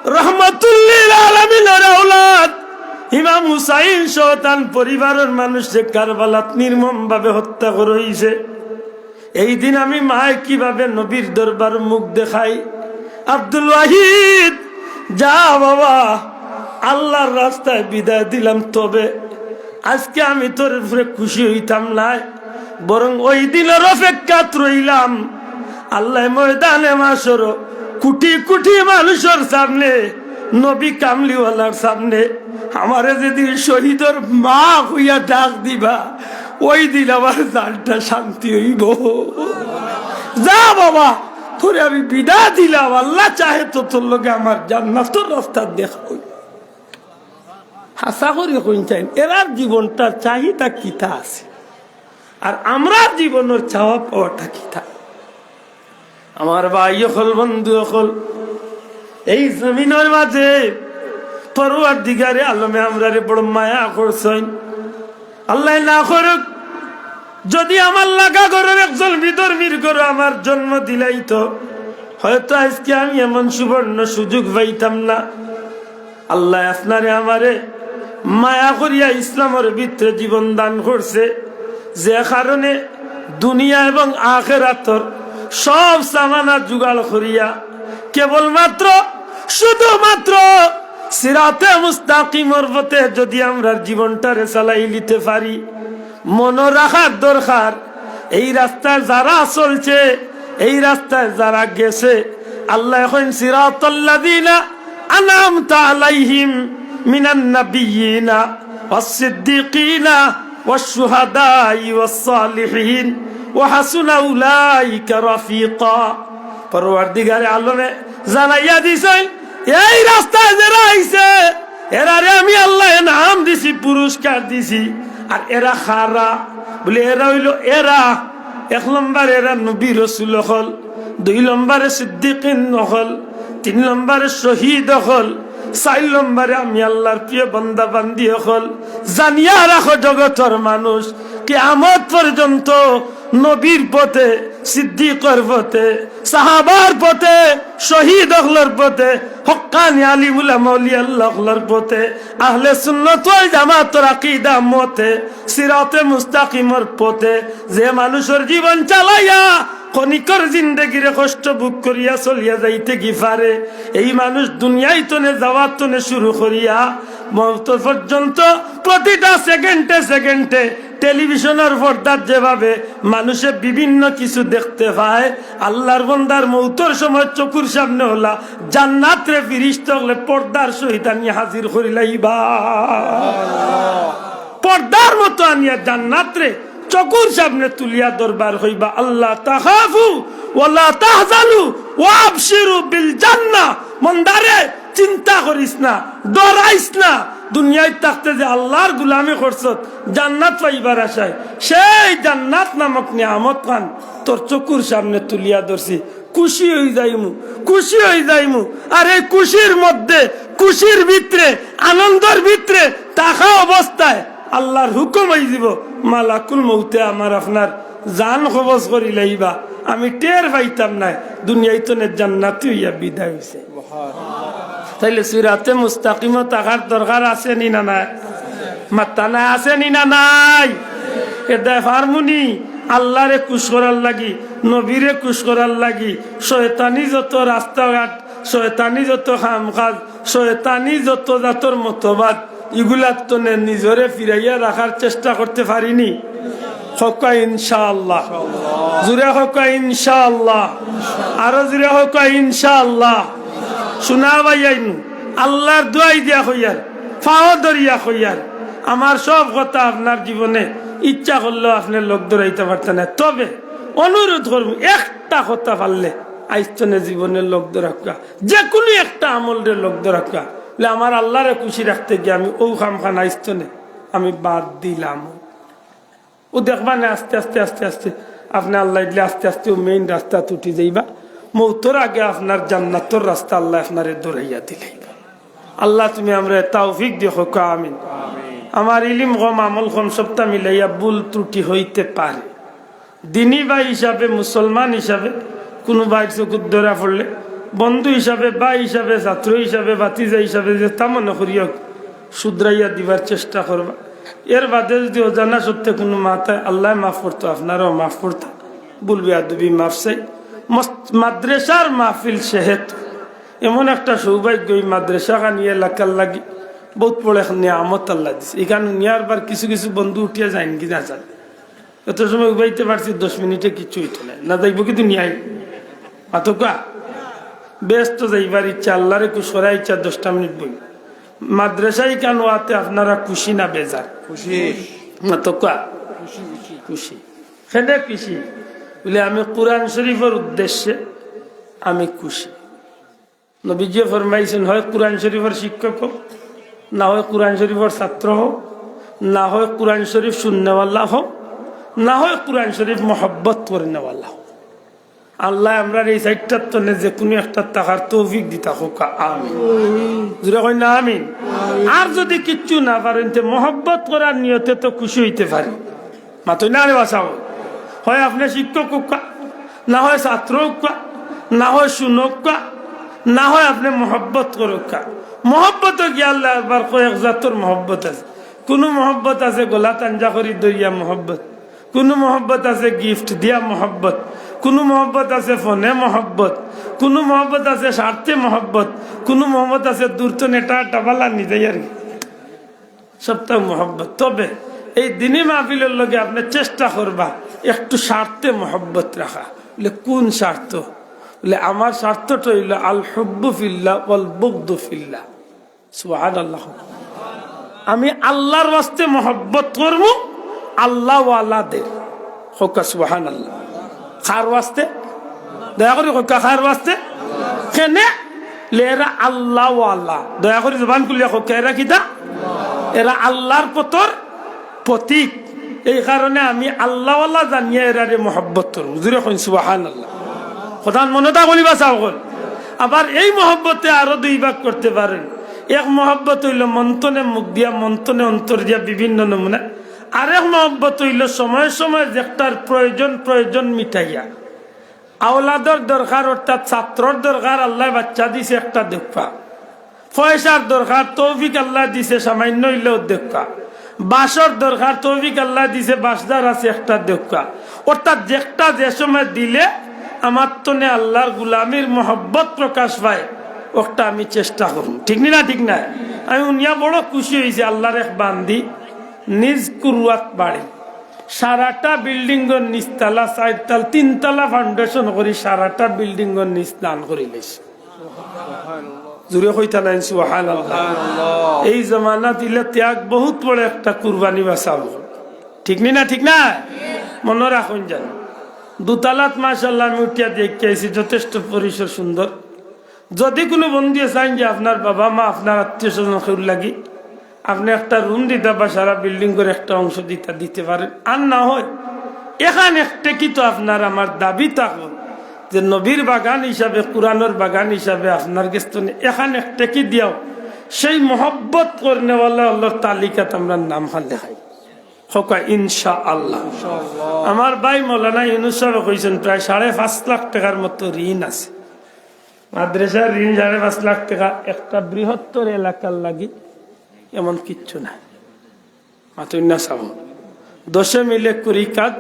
রহমাতুল্লিল আলামিনর আওলাদ ইমাম হুসাইন সহ তান পরিবারর মানুষরে কারবালাত নির্মমভাবে হত্যা করা অইছে। এই দিন আমি মায় কিভাবে নবীর দরবার মুখ দেখাই?" আব্দুল ওয়াহিদ, যা বাবা, আল্লার রাস্তায় বিদায় দিলাম, তবে আজকে আমি তোর উপরে খুশি অইতাম নায়, বরং ওই দিনর অপেক্ষাত রইলাম। আল্লায় ময়দানে মাশরো কুটি কুটি মানুষর সামনে, নবী কামলিওয়ালার সামনে আমারে যেদিন শহীদর মা কইয়া ডাক দিবা, ওই দিন আমার জানটা শান্তি অইবো। যা বাবা, তোরে আমি বিদায় দিলাম, আল্লাহ চাহে তো তোর লগে আমার জান্নাতর রাস্তাত দেখা অইবো। হাছা করি কইন চাইন, এরার জীবনটার চাহিদা কিতা আছে, আর আমরার জীবনর চাওয়া পাওয়াটা কিতা? আমার ভাই অকল, বন্ধু অকল, এই জমিনর মাঝে পরওয়ারদিগারে আলমে আমরারে বড় মায়া করছইন। আল্লায় না করুক, যদি আমার লাগা ঘরর একজন বিধর্মীর ঘরো আমার জন্ম দিলাইতো, হয়তো আজকে আমি এমন সুবর্ণ সুযোগ পাইতাম না। আল্লায় আপনারে আমারে মায়া করিয়া ইসলামর ভিতরে জীবন দান করছে, যে কারণে দুনিয়া এবং আখেরাতর সব সামানা জোগাড় করিয়া কেবলমাত্র, শুধুমাত্র সিরাতে মুস্তাকিমর পথে যদি আমরার জীবনটারে চালাইলিতে পারি, মনো রাখার দরকার, এই রাস্তায় যারা চলছে, এই রাস্তায় যারা গেছে, আল্লায় কইন, "সিরাতাল্লাযীনা আনআমতা আলাইহিম মিনান নাবিয়্যিনা ওয়াস সিদ্দীকিনা ওয়াশ শুহাদাই ওয়াস সালিহিন ওয়া হাসুনা উলাইকা রাফিকা।" পরওয়ারদিগারে আলমে জানাইয়া দিছইন, এই রাস্তায় যেরা আইছে, এরারে আমি আল্লায় এনাম দিছি, পুরস্কার দিছি। আর এরা কারা? বলে, এরা অইলো এরা, এক নম্বরে এরা নবী রসুল অকল, দুই নম্বরে সিদ্দিকিন অকল, তিন নম্বরে শহীদ অকল, চাইর নম্বরে আমি আল্লার প্রিয় বান্দা বান্দি অকল। জানিয়া রাখো জগতর মানুষ, কিয়ামত পর্যন্ত নবীর পথে, সিদ্দিকর পথে, সাহাবার পথে, শহীদ অকলর পথে, হক্কানি আলিম উলামা আউলিয়া আল্লাহ অকলর পথে, আহলে সুন্নত ওয়াল জামাতর আকীদা মতে, সিরাতে মুস্তাকিমর পথে যে মানুষর জীবন চালাইয়া ক্ষণিকর জিন্দেগিরে কষ্ট ভোগ করিয়া চলিয়া যাইতে গি পারে, এই মানুষ দুনিয়াই তনে যাওয়ার তনে শুরু করিয়া মউত পর্যন্ত প্রতিটা সেকেন্ডে সেকেন্ডে টেলিভিশনর পর্দাত যেভাবে মানুষে বিভিন্ন কিছু দেখতে পায়, আল্লার বন্দার মউতর সময় চকুর সামনে অলা জান্নাতরে ফিরিস্তা অকলে পর্দার সহিত আনিয়া হাজির করিলাইবা। পর্দার মতো আনিয়া জান্নাতরে চকুর সামনে তুলিয়া ধরবা আর কইবা, "আল্লা তাখাফু ওয়ালা তাহজানু ওয়া আবশিরু বিল জান্নাহ।" বন্দারে, চিন্তা করিস না, ডরাইস না। দুনিয়াত থাকতে যে আল্লার গুলামি করছত জান্নাত পাইবার আশায়, সেই জান্নাত নামক নিয়ামত খান তোর চকুর সামনে তুলিয়া ধরছি। খুশি অইযাইমু, খুশি অইযাইমু। আর এই খুশির মধ্যে, খুশির ভিতরে, আনন্দর ভিতরে থাকা অবস্থায় আল্লার হুকুম অইযিবো, মালাকুল মউতে আমার আপনার জান কবজ করিলাইবা, আমি টের পাইতাম নায়, দুনিয়াই তনে জান্নাতি অইয়া বিদায় অইছে। তাইলে সিরাতে মুস্তাকিমো থাকার দরকার আছে নি না নাই? মাত্তা নাই, আছে নি না নাই? এদায় পারমুনি আল্লারে খুশ করার লাগি, নবীরে খুশ করার লাগি, শয়তানি যত রাস্তাঘাট, শয়তানি যত কাম কাজ, শয়তানি যত জাতর মতবাদ, ইগুলার তনে নিজরে ফিরাইয়া রাখার চেষ্টা করতে পারিনি? কউক্কা ইনশাআল্লাহ। জুরে কউক্কা ইনশাআল্লাহ। আরো জুরে কউক্কা ইনশাআল্লাহ। শুনা ভাইয়াইন, আল্লার দুয়াই দিয়া কইয়ার, পাও ধরিয়া কইয়ার, আমার সব কথা আপনার জীবনে ইচ্ছা করলেও আপনে লগ ধরাইতা পারতা নায়। তবে অনুরোধ করমু, একটা কথা পারলে আইজ তনে জীবনে লগ ধরাউক্কা, যেকুনু একটা আমলরে লগ ধরাউক্কা। বলে, আমার আল্লারে খুশি রাখতে গিয়া আমি অউ কামখান আইজ তনে আমি বাদ দিলাম। অউ দেখবা নে আস্তে আস্তে, আস্তে আস্তে আপনে আল্লায় দিলে আস্তে আস্তে অউ মেইন রাস্তাত উঠি যাইবা। মউতর আগে আপনার জান্নাতর রাস্তা আল্লায় আপনারে ধরাইয়া দিলাইবা। আল্লা তুমি আমরারে তৌফিক দিও, কউক্কা আমিন। আমার ইলিম কম, আমল কম, সবটা মিলাইয়া ভুল ত্রুটি অইতে পারে। দিনী ভাই হিসাবে, মুসলমান হিসাবে কুনু ভাইর চকুত ধরা পড়লে, বন্ধু হিসাবে, ভাই হিসাবে, ছাত্র হিসাবে, ভাতিজা হিসাবে যেতা মনে করিয়া অউক, শুধরাইয়া দিবার চেষ্টা করবা। এর বাদে যুদি অজানা সত্ত্বে কুনু মাতায়, আল্লায় মাফ করতো, আপনারাও মাফ করতা, ভুল বেয়াদবি মাফ চাই। মস-, মাদ্রাসার মাহফিল সেহেতু এমন একটা সৌভাগ্য, এই মাদ্রাসাখান ই এলাকার লাগি বউত বড় এক নিয়ামত আল্লায় দিছে। ইখান নিয়ার বার কিছু কিছু বন্ধু উঠিয়া যাইনগি না জানি। অত সময় উবাইতে পারছি দশ মিনিটে, কিচ্ছু অইতো নায়, না যাইবো কি দুনিয়ায়? মাতউক্কা, বেহেস্তো যাইবার ইচ্ছা, আল্লারে খুশ করার ইচ্ছা, দশটা মিনিট বই। মাদ্রাসায় ইখান অওয়াতে আপনারা খুশি না বেজার? খুশি। মাতউক্কা, খুশি। কেনে খুশি? বলে, আমি কোরআন শরীফর উদ্দেশ্যে আমি খুশি। নবীজিয়ে ফরমাইছইন, হয় কোরআন শরীফর শিক্ষক অও, না হয় কোরআন শরীফর ছাত্র অও, না হয় কোরআন শরীফ শুননেওয়ালা অও, না হয় কোরআন শরীফ মহব্বত করনেওয়ালা অও। আল্লায় আমরারে ই চাইরটার তনে যেকুনু একটাত থাকার তৌফিক দিতা কউক্কা আমিন। জুরে কইন না আমিন। আর যুদি কিচ্ছু না পারইন, তে মহব্বত করার নিয়তে তো খুশি অইতে পারি। মাতইন না রে বাসাও। হয় আপনে শিক্ষক অউক্কা, না হয় ছাত্র অউক্কা, না হয় শুনউক্কা, না হয় আপনে মহব্বত করউক্কা। মহব্বতো গিয়া আল্লায় আবার কয় এক জাতর মহব্বত আছে। কুনু মহব্বত আছে গলা টাইনা করি ধরিয়া মহব্বত, কুনু মহব্বত আছে গিফট দিয়া মহব্বত, কুনু মহব্বত আছে ফোনে মহব্বত, কুনু মহব্বত আছে স্বার্থে মহব্বত, কুনু মহব্বত আছে দূর তনে টা টা বালা নিজাই আর কি। সবটা মহব্বত। তবে এই দিনী মাহফিলর লগে আপনে চেষ্টা করবা একটু স্বার্থে মহব্বত রাখা। বলে, কুন স্বার্থ? বলে, আমার স্বার্থটা অইলো আল হুব্বু ফিল্লাহ ওয়াল বুগদু ফিল্লাহ। সুবহানাল্লাহ। আমি আল্লার ওয়াস্তে মহব্বত করমু, আল্লাওয়ালাদের। কউক্কা সুবহানাল্লাহ। কার ওয়াস্তে? দয়া করি কউক্কা, কার ওয়াস্তে? কেনে? বলে, এরা আল্লাওয়ালা। দয়া করি জবান খুলিয়া কউক্কা, এরা কিতা? এরা আল্লার পথর প্রতীক। এই কারণে আমি আল্লাহওয়ালা জানিয়া এরারে মহব্বত করমু। জুরে কইন সুবহানাল্লাহ। কথাখান মনো থাকবো নি বা চাও কইন। আবার এই মহব্বতে আরো দুই ভাগ করতে পারেন। এক মহব্বত অইলো মন থনে মুখ দিয়া, মন থনে অন্তর দিয়া বিভিন্ন নমুনা। আরেক মহব্বত অইলো সময়ে সময়ে যেকটার প্রয়োজন, প্রয়োজন মিটাইয়া। আওলাদর দরকার, অর্থাৎ ছাত্রর দরকার, আল্লায় বাচ্চা দিছে একটা দেউক্কা। পয়সার দরকার, তৌফিক আল্লায় দিছে সামান্য অইলেও দেউক্কা। বাসর দরকার, তৌফিক আল্লায় দিছে বাসদার আছে একটা দেউক্কা। অর্থাৎ যেকটা যে সময় দিলে আমার থনে আল্লাহর গুলামির মহব্বত প্রকাশ পায়, অকটা আমি চেষ্টা করমু। ঠিক নি না? ঠিক না? আমি হুনিয়া বড় খুশি অইছি, আল্লাহর এক বান্দি নিজ কুরুয়াত বাড়ি, সারাটা বিল্ডিংর নিচতলা, চাইরতলা, তিনতলা foundation করি সারাটা বিল্ডিংর নিচ দান করিলাইছে। জুরে কইতা নাইন সুবহানাল্লাহ। এই জমানাত ইলা ত্যাগ বহুত বড় একটা কুরবানি বা সওয়াব। ঠিক নি না? ঠিক না? মনো রাখইন যেন। দুতলাত মাশাআল্লাহ আমি উঠিয়া দেখিয়া আইছি, যথেষ্ট পরিসর সুন্দর। যদি কুনু বন্ধুয়ে চাইন যে আপনার বাবা মা, আপনার আত্মীয় স্বজন কেউর লাগি আপনে একটা রুম দিতা বা সারা বিল্ডিংর একটা অংশ দিতা, দিতে পারেন। আর না হয় এখান এক টেকি তো আপনার আমার দাবি থাকবো যে নবীর বাগান হিসাবে, কুরআনর বাগান হিসাবে আপনার গেছ থনে এখান এক টেকি দিয়াও সেই মহব্বত করনেওয়ালা অকলর তালিকাত আমরার নাম খান লেখাই। কউক্কা ইনশাআল্লাহ। আমার ভাই মৌলানা ইউনুস সাহেব কইছইন প্রায় সাড়ে পাঁচ লাখ টেকার মতো ঋণ আছে। মাদ্রাসার ঋণ সাড়ে পাঁচ লাখ টেকা, একটা বৃহত্তর এলাকার লাগি এমন কিচ্ছু নাই। মাতইন না সাব। দশে মিলে কুড়ি কাজ,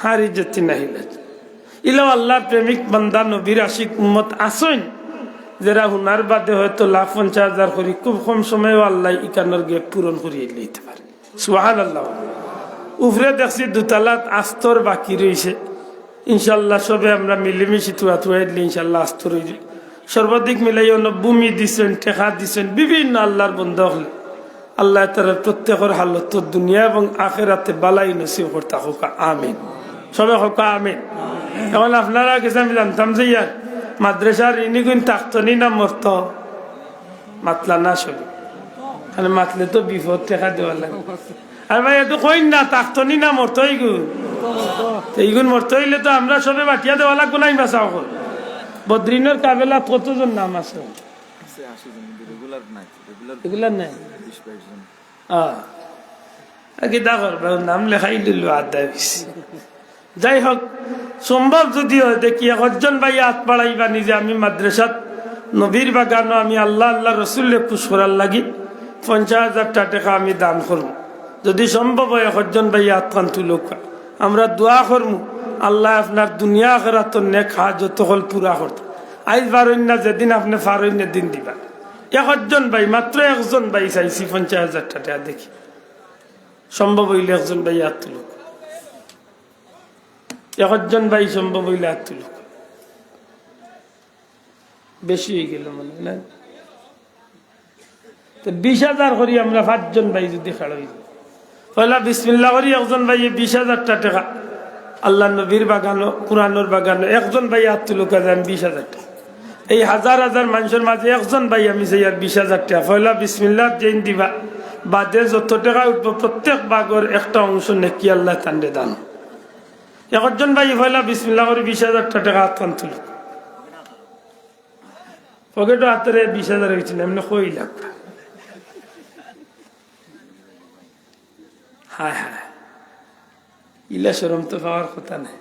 হারি যেতি নাহি লাজ। ইলাও আল্লাহর প্রেমিক বান্দা, নবীর আশিক উম্মত আছইন, যেরা হুনার বাদে হয়তো লাখ পঞ্চাশ হাজার করি খুব কম সময়ও আল্লায় ইকানোর gap পূরণ করিয়া দিতে পারে। সুবহানাল্লাহ। উপরে দেখছি দুতলাত আস্তর বাকি রইছে। ইনশাআল্লাহ সবে আমরা মিলিমিশি থুড়া থুড়া দিলে ইনশাআল্লাহ আস্তর অইযিবো। সর্বাধিক মিলাইয়া অনো ভূমি দিছইন, টেকা দিছইন, বিভিন্ন আল্লাহর বন্দা অকলে। আল্লায় তারার প্রত্যেকর হালত দুনিয়া এবং আখেরাতে বালাই নসিব করতা কউক্কা, আমিন। সবে কউক্কা, আমিন। এখন আপনারার গেছে আমি জানতাম যে ইয়ার মাদ্রাসার ঋণী গুইন থাকতো নি না মরতো? মাতলা না সবে। মানে মাতলে তো বিপদ, টেকা দেওয়া লাগে। আর ভাই, এতো কইন না, থাকতো নি না মরতো ইগুইন? তো ইগুইন মরতো অইলে তো আমরা সবে বাটিয়া দেওয়া লাগবো না, ইমা সাব। বদরিনর কাফেলাত কতজন নাম আছে? আছে আশি জন, কিন্তু regular নাই। Regular regular নাই? বিশ বাইশ জন। আহ। আর কিতা করবা, নাম লেখাই দিল আদাইস। যাই হোক, সম্ভব যদি হয়, দেখি একজন ভাই আত বাড়াইবা নিজে, আমি মাদ্রাসাত নবীর বাগানো আমি আল্লাহ, আল্লাহ রসুলরে খুশ করার লাগি পঞ্চাশ হাজার টা টেকা আমি দান করমু। যদি সম্ভব হয়, একজন ভাই আত খান তুলউক্কা, আমরা দোয়া করমু, আল্লায় আপনার দুনিয়া আখেরাতর নেক হাজত অকল পুরা করতা। আইজ পারইন না, যেদিন আপনে পারইন এদিন দিবা। একজন ভাই, মাত্র একজন ভাই চাইছি পঞ্চাশ হাজার টা টেকা, দেখি সম্ভব অইলে একজন ভাই আত তুলউক্কা। একজন ভাই সম্ভব অইলে আত তুলউক্কা। বেশি অইগেলো মনে অয় না? তো বিশ হাজার করি আমরা পাঁচজন ভাই যদি খাড়া অই যাই। পয়লা বিসমিল্লাহ করি একজন ভাইয়ে বিশ হাজার টা টেকা। আল্লাহর নবীর বাগানো, কুরআনর বাগানো একজন ভাই আত তুলউক্কা, যাইন বিশ হাজার টেকা। এই হাজার হাজার মানষর মাঝে একজন ভাই আমি চাইয়ার বিশ হাজার টেকা। পয়লা বিসমিল্লাহ যেইন দিবা, বাদে যত টেকা উঠবো প্রত্যেক ভাগর একটা অংশ নেকি আল্লায় তানরে দান। একজন ভাই পয়লা বিসমিল্লাহ করি বিশ হাজার টা টেকা আত খান তুলউক্কা। পকেটো আতরে বিশ হাজার অইছে না, এমনে কইলাম। হায় হায়, ইলা শরম তো পাওয়ার কথা নায়।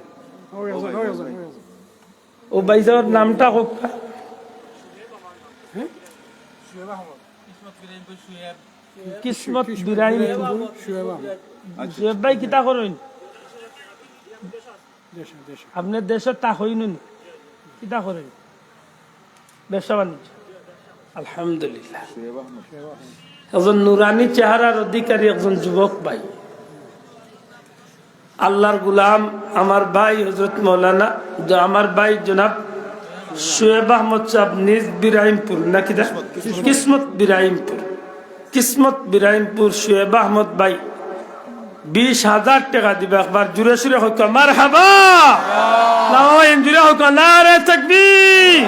ও ভাই সাবর নামটা কউক্কা। কিসমত বিরাইম। শুয়েব ভাই কিতা করইন? আপনে দেশো তা হইন নি? কিতা করইন? ব্যবসা বাণিজ্য। আলহামদুলিল্লাহ। একজন নুরানি চেহারার অধিকারী একজন যুবক ভাই। আল্লাহর গোলাম, আমার ভাই হযরত মাওলানা, জ-, আমার ভাই জনাব শুয়েব আহমদ সাব নিজ বিরাইমপুর, না কিতা? কিসমত বিরাইমপুর। কিসমত বিরাইমপুর শুয়েব আহমদ ভাই বিশ হাজার টেকা দিবা। একবার জুরে সুরে কউক্কা, মারহাবা। না, অউ জুরে কউক্কা, নারে তাকবীর,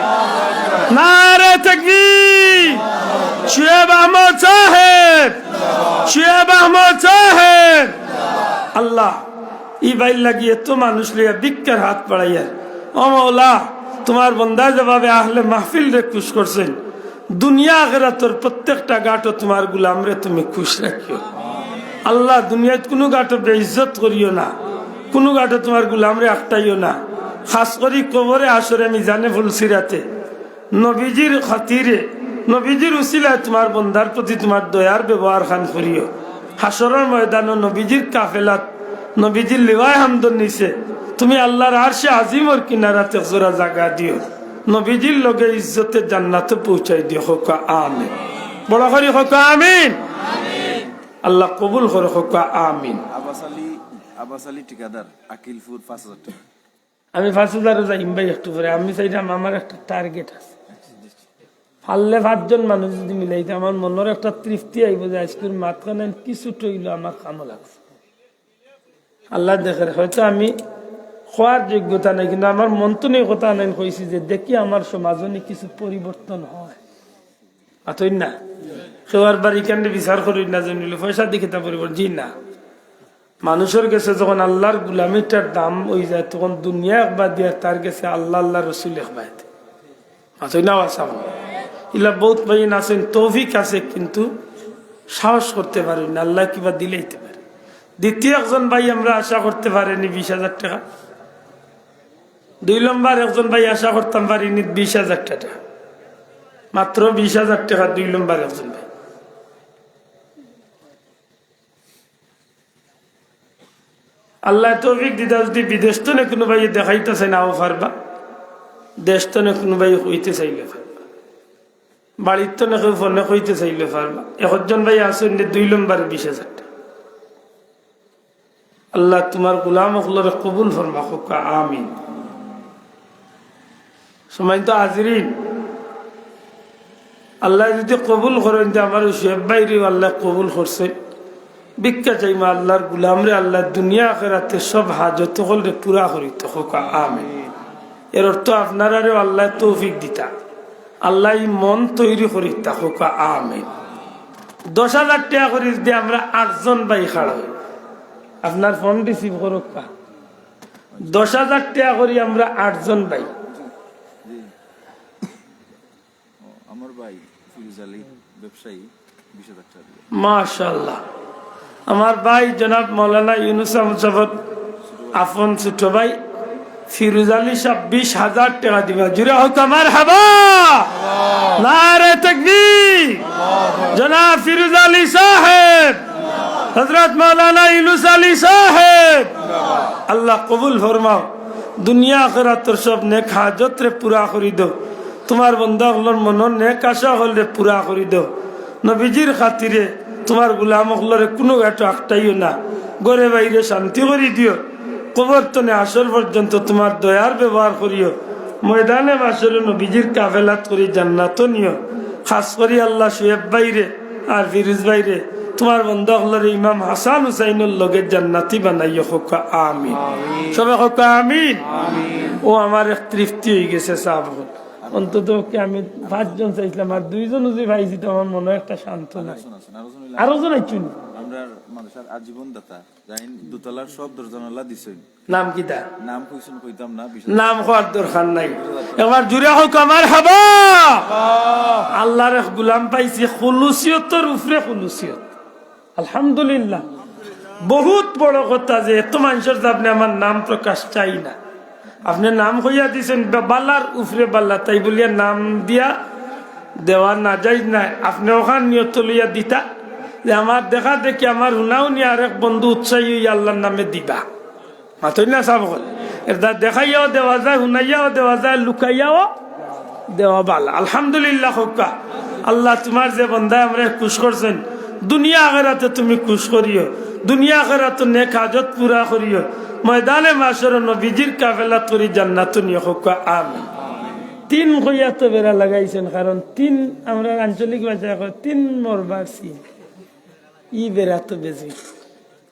নারে তাকবীর। শুয়েব আহমদ সাহেব, শুয়েব আহমদ সাহেব। আল্লাহ, ই ভাইর লাগি এত মানুষ লইয়া ভিক্ষার হাত বাড়াইয়ার। ও মাওলা, তুমার বন্দায় যেভাবে আহলে মাহফিলরে খুশ করছইন, দুনিয়া আখেরাতর প্রত্যেকটা ঘাটো তুমার গুলামরে তুমি খুশ রাখিও। আল্লাহ, দুনিয়াত কুনু ঘাটো বেইজ্জত করিও না, কুনু ঘাটো তুমার গুলামরে আটকাইও না। খাছ করি কবরে হাশরে মিজানে ফুলসিরাতে নবীজির খাতিরে, নবীজির উসিলায় তুমার বন্দার প্রতি তুমার দয়ার ব্যবহার খান করিও। হাশরর ময়দানো নবীজির কাফেলাত, নবীজির লিওয়ায়ে হামদর নিচে তুমি আল্লাহর আরশে আজিমর কিনারাত এক জোড়া জাগা দিও। নবীজির লগে ইজ্জতে জান্নাতো পৌঁছাই দিও। কউক্কা আমিন। বড় করি কউক্কা আমিন। আল্লাহ কবুল করো। কউক্কা আমিন। আব্বাস আলী, আব্বাস আলী ঠিকাদার, আকিলপুর, পাঁচ হাজার টেকা। আমি পাঁচ হাজারও যাইম ভাই একটু পরে। আমি চাইরাম, আমার একটা টার্গেট আছে। পারলে পাঁচজন মানুষ যদি মিলাইতে আমার মনর একটা তৃপ্তি আইবো যে আইজকুর মাতখান কিছু টইল আমার কামো লাগছে। আল্লাহ দেখের, হয়তো আমি কওয়ার যোগ্যতা নাই, কিন্তু আমার মন তো নেই কথা নাই কইছি যে দেখি আমার সমাজও নি কিছু পরিবর্তন হয়। আতই না, কেউ আর বাড়ি কাণ্ডে বিচার করই না যে নিলে পয়সা দেখে তা পরিবর্তন, জি না। মানুষর গেছে যখন আল্লাহর গুলামিটার দাম অই যায়, তখন দুনিয়া একবার দিয়া তার গেছে আল্লাহ, আল্লাহ রসুল একবার। আতই না, ওয়াসাব। ইলা বহুত ভাই আছইন, তৌফিক আছে, কিন্তু সাহস করতে পারইন না, আল্লাহ কিবা দিলাইতে পারে। দ্বিতীয় একজন ভাই আমরা আশা করতে পারিনি বিশ হাজার টেকা। দুই নম্বর একজন ভাই আশা করতাম পারিনি বিশ হাজার টেকা, মাত্র বিশ হাজার টেকা দুই নম্বর একজন ভাই। আল্লাহ তৌফিক দিতা যদি বিদেশ তনে কুনু ভাইয়ে দেখাইতা চাইন, আও পারবা। দেশ তনে কুনু ভাইয়ে কইতে চাইলে পারবা। বাড়ির তনে কেউ ফোনে কইতে চাইলে পারবা। একজন ভাই আছইন নি দুই নম্বরে বিশ হাজার টেকা। আল্লাহ তুমার গুলাম অকলরে কবুল ফরমা, কউক্কা আমিন। সম্মানিত হাজিরিন, আল্লাহ যদি কবুল করইন, তে আমার ওই সোহেব ভাইরেও আল্লাহ কবুল করছে। ভিক্ষা চাইমা আল্লাহর গুলামরে আল্লাহ দুনিয়া আখেরাতে সব হাজত অকলরে পুরা করিতা, কউক্কা আমিন। এর অর্থ আপনারারেও আল্লাহ তৌফিক দিতা, আল্লাহ ই মন তৈরি করিতা, কউক্কা আমিন। দশ হাজার টেকা করি যদি আমরা আটজন ভাই খাড়া অই, আপনার ফোন রিসিভ করউক্কা। দশ হাজার টেকা করি আমরা আটজন ভাই। জি। ও, আমার ভাই ফিরোজ আলী, ব্যবসায়ী, বিশ হাজার টেকা দিবা। মাশাআল্লাহ। আমার ভাই জনাব মাওলানা ইউনুস আহমদ সাহেব, আপন ছোট ভাই ফিরোজ আলী সাহেব বিশ হাজার টেকা দিবা। জুরে কউক্কা মারহাবা। নারে তাকবীর। জনাব ফিরোজ আলী সাহেব, হযরত মাওলানা ইউনুস আলী সাহেব, আল্লাহ কবুল ফরমাও। দুনিয়া আখেরাতর সব নেক হাজতরে পুরা করি দেও। তুমার বন্দা অকলর মনর নেক আশা অকলরে পুরা করি দেও। নবীজির খাতিরে তুমার গুলাম অকলরে কুনু ঘাটো আটকাইও না। ঘরে বাইরে শান্তি করি দিও। কবর তনে হাশর পর্যন্ত তুমার দয়ার ব্যবহার করিও। ময়দানে মাশরে নবীজির কাফেলাত করি জান্নাতো নিও। খাছ করি আল্লাহ সোহেব ভাইরে আর ফিরোজ ভাইরে, তুমার বন্দা অকলরে ইমাম হাসান হুসাইনর লগে জান্নাতি বানাইও, কউক্কা আমিন। আমিন। সবে কউক্কা আমিন। আমিন। ও আমার এক তৃপ্তি অই গেছে সাব অকল। অন্তত কি আমি পাঁচজন চাইছিলাম, আর দুইজন যদি পাইছি তো আমার মনো একটা সান্ত্বনা। আরো জন আছইন, আরো জন আইছইন। আমরার মাদ্রাসার আজীবন দাতা, যাইন দোতলার সব দরজা জানালা দিছইন। নাম কিতা? নাম কইছইন, কইতাম না, বিশ হাজার। নাম কওয়ার দরকার নাই। একবার জুরে কউক্কা মারহাবা। আল্লাহর এক গুলাম পাইছি, খুলুসিয়তর উপরে খুলুসিয়ত। আলহামদুলিল্লাহ। বহুত বড় কথা যে এত মানষর সামনে আমার নাম প্রকাশ চাই না। আপনে নাম কইয়া দিছইন, বা-, বালার উপরে বালা, তাই বলিয়া নাম দিয়া দেওয়া না যায় না। আপনে অখান নিয়ত লইয়া দিতা যে আমার দেখা দেখি, আমার হুনাহুনি আরেক বন্ধু উৎসাহী অইয়া আল্লাহর নামে দিবা। মাতইন না সাব অকল। এরদায় দেখাইয়াও দেওয়া যায়, হুনাইয়াও দেওয়া যায়, লুকাইয়াও দেওয়া বালা। আলহামদুলিল্লাহ কউক্কা। আল্লাহ তুমার যে বন্দায় আমরারে খুশ করছইন, দুনিয়া আখেরাতে তুমি খুশ করিও, দুনিয়া আখেরাতো নেক হাজত পুরা করিও, ময়দানে মাশরে নবীজির কাফেলাত করি জান্নাতো নিও, কউক্কা আমিন। তিন কইয়া তো বেড়া লাগাইছইন, কারণ তিন আমরার আঞ্চলিক ভাষায় কয় তিন মরবার সিন। ই বেড়া তো বেশি।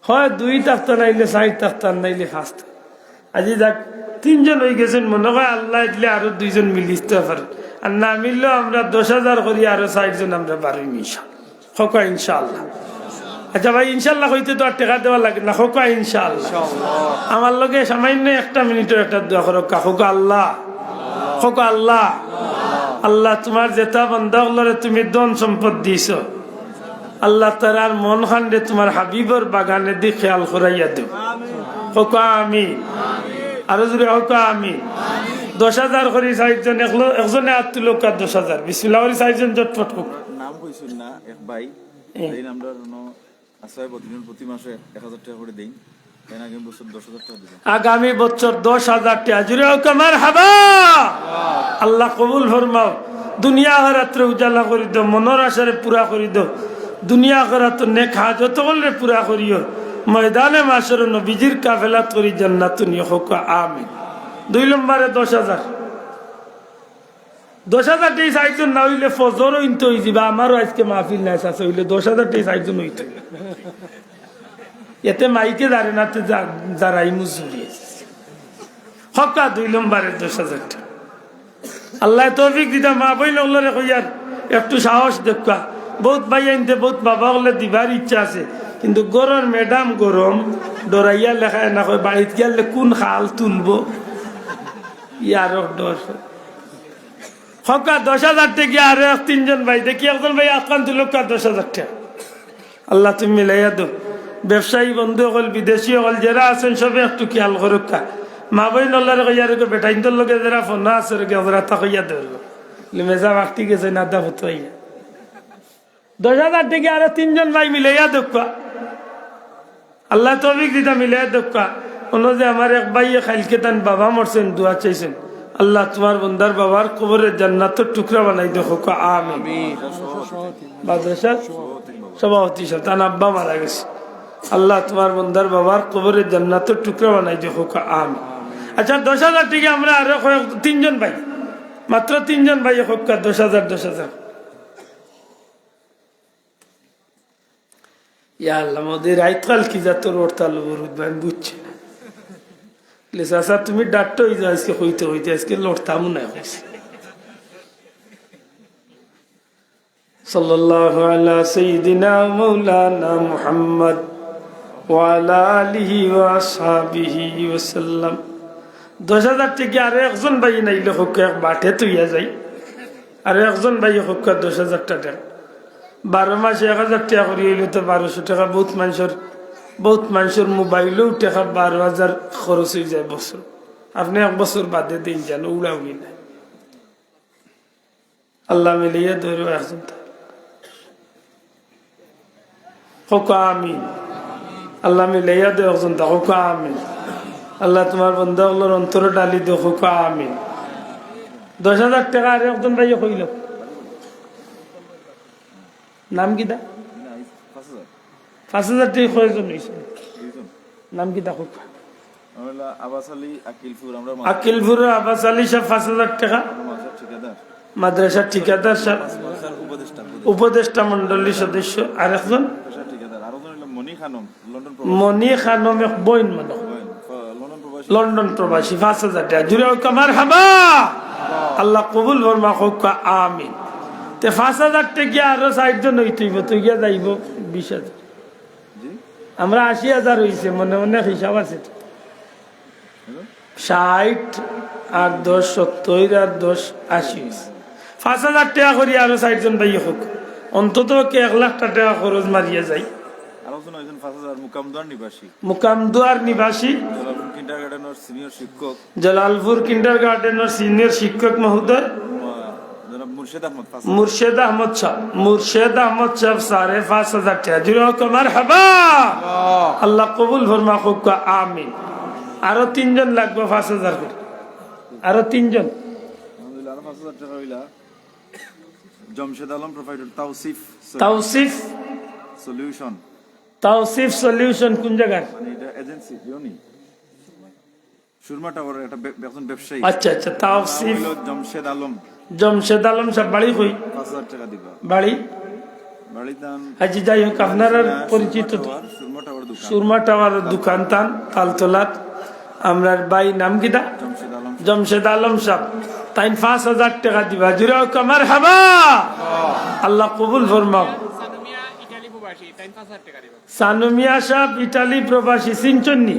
হয় দুই থাকতা, নাইলে চাইর থাকতা, নাইলে পাঁচ থাকতা। আজি যাক, তিনজন অই গেছইন, মনো কয় আল্লায় দিলে আরো দুইজন মিলিতা পারে। আর না মিললেও আমরা দশ হাজার করি আরো চাইরজন আমরা বারইমু ইনশাআল্লাহ। কউক্কা ইনশাআল্লাহ। আচ্ছা ভাই, ইনশাআল্লাহ কইতে তো আর টেকা দেওয়া লাগে না, কউক্কা ইনশাআল্লাহ। আমার লগে সামান্য একটা মিনিটর একটা দোয়া করউক্কা, কউক্কা আল্লাহ, কউক্কা আল্লাহ। আল্লাহ, তুমার যেতা বান্দা অকলরে তুমি ধন সম্পদ দিছো, আল্লাহ তারার মন খানরে তুমার হাবিবর বাগানেদি খেয়াল করাইয়া দেও, কউক্কা আমিন। আরো জোরে কউক্কা আমিন। দশ হাজার করি চাইরজন, একলো-, একজনে আত তুলউক্কা দশ হাজার। বিসমিল্লাহ করি চাইরজন জটপট কউক্কা। নাম কইছইন না এক ভাই, এই নামটা আশ্রয় প্রতিদিন প্রতি মাসে এক হাজার টেকা করি দেইন, তাই না? আগামী বছর দশ হাজার টেকা দিবা। আগামী বছর দশ হাজার টেকা। জোরে কউক্কা মারহাবা। আল্লাহ কবুল ফরমাও। দুনিয়া আখিরাতরে উজালা করি দেও, মনর আশারে পুরা করি দেও। দুনিয়া আখিরাতর নেক হাজত অকলরে পুরা করিও। ময়দানে মাশরো নবীজির কাফেলাত করি জান্নাত নিও, কউক্কা আমিন। দুই নম্বরে দশ হাজার। দশ হাজার টেকা চাইরজন না অইলে ফজরও ইনতে অইযিবা, আমারও আইজকে মাহফিল নাই, চাচা, অইলে দশ হাজার টেকা চাইরজন অইতো। এতে মাইকে দাঁড়ে না, তে যা-, দাঁড়াই মজুরি। কউক্কা দুই নম্বরে দশ হাজার টেকা। আল্লায় তৌফিক দিতা, মা বইন অকলরে কইয়ার একটু সাহস দেউক্কা। বউত ভাইয়াইন্তে, বউত বাবা অকলে দিবার ইচ্ছা আছে, কিন্তু ঘরর ম্যাডাম গরম, ডরাইয়া লেখায় না কয়, বাড়িত গেলে কুন খাল তুলবো, ইয়ারও ডর। কউক্কা দশ হাজার টেকা আরো এক তিনজন ভাই, দেখি একজন ভাই আতখান তুলউক্কা দশ হাজার টেকা। আল্লাহ তুমি মিলাইয়া দেও। ব্যবসায়ী বন্ধু অকল, বিদেশি অকল যেরা আছইন সবে একটু খেয়াল করউক্কা। মা বইন অকলরে কইয়ার বেটাইন্তর লগে যেরা ফোনো আছে, যেরা তা কইয়া দেও। মেজাব আটকি গেছে না দা ফটো আইয়া। দশ হাজার টেকা আরো তিনজন ভাই মিলাইয়া দেউক্কা। আল্লায় তৌফিক দিতা মিলাইয়া দেউক্কা। অনো যে আমার এক ভাইয়ে কাইলকে তান বাবা মরছইন, দোয়া চাইছইন, আল্লাহ তুমার বন্দার বাবার কবরে জান্নাতর টুকরা বানাই দেও, কউক্কা আমিন। মাদ্রাসার সভাপতি সাব, তান আব্বা মারা গেছে। আল্লাহ তুমার বন্দার বাবার কবরে জান্নাতর টুকরা বানাই দেও, কউক্কা আমিন। আচ্ছা, দশ হাজার টেকা আমরা আরো কয়েক, তিনজন ভাই, মাত্র তিনজন ভাই কউক্কা দশ হাজার, দশ হাজার। ইয়া আল্লাহ, মোদের রাইত কাল কি জাতর হরতাল অইবো, আমি বুঝছি না। লে চাচা, তুমি ডাক্তার অই যাও, আইজকে কইতে কইতে আইজকে লড়তামও না কইছি। সাল্লাল্লাহু আলা সাইয়্যিদিনা মাওলানা মুহাম্মদ ওয়া আলা আলিহি ওয়া আসহাবিহি ওয়া সাল্লাম। দশ হাজার টেকা আরো একজন ভাই নাইলে কউক্কা এক বাটে তুইয়া যাই। আরো একজন ভাই কউক্কা দশ হাজার টেকা। বারো মাসে এক হাজার টেকা করি অইলে তো বারোশো টেকা বউত মানষর, বউত মানষর মোবাইলও টেকা বারো হাজার খরচ অইযায় বছর। আপনে এক বছর বাদে দেইন যান, উড়াউড়ি নাই। আল্লাহ মিলাইয়া দেও একজনতা। কউক্কা আমিন। আল্লাহ মিলাইয়া দেও একজনতা, কউক্কা আমিন। আল্লাহ তুমার বন্দা অকলর অন্তরো ঢালি দেও, কউক্কা আমিন। দশ হাজার টেকা আরো একজন ভাইয়ে কইলো। নাম কিতা? পাঁচ হাজার। পাঁচ হাজার টেকা কয়জন অইছে? দুইজন। নাম কিতা কউক্কা? আমার হলো আব্বাস আলী আকিলপুর, আমরা মা-, আকিলপুরর আব্বাস আলী সাব পাঁচ হাজার টেকা। আমরা মাদ্রাসার ঠিকাদার। মাদ্রাসার ঠিকাদার সাব। মাদ্রাসার উপদেষ্টা, উপদেষ্টা। উপদেষ্টা মণ্ডলীর সদস্য। আর একজন? মাদ্রাসার ঠিকাদার। আর একজন হলো মনি খানম, লন্ডন প্রবাসী। মনি খানম এক বইন মানে। বইন, ফ-, লন্ডন প্রবাসী। লন্ডন প্রবাসী, পাঁচ হাজার টেকা। জোরে কউক্কা মারহাবা। আল্লাহ কবুল ফরমা, কউক্কা আমিন। তে পাঁচ হাজার টেকা আরো চাইরজন অইতো অইবো, তো গিয়া যাইবো বিশ হাজার। জি? আমরা আশি হাজার অইছে, মনে মনে হিসাব আছে তো। ষাইট আর দশ সত্তইর আর দশ আশি অইছে। পাঁচ হাজার টেকা করি আরো চাইরজন ভাইয়ে কউক্কা। অন্তত কে এক লাখ টেকা খরচ মারিয়া যাই। আরো একজন অইছেন পাঁচ হাজার, মুকামদুয়ার নিবাসী। মুকামদুয়ার নিবাসী। জালালপুর কিন্ডারগার্ডেনর সিনিয়র শিক্ষক। জালালপুর কিন্ডারগার্ডেনর সিনিয়র শিক্ষক মহোদয়। ম-, জনাব মুর্শেদ আহমদ পাঁচ হাজার। মুর্শেদ আহমদ সাব, মুর্শেদ আহমদ সাব সাড়ে পাঁচ হাজার টেকা। জোরে কউক্কা মারহাবা। আল্লাহ কবুল ফরমা, কউক্কা আমিন। আরো তিনজন লাগবো পাঁচ হাজার করি। আরো তিনজন। আলহামদুলিল্লাহ, আরো পাঁচ হাজার টেকা অইলা। জমশেদ আলম, প্রোপাইটর তাওসিফ সলিউশন। তাওসিফ। তাওসিফ সলিউশন কুন জাগার? মানে, এটা এজেন্সি, জিওনি। সুরমা টাওয়ারের একটা ব্য-, একজন ব্যবসায়ী। আচ্ছা, আচ্ছা, তাওসিফ। নাম হইল জমশেদ আলম। জমশেদ আলম সাব, বাড়ি কই? পাঁচ হাজার টেকা দিবা। বাড়ি? বাড়ি তান আচ্ছা, যাই হোক, আপনারার সুরমা পরিচিত তো। টাওয়ার, সুরমা টাওয়ার দোকান। সুরমা টাওয়ার দোকান তান, তালতলাত। আমরার ভাই নাম কিতা? জমশেদ আলম। জমশেদ আলম সাব। তাইন পাঁচ হাজার টেকা দিবা। জোরে কউক্কা মারহাবা। আল্লাহ কবুল ফরমাও। সানু মিয়া সাহেব ইটালি প্রবাসী, চিনছইন নি?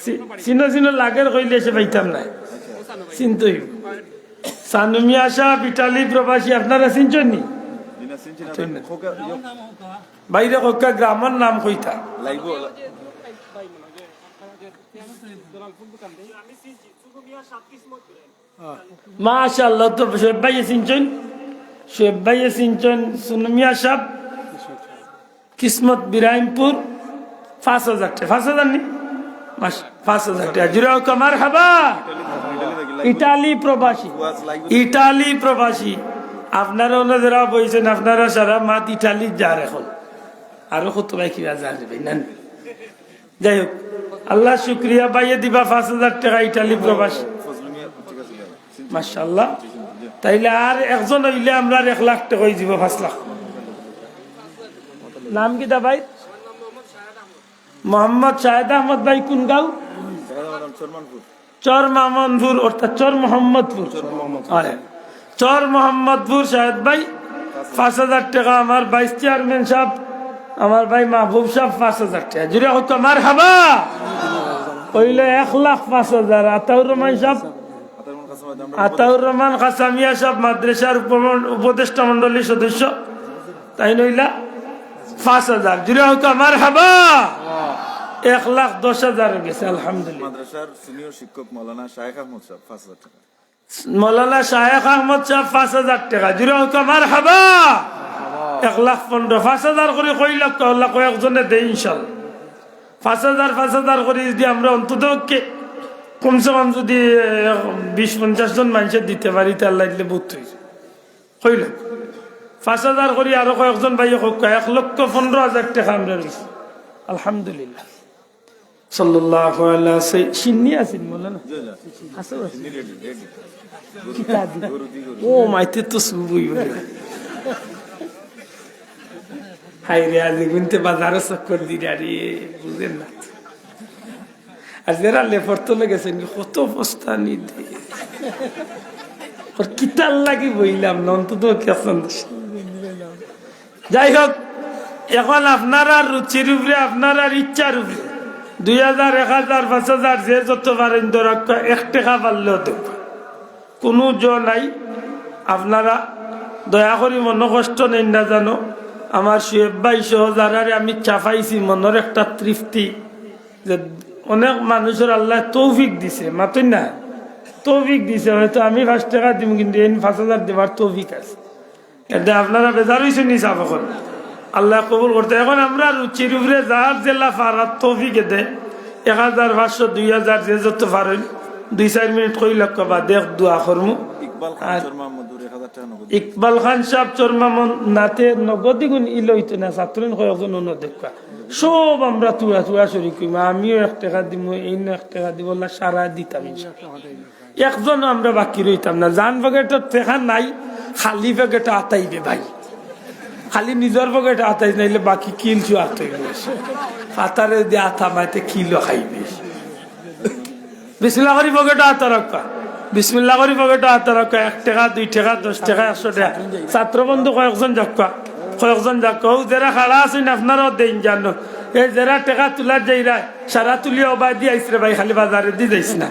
চি-, চিনো চিনো লাগের কইলে সে পাইতাম না। চিনতই। সানু মিয়া সাহেব ইটালি প্রবাসী, আপনারা চিনছইন নি? জি না, চিনছি না। চিনছি না। খোকা, ইয়ো। বাইরে খোকা গ্রামর নাম কইতা। লাইবো। মাশাআল্লাহ, তো শোয়েব ভাইয়ে চিনছইন, শোয়েব ভাইয়ে চিনছইন, সুনু মিয়া সাহেব, কিসমত বিরাইমপুর, পাঁচ হাজার টেকা, পাঁচ হাজার নি? মাস-, পাঁচ হাজার টেকা। জুরে কউক্কা মারহাবা। ইটালি প্রবাসী, ইটালি প্রবাসী। আপনারা অনো যারা বইছইন, আপনারা সারা মাত ইটালি যার এখন। আরো কত ভাই কিবা যার ভাই, না নি? যাই হোক, আল্লাহ শুক্রিয়া, ভাইয়ে দিবা পাঁচ হাজার টেকা ইটালি প্রবাসী। মাশাআল্লাহ। তাইলে আর একজন অইলে আমরার এক লাখ টেকা অইযিবো, পাঁচ লাখ। নাম কিতা ভাই? মোহাম্মদ শাহেদ আহমদ ভাই, কোন গাঁও? চর মামনপুর, অর্থাৎ চর মোহাম্মদপুর। আরে, চর মোহাম্মদপুর শাহেদ ভাই, পাঁচ হাজার টেকা। আমার ভাইস চেয়ারম্যান সাহেব, আমার ভাই মাহবুব সাহেব, পাঁচ হাজার টেকা। জুরে কউক্কা মারহাবা। অইলো এক লাখ পাঁচ হাজার। আতাউর রহমান সাহেব, আতাউর রহমান কাসামিয়া সাহেব, মাদ্রাসার উপমন-, উপদেষ্টা মণ্ডলীর সদস্য, তাইন অইলা পাঁচ হাজার। জুরে কউক্কা মারহাবা। এক লাখ দশ হাজার অইগেছে, আলহামদুলিল্লাহ। মাদ্রাসার সিনিয়র শিক্ষক মাওলানা শায়েখ আহমদ সাহেব, পাঁচ হাজার টেকা। মৌলানা শায়েখ আহমদ সাহেব, পাঁচ হাজার টেকা। জুরে কউক্কা মারহাবা। এক লাখ পনরো, পাঁচ হাজার করি কয় লাখ, আল্লাহ কয়েকজনে দেয় ইনশাআল্লাহ। পাঁচ হাজার, পাঁচ হাজার করি যুদি আমরা অন্তত কে-, কমসে কম যুদি, এ, বিশ পঞ্চাশ জন মানষে দিতে পারি, তে আল্লাহ দিলে বউত অইছে। কয় লাখ। পাঁচ হাজার করি আরো কয়েকজন ভাইয়ে কউক্কা, এক লক্ষ পনরো হাজার টেকা আমরা রইছে। আলহামদুলিল্লাহ। সাল্লাল্লাহু আলা সাই-, সিন্নি আছিল মৌলানা? জি, জি। আছে, আছে। সিন্নি রেডি, রেডি। কিতা দি? গরু দি গরু। ও মাইতে তো সুবুই বলে। হায় রে, আজ গুনতে বাজারে চক্কর দি গাড়ি, বুঝেন না। আর যারা লেফর তলে গেছেন, কত ফস্তানি দে। আর কিতার লাগি বইলাম না, অন্তত কি আছেন? যাই হোক, এখন আপনারার রুচির উপরে, আপনারার ইচ্ছার উপরে, দুই হাজার, এক হাজার, পাঁচ হাজার, যে যত পারেন দেউক্কা, এক টেকা পারলেও দেউক্কা, কুনু জ নাই। আপনারা দয়া করি মনো কষ্ট নেইন না জানো, আমার শোয়েব ভাই সহ যারারে আমি চা পাইছি, মনর একটা তৃপ্তি, যে অনেক মানুষর আল্লায় তৌফিক দিছে, মাতইন না, তৌফিক দিছে, হয়তো আমি পাঁচ টেকা দিমু, কিন্তু এইন পাঁচ হাজার দিবার তৌফিক আছে। এতে আপনারা বেজার অইছইন নি সাব অকল? আল্লায় কবুল করতা। এখন আমরা রুচির উপরে যার যেলা পারার তৌফিকে দে, এক হাজার, পাঁচশো, দুই হাজার, যে যত পারইন, দুই চাইর মিনিট কইলাউক্কা, বাদে এক দোয়া করমু। ইকবাল খান আর চর মোহাম্মদপুর এক হাজার টেকা নগদ। ইকবাল খান সাব চর মোহাম্মদ, না তে নগদ দিগুন ইলা অইতো না, ছাত্রইন কয়েকজন অনো দেউক্কা। সব আমরা তুড়া তুড়া শরিক অইমু, আমিও এক টেকা দিমু, এইনও এক টেকা দিবো, আল্লাহ সারা দিতাম ইনশাআল্লাহ। একজনও আমরা বাকি রইতাম না। যান পকেটর টেকা নাই, খালি পকেটো আতাইবে ভাই। খালি নিজর পকেটো আতাইস, নাইলে বাকি কিলচু আতাইবে। আতারে যুদি আতা মাইতে কিলো খাইবে। বিসমিল্লাহ করি পকেটো আতা রাখবা। বিসমিল্লাহ করি পকেটো আতা রাখবা। এক টেকা, দুই টেকা, দশ টেকা, একশো টেকা। ছাত্র বন্ধু কয়েকজন যাউক্কা, কয়েকজন যাউক্কা। অউ যেরা খাড়া আছইন আপনারাও দেইন জানো। এই যেরা টেকা তুলার যাইরা, সারা তুলিয়া অবায়দি আইস রে ভাই, খালি বাজারেদি যাইস না।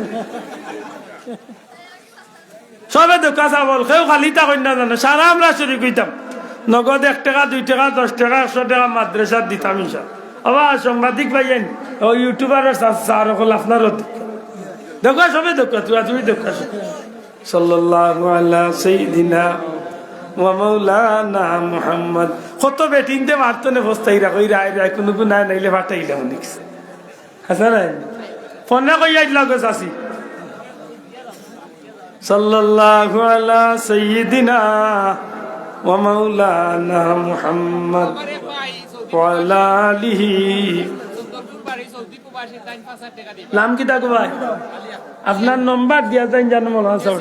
সবে দেউক্কা সাব অকল, কেউ খালি থাকইন না জানো, সারা আমরা শরিক অইতাম। নগদ এক টেকা, দুই টেকা, দশ টেকা, একশো টেকা মাদ্রাসাত দিতাম ইনশাআল্লাহ। আবার সাংবাদিক ভাইয়াইন, ও ইউটিউবার, সার অকল আপনারাও দেউক্কা। দেউক্কা সবে দেউক্কা, তুড়া তুড়ি দেউক্কা সবে। সাল্লাল্লাহু আলা সাইয়্যিদিনা ওয়া মাওলানা মুহাম্মদ। কত বেটিন্তে মাততো নে ফস্তাইরা, কইরা আইরা, কুনু গুনাহ নাইলে ফাটাইলাম অনেক। হাছা নায়? ফোনে কইয়া আইলা গো চাচি। সাল্লাল্লাহু আলা সাইয়্যিদিনা ওয়া মাওলানা মুহাম্মদ ওয়া আলা আলিহি। নাম কিতা গো ভাই? আপনার নম্বর দিয়া যাইন জানো মৌলানা সাহেব।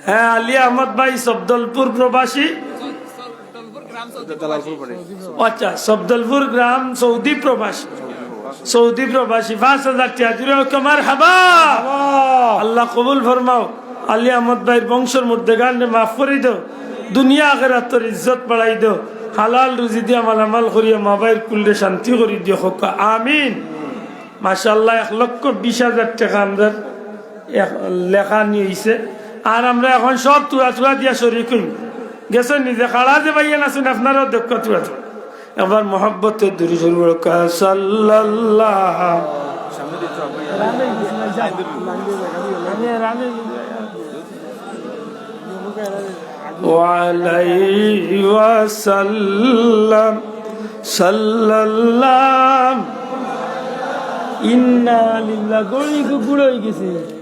হ্যাঁ, আলী আহমদ ভাই, সফদলপুর প্রবাসী। আচ্ছা, সফদলপুর গ্রাম, সৌদি প্রবাসী। সৌদি প্রবাসী, পাঁচ হাজার টেকা। জুরে কউক্কা মারহাবা। আল্লাহ কবুল ফরমাও। আলী আহমদ ভাইর বংশর মুর্দেগানরে মাফ করি দেও, দুনিয়া আখেরাতর ইজ্জত বাড়াই দেও। হালাল রুজি দিয়া মালামাল করিয়া মা ভাইর কুলরে শান্তি করি দিও, কউক্কা আমিন। মাশাআল্লাহ, এক লক্ষ বিশ হাজার টেকা আমরার এক লেখা নিছে। আর আমরা এখন সব তুরা তুরা দিয়া শরিক অইমু। গেছইন নি যে খাড়া যে ভাইয়াইন আছইন, আপনারাও দেখউক্কা তুরা তুরা। একবার মহব্বতে দুরুদ শরিফ পড়উক্কা, সাল্লাল্লাহু আলাইহি ওয়াসাল্লাম, সাল্লাল্লাহু। ইন্না লিল্লাহ, ঘড়ি গুড়া অই গেছে।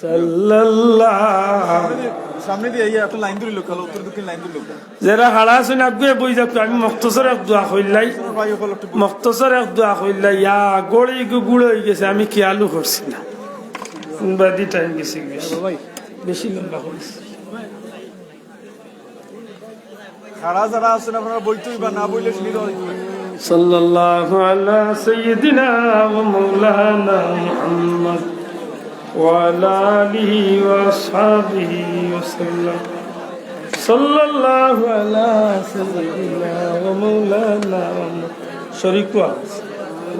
সাল্লাল্লাহু। সামনে দিয়া ইয়া একটা লাইন ধরি লোক, উত্তর দক্ষিণ লাইন ধরি লোক। যেরা খাড়া আছইন আগুয়ে বই যাউক্কা, আমি মখতসর এক দোয়া কইলাই। ভাই, অকল একটু বই- মখতসর এক দোয়া কইলাই, ইয়া ঘড়ি গুড়া অই গেছে, আমি খিয়ালও করছি না। কোনবাদি টাইম গেছে বেশি। বেশি লম্বা করিছি। খাড়া যারা আছইন আপনারা বইতে অইবা, না বইলে শুনি দেওয়া অইবো। সাল্লাল্লাহু আলা সাইয়্যিদিনা ওয়া মাওলানা মুহাম্মদ ওয়া আলা আলিহি ওয়া আসহাবিহি ওয়া সাল্লাম। সাল্লাল্লাহু আলা সাইয়্যিদিনা ওয়া মাওলানা মুহাম্মদ। শরিক ওয়া।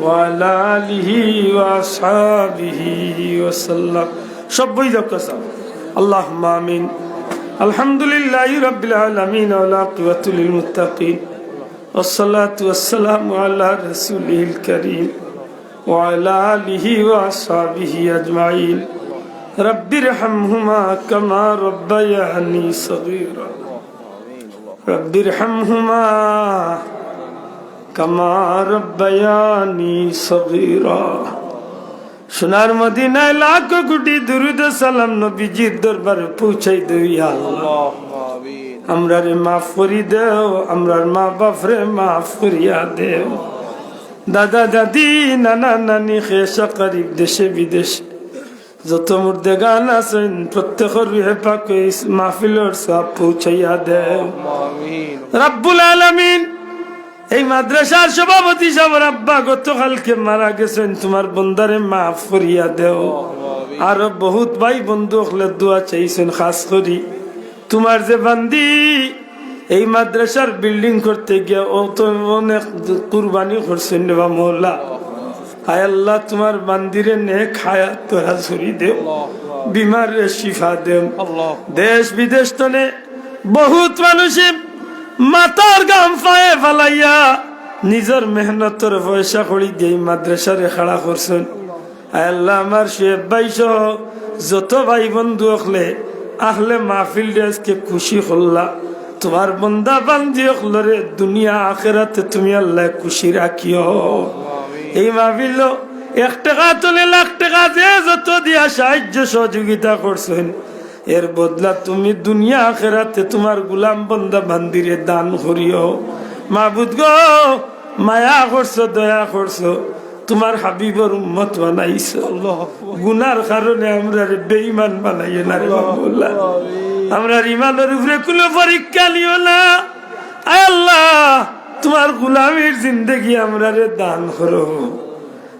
ওয়া আলা আলিহি ওয়া আসহাবিহি ওয়া সাল্লাম। সব বই যাউক্কা সব। আল্লাহুম্মা আমিন। আলহামদুলিল্লাহি রাব্বিল আলামিন ওয়াল আকিবাতু লিল মুত্তাকিন। ওয়াসসালাতু ওয়াসসালামু আলা রাসূলিহিল কারীম ওয়া আলা আলিহি ওয়া আসহাবিহি আজমাইন। রাব্বিরহামহুমা কামা রাব্বায়ানি সগীরা। রাব্বিরহামহুমা কামা রাব্বায়ানি সগীরা। সোনার মদিনায় লাখ কোটি দুরুদ সালাম নবীজির দরবারে পৌঁছাই দেও, ইয়া আল্লাহ। আল্লাহুম্মা আমিন। আমরারে মাফ করি দেও, আমরার মা বাপরে মাফ করিয়া দেও। দাদা দাদি, নানা নানি, খেশ আকরিব, দেশে বিদেশে যত মুর্দেগান আছইন, প্রত্যেকর রুহে পাক এই মাহফিলর সওয়াব পৌঁছাইয়া দেও। আমিন। রাব্বুল আলামিন, এই মাদ্রাসার সভাপতি সাবর আব্বা গতকালকে মারা গেছইন, তুমার বন্দারে মাফ করিয়া দেও। আমিন। আরো বহুত ভাই বন্ধু অকলে দোয়া চাইছইন, খাস করি তুমার যে বান্দি এই মাদ্রাসার বিল্ডিং করতে গিয়া অত অনেক কুরবানি করছইন রে বা মওলা। আয় আল্লাহ, তুমার বান্দিরে নেক হায়াত দরাজ করি দেও, বিমাররে শিফা দেও। আল্লাহ। দেশ বিদেশ তনে বহুত মানুষে মাথার ঘাম পায়ে ফালাইয়া নিজর মেহনতর পয়সা কড়ি দিয়া এই মাদ্রাসারে খাড়া করছইন। আয় আল্লাহ, আমার শুয়েব ভাই সহ যত ভাই বন্ধু অকলে আহলে মাহফিলরে আজকে খুশি করলা, তুমার বন্দা বান্দি অকলরে দুনিয়া আখেরাতে তুমি আল্লাহ খুশি রাখিও। এই মাহফিলো এক টেকা তনে লাখ টেকা যে যত দিয়া সাহায্য সহযোগিতা করছইন, এর বদলা তুমি দুনিয়া আখেরাতে তুমার গুলাম বন্দা বান্দিরে দান করিও। মাবুদ গো, মায়া করছো, দয়া করছো, তুমার হাবিবর উম্মত বানাইছো। আল্লাহু আকবার। গুনার কারণে আমরারে বেঈমান বানাইও না রে আল্লাহু আকবার। আমরার ইমানর উপরে কুনু পরীক্ষা নিও না। আয় আল্লাহ, তুমার গুলামির জিন্দেগি আমরারে দান করো।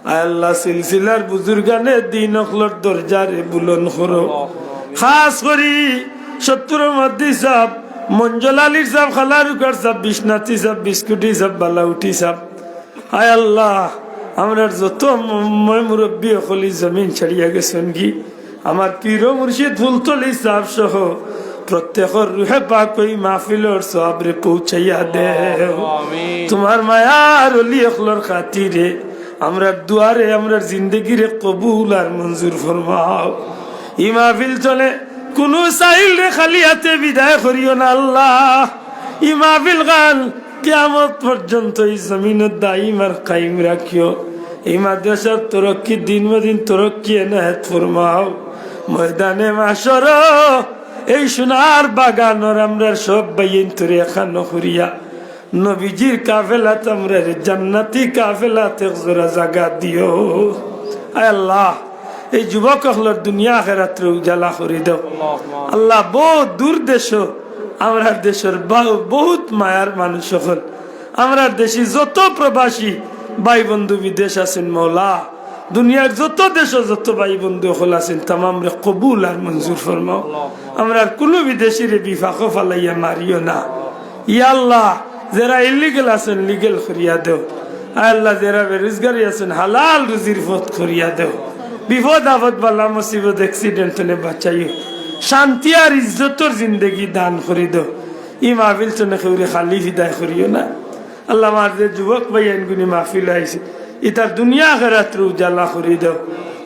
আয় আল্লাহ, সিলসিলার বুজুর্গানে দিন অকলর দরজারে বুলন্দ করো। খাস করি সত্তর মদ্দি সাব, মঞ্জল আলীর সাব, খালারুকার সাব, বিশ্বনাথী সাব, বিস্কুটি সাব, বালাউটি সাব। আয় আল্লাহ, আমরার যত ম-, ময় মুরব্বি অকলি জমিন ছাড়িয়া গেছইন গি, আমার পীর ও মুর্শিদ ফুলতলি সাব সহ প্রত্যেকর রুহে পাক ওই মাহফিলর সওয়াবরে পৌঁছাইয়া দেও। আমিন। তুমার মায়ার অলি অকলর খাতিরে আমরার দুয়ারে, আমরার জিন্দেগিরে কবুল আর মঞ্জুর ফরমাও। ই মাহফিল তনে কুনু সাইলরে খালি আতে বিদায় করিও না আল্লাহ। ই মাহফিল খান কিয়ামত পর্যন্ত ই জমিনো দাইম আর কাইম রাখিও। ই মাদ্রাসার তরক্কি, দিন ব দিন তরক্কি এনায়েত ফরমাও। ময়দানে মাশরো এই সোনার বাগানর আমরার সব ভাইয়াইন্তরে একখানো করিয়া নবীজির কাফেলাত আমরারে জান্নাতি কাফেলাত এক জোড়া জাগা দিও। আয় আল্লাহ, এই যুবক অকলর দুনিয়া আখেরাতরে উজালা করি দেও। আল্লাহ, বহুত দূর দেশো আমরার দেশর বা-, বহুত মায়ার মানুষ অকল, আমরার দেশি যত প্রবাসী ভাই বন্ধু বিদেশ আছইন মওলা, দুনিয়ার যত দেশো যত ভাই বন্ধু অকল আছইন, তামামরে কবুল আর মঞ্জুর ফরমাও। আমরার কুনু বিদেশিরে বিপাকো ফালাইয়া মারিও না। ইয়া আল্লাহ, যেরা ইলিগাল আছইন, লিগাল করিয়া দেও। আয় আল্লাহ, যেরা বেরোজগারি আছইন, হালাল রুজির পথ করিয়া দেও। বিপদ আপদ, বালা মুসিবত, accident থনে বাঁচাইও। শান্তি আর ইজ্জতর জিন্দেগি দান করি দেও। ই মাহফিল থনে কেউরে খালি বিদায় করিও না। আল্লাহ, আমার যে যুবক ভাইয়াইনগুনি মাহফিল আইছে, ইতার দুনিয়া আখেরাতরে উজালা করি দেও।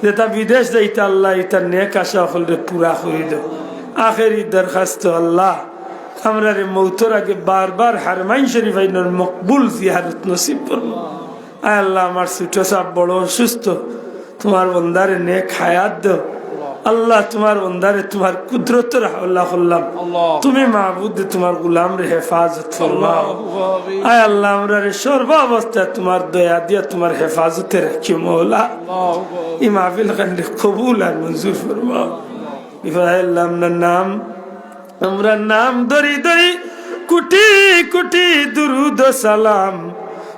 যেতা বিদেশ যাইতা আল্লাহ, ইতার নেক আশা অকলরে পুরা করি দেও। আখেরি দরখাস্ত আল্লাহ, আমরারে মৌতর আগে বারবার হারমাইন শরীফ আইনর মকবুল জিয়ারত নসিব ফরমাও। আয় আল্লাহ, আমার ছোট সাব বড় অসুস্থ, তুমার বন্দারে নেক হায়াত দেও। আল্লাহ, তুমার বন্দারে তুমার কুদরতর হাওলা করলাম। আল্লাহ। তুমি মাবুদ, তুমার গুলামরে হেফাজত ফরমাও। আল্লাহুম্মা আমিন। আয় আল্লাহ, আমরারে সর্বাবস্থায় তুমার দয়া দিয়া তুমার হেফাজতে রাখিও মওলা। আল্লাহুম্মা আমিন। ই মাহফিল খানরে কবুল আর মঞ্জুর ফরমাও। ইব্রাহিম আমরার নাম, আমরার নাম ধরি ধরি কুটি কুটি দুরুদ ও সালাম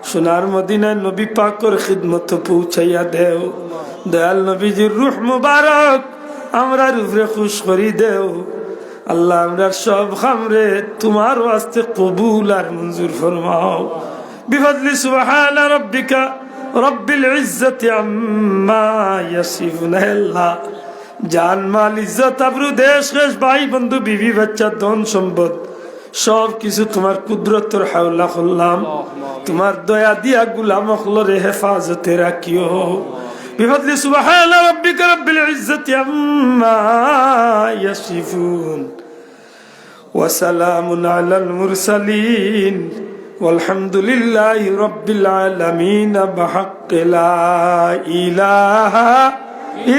সোনার মদিনার নবী পাকর খিদমত পৌঁছাইয়া দেও। দয়াল নবীজির রুহ মুবারক আমরার উপরে খুশ করি দেও। আল্লাহ, আমরার সব কামরে তুমার ওয়াস্তে কবুল আর মঞ্জুর ফরমাও। বিফাদলি সুবহানা রাব্বিকা রাব্বিল ইজ্জাতি আম্মা ইয়াসিফুন। হে আল্লাহ, জান, মাল, ইজ্জত, আবরু, দেশ, খেশ, ভাই, বন্ধু, বিবি, বাচ্চা, ধন, সম্পদ, সব কিছু তুমার কুদরতর হাওলা করলাম। তুমার দয়া দিয়া গুলাম অকলরে হেফাজতে রাখিও। বিফাদলি সুবহানা রাব্বিকা রাব্বিল ইজ্জাতি আম্মা ইয়াসিফুন। وسلام على المرسلين والحمد لله رب العالمين بحق لا إله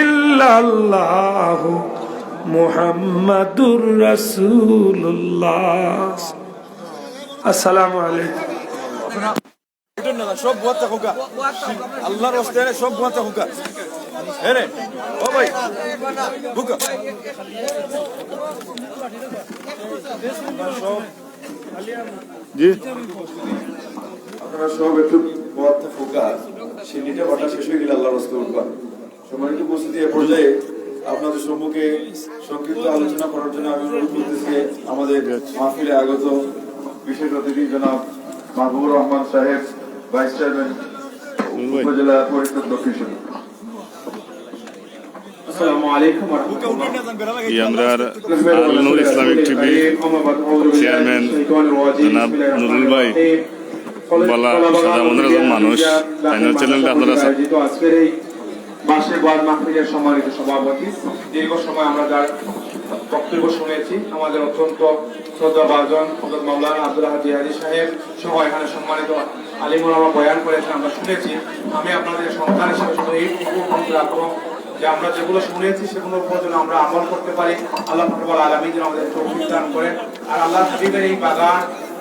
إلا الله محمد رسول الله. السلام عليكم. উঠেন না, সব বওয়াত থাকউক্কা। আল্লাহর ওয়াস্তে সব বওয়াত থাকউক্কা। এরে, ও ভাই, বুকা। জি। আপনারা সব একটু বওয়াত থাকউক্কা। সিন্নিটা বাটা শেষ অই গেলে আল্লাহর ওয়াস্তে উঠবা। সম্মানিত উপস্থিতি, এ পর্যায়ে আপনাদের সম্মুখে সংক্ষিপ্ত আলোচনা করার জন্য আমি অনুরোধ করতেছি আমাদের মাহফিলে আগত বিশেষ অতিথি জনাব মাহবুবুর রহমান সাহেব, ভাইস চেয়ারম্যান, উপজেলা পরিষদ দক্ষিণ সিংহ। আসসালামু আলাইকুম ওয়া রাহমাতুল্লাহ। ই আমরার আল নূর ইসলামিক টিভি চেয়ারম্যান জনাব নুরুল ভাই, বালা সাদা মনের একজন মানুষ, তাইনর চ্যানেলটা আপনারা আজকের এই বার্ষিক ওয়াজ মাহফিলের সম্মানিত সভাপতি, দীর্ঘ সময় আমরা যার বক্তব্য শুনেছি, আমাদের অত্যন্ত শ্রদ্ধাভাজন হযরত মাওলানা আব্দুল আহাদ জিহাদী সাহেব সহ এখানে সম্মানিত আলিম ওলামা বয়ান করেছেন, আমরা শুনেছি। আমি আপনাদের সন্তান হিসেবে শুধু এইটুকু অনুরোধ রাখবো যে আমরা যেগুলো শুনেছি সেগুলোর উপর যেন আমরা আমল করতে পারি। আল্লাহ পাক রব্বুল আলামিন যেন আমাদের তৌফিক দান করেন। আর আল্লাহর হাবিবের এই বাগান,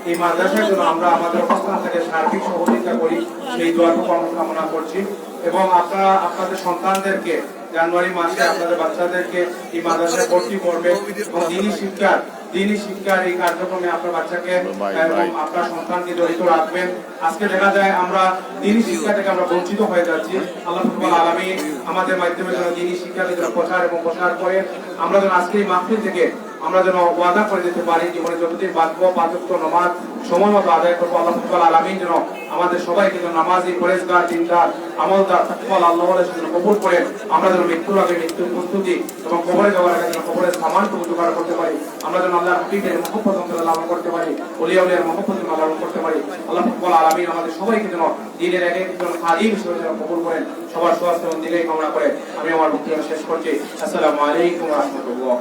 এই মাদ্রাসায় যেন আমরা আমাদের অবস্থান থেকে সার্বিক সহযোগিতা করি, সেই দোয়াটুকু আমরা কামনা করছি। এবং আপনারা আপনাদের সন্তানদেরকে জানুয়ারি মাসে আপনাদের বাচ্চাদেরকে এই মাদ্রাসায় ভর্তি করবেন এবং দিনী শিক্ষার, দিনী শিক্ষার এই কার্যক্রমে আপনার বাচ্চাকে এবং আপনার সন্তানকে জড়িত রাখবেন। আজকে দেখা যায় আমরা দিনী শিক্ষা থেকে আমরা বঞ্চিত হয়ে যাচ্ছি। আল্লাহ রাব্বুল আলামিন আমাদের মাধ্যমে যেন দিনী শিক্ষাকে যেন প্রচার এবং প্রসার করে, আমরা যেন আজকে এই মাহফিল থেকে আমরা যেন ওয়াদা করে দিতে পারি, জীবনে যতদিন বাঁচবো, পাঁচ ওয়াক্ত নামাজ সময় মতো আদায় করবো। আল্লাহ রাব্বুল আলামিন যেন আমাদের সবাইকে যেন নামাজি, পরেজগার, দিনদার, আমলদার, তাকওয়ালা আল্লাহ ওয়ালা হিসেবে যেন কবুল করেন। আমরা যেন মৃত্যুর আগে মৃত্যুর প্রস্তুতি এবং কবরে যাওয়ার আগে যেন কবরের সামানটুকু জোগাড় করতে পারি। আমরা যেন আল্লাহর হাবিবের মহব্বত অন্তরে লালন করতে পারি, ওলিয়া আউলিয়ার মহব্বত যেন লালন করতে পারি। আল্লাহ রাব্বুল আলামিন আমাদের সবাইকে যেন দিনের এক একজন খাদিম হিসেবে যেন কবুল করেন। সবার সুস্বাস্থ্য এবং দীর্ঘায়ু কামনা করে আমি আমার বক্তব্য শেষ করছি। আসসালামু আলাইকুম ওয়া রাহমাতুল্লাহ।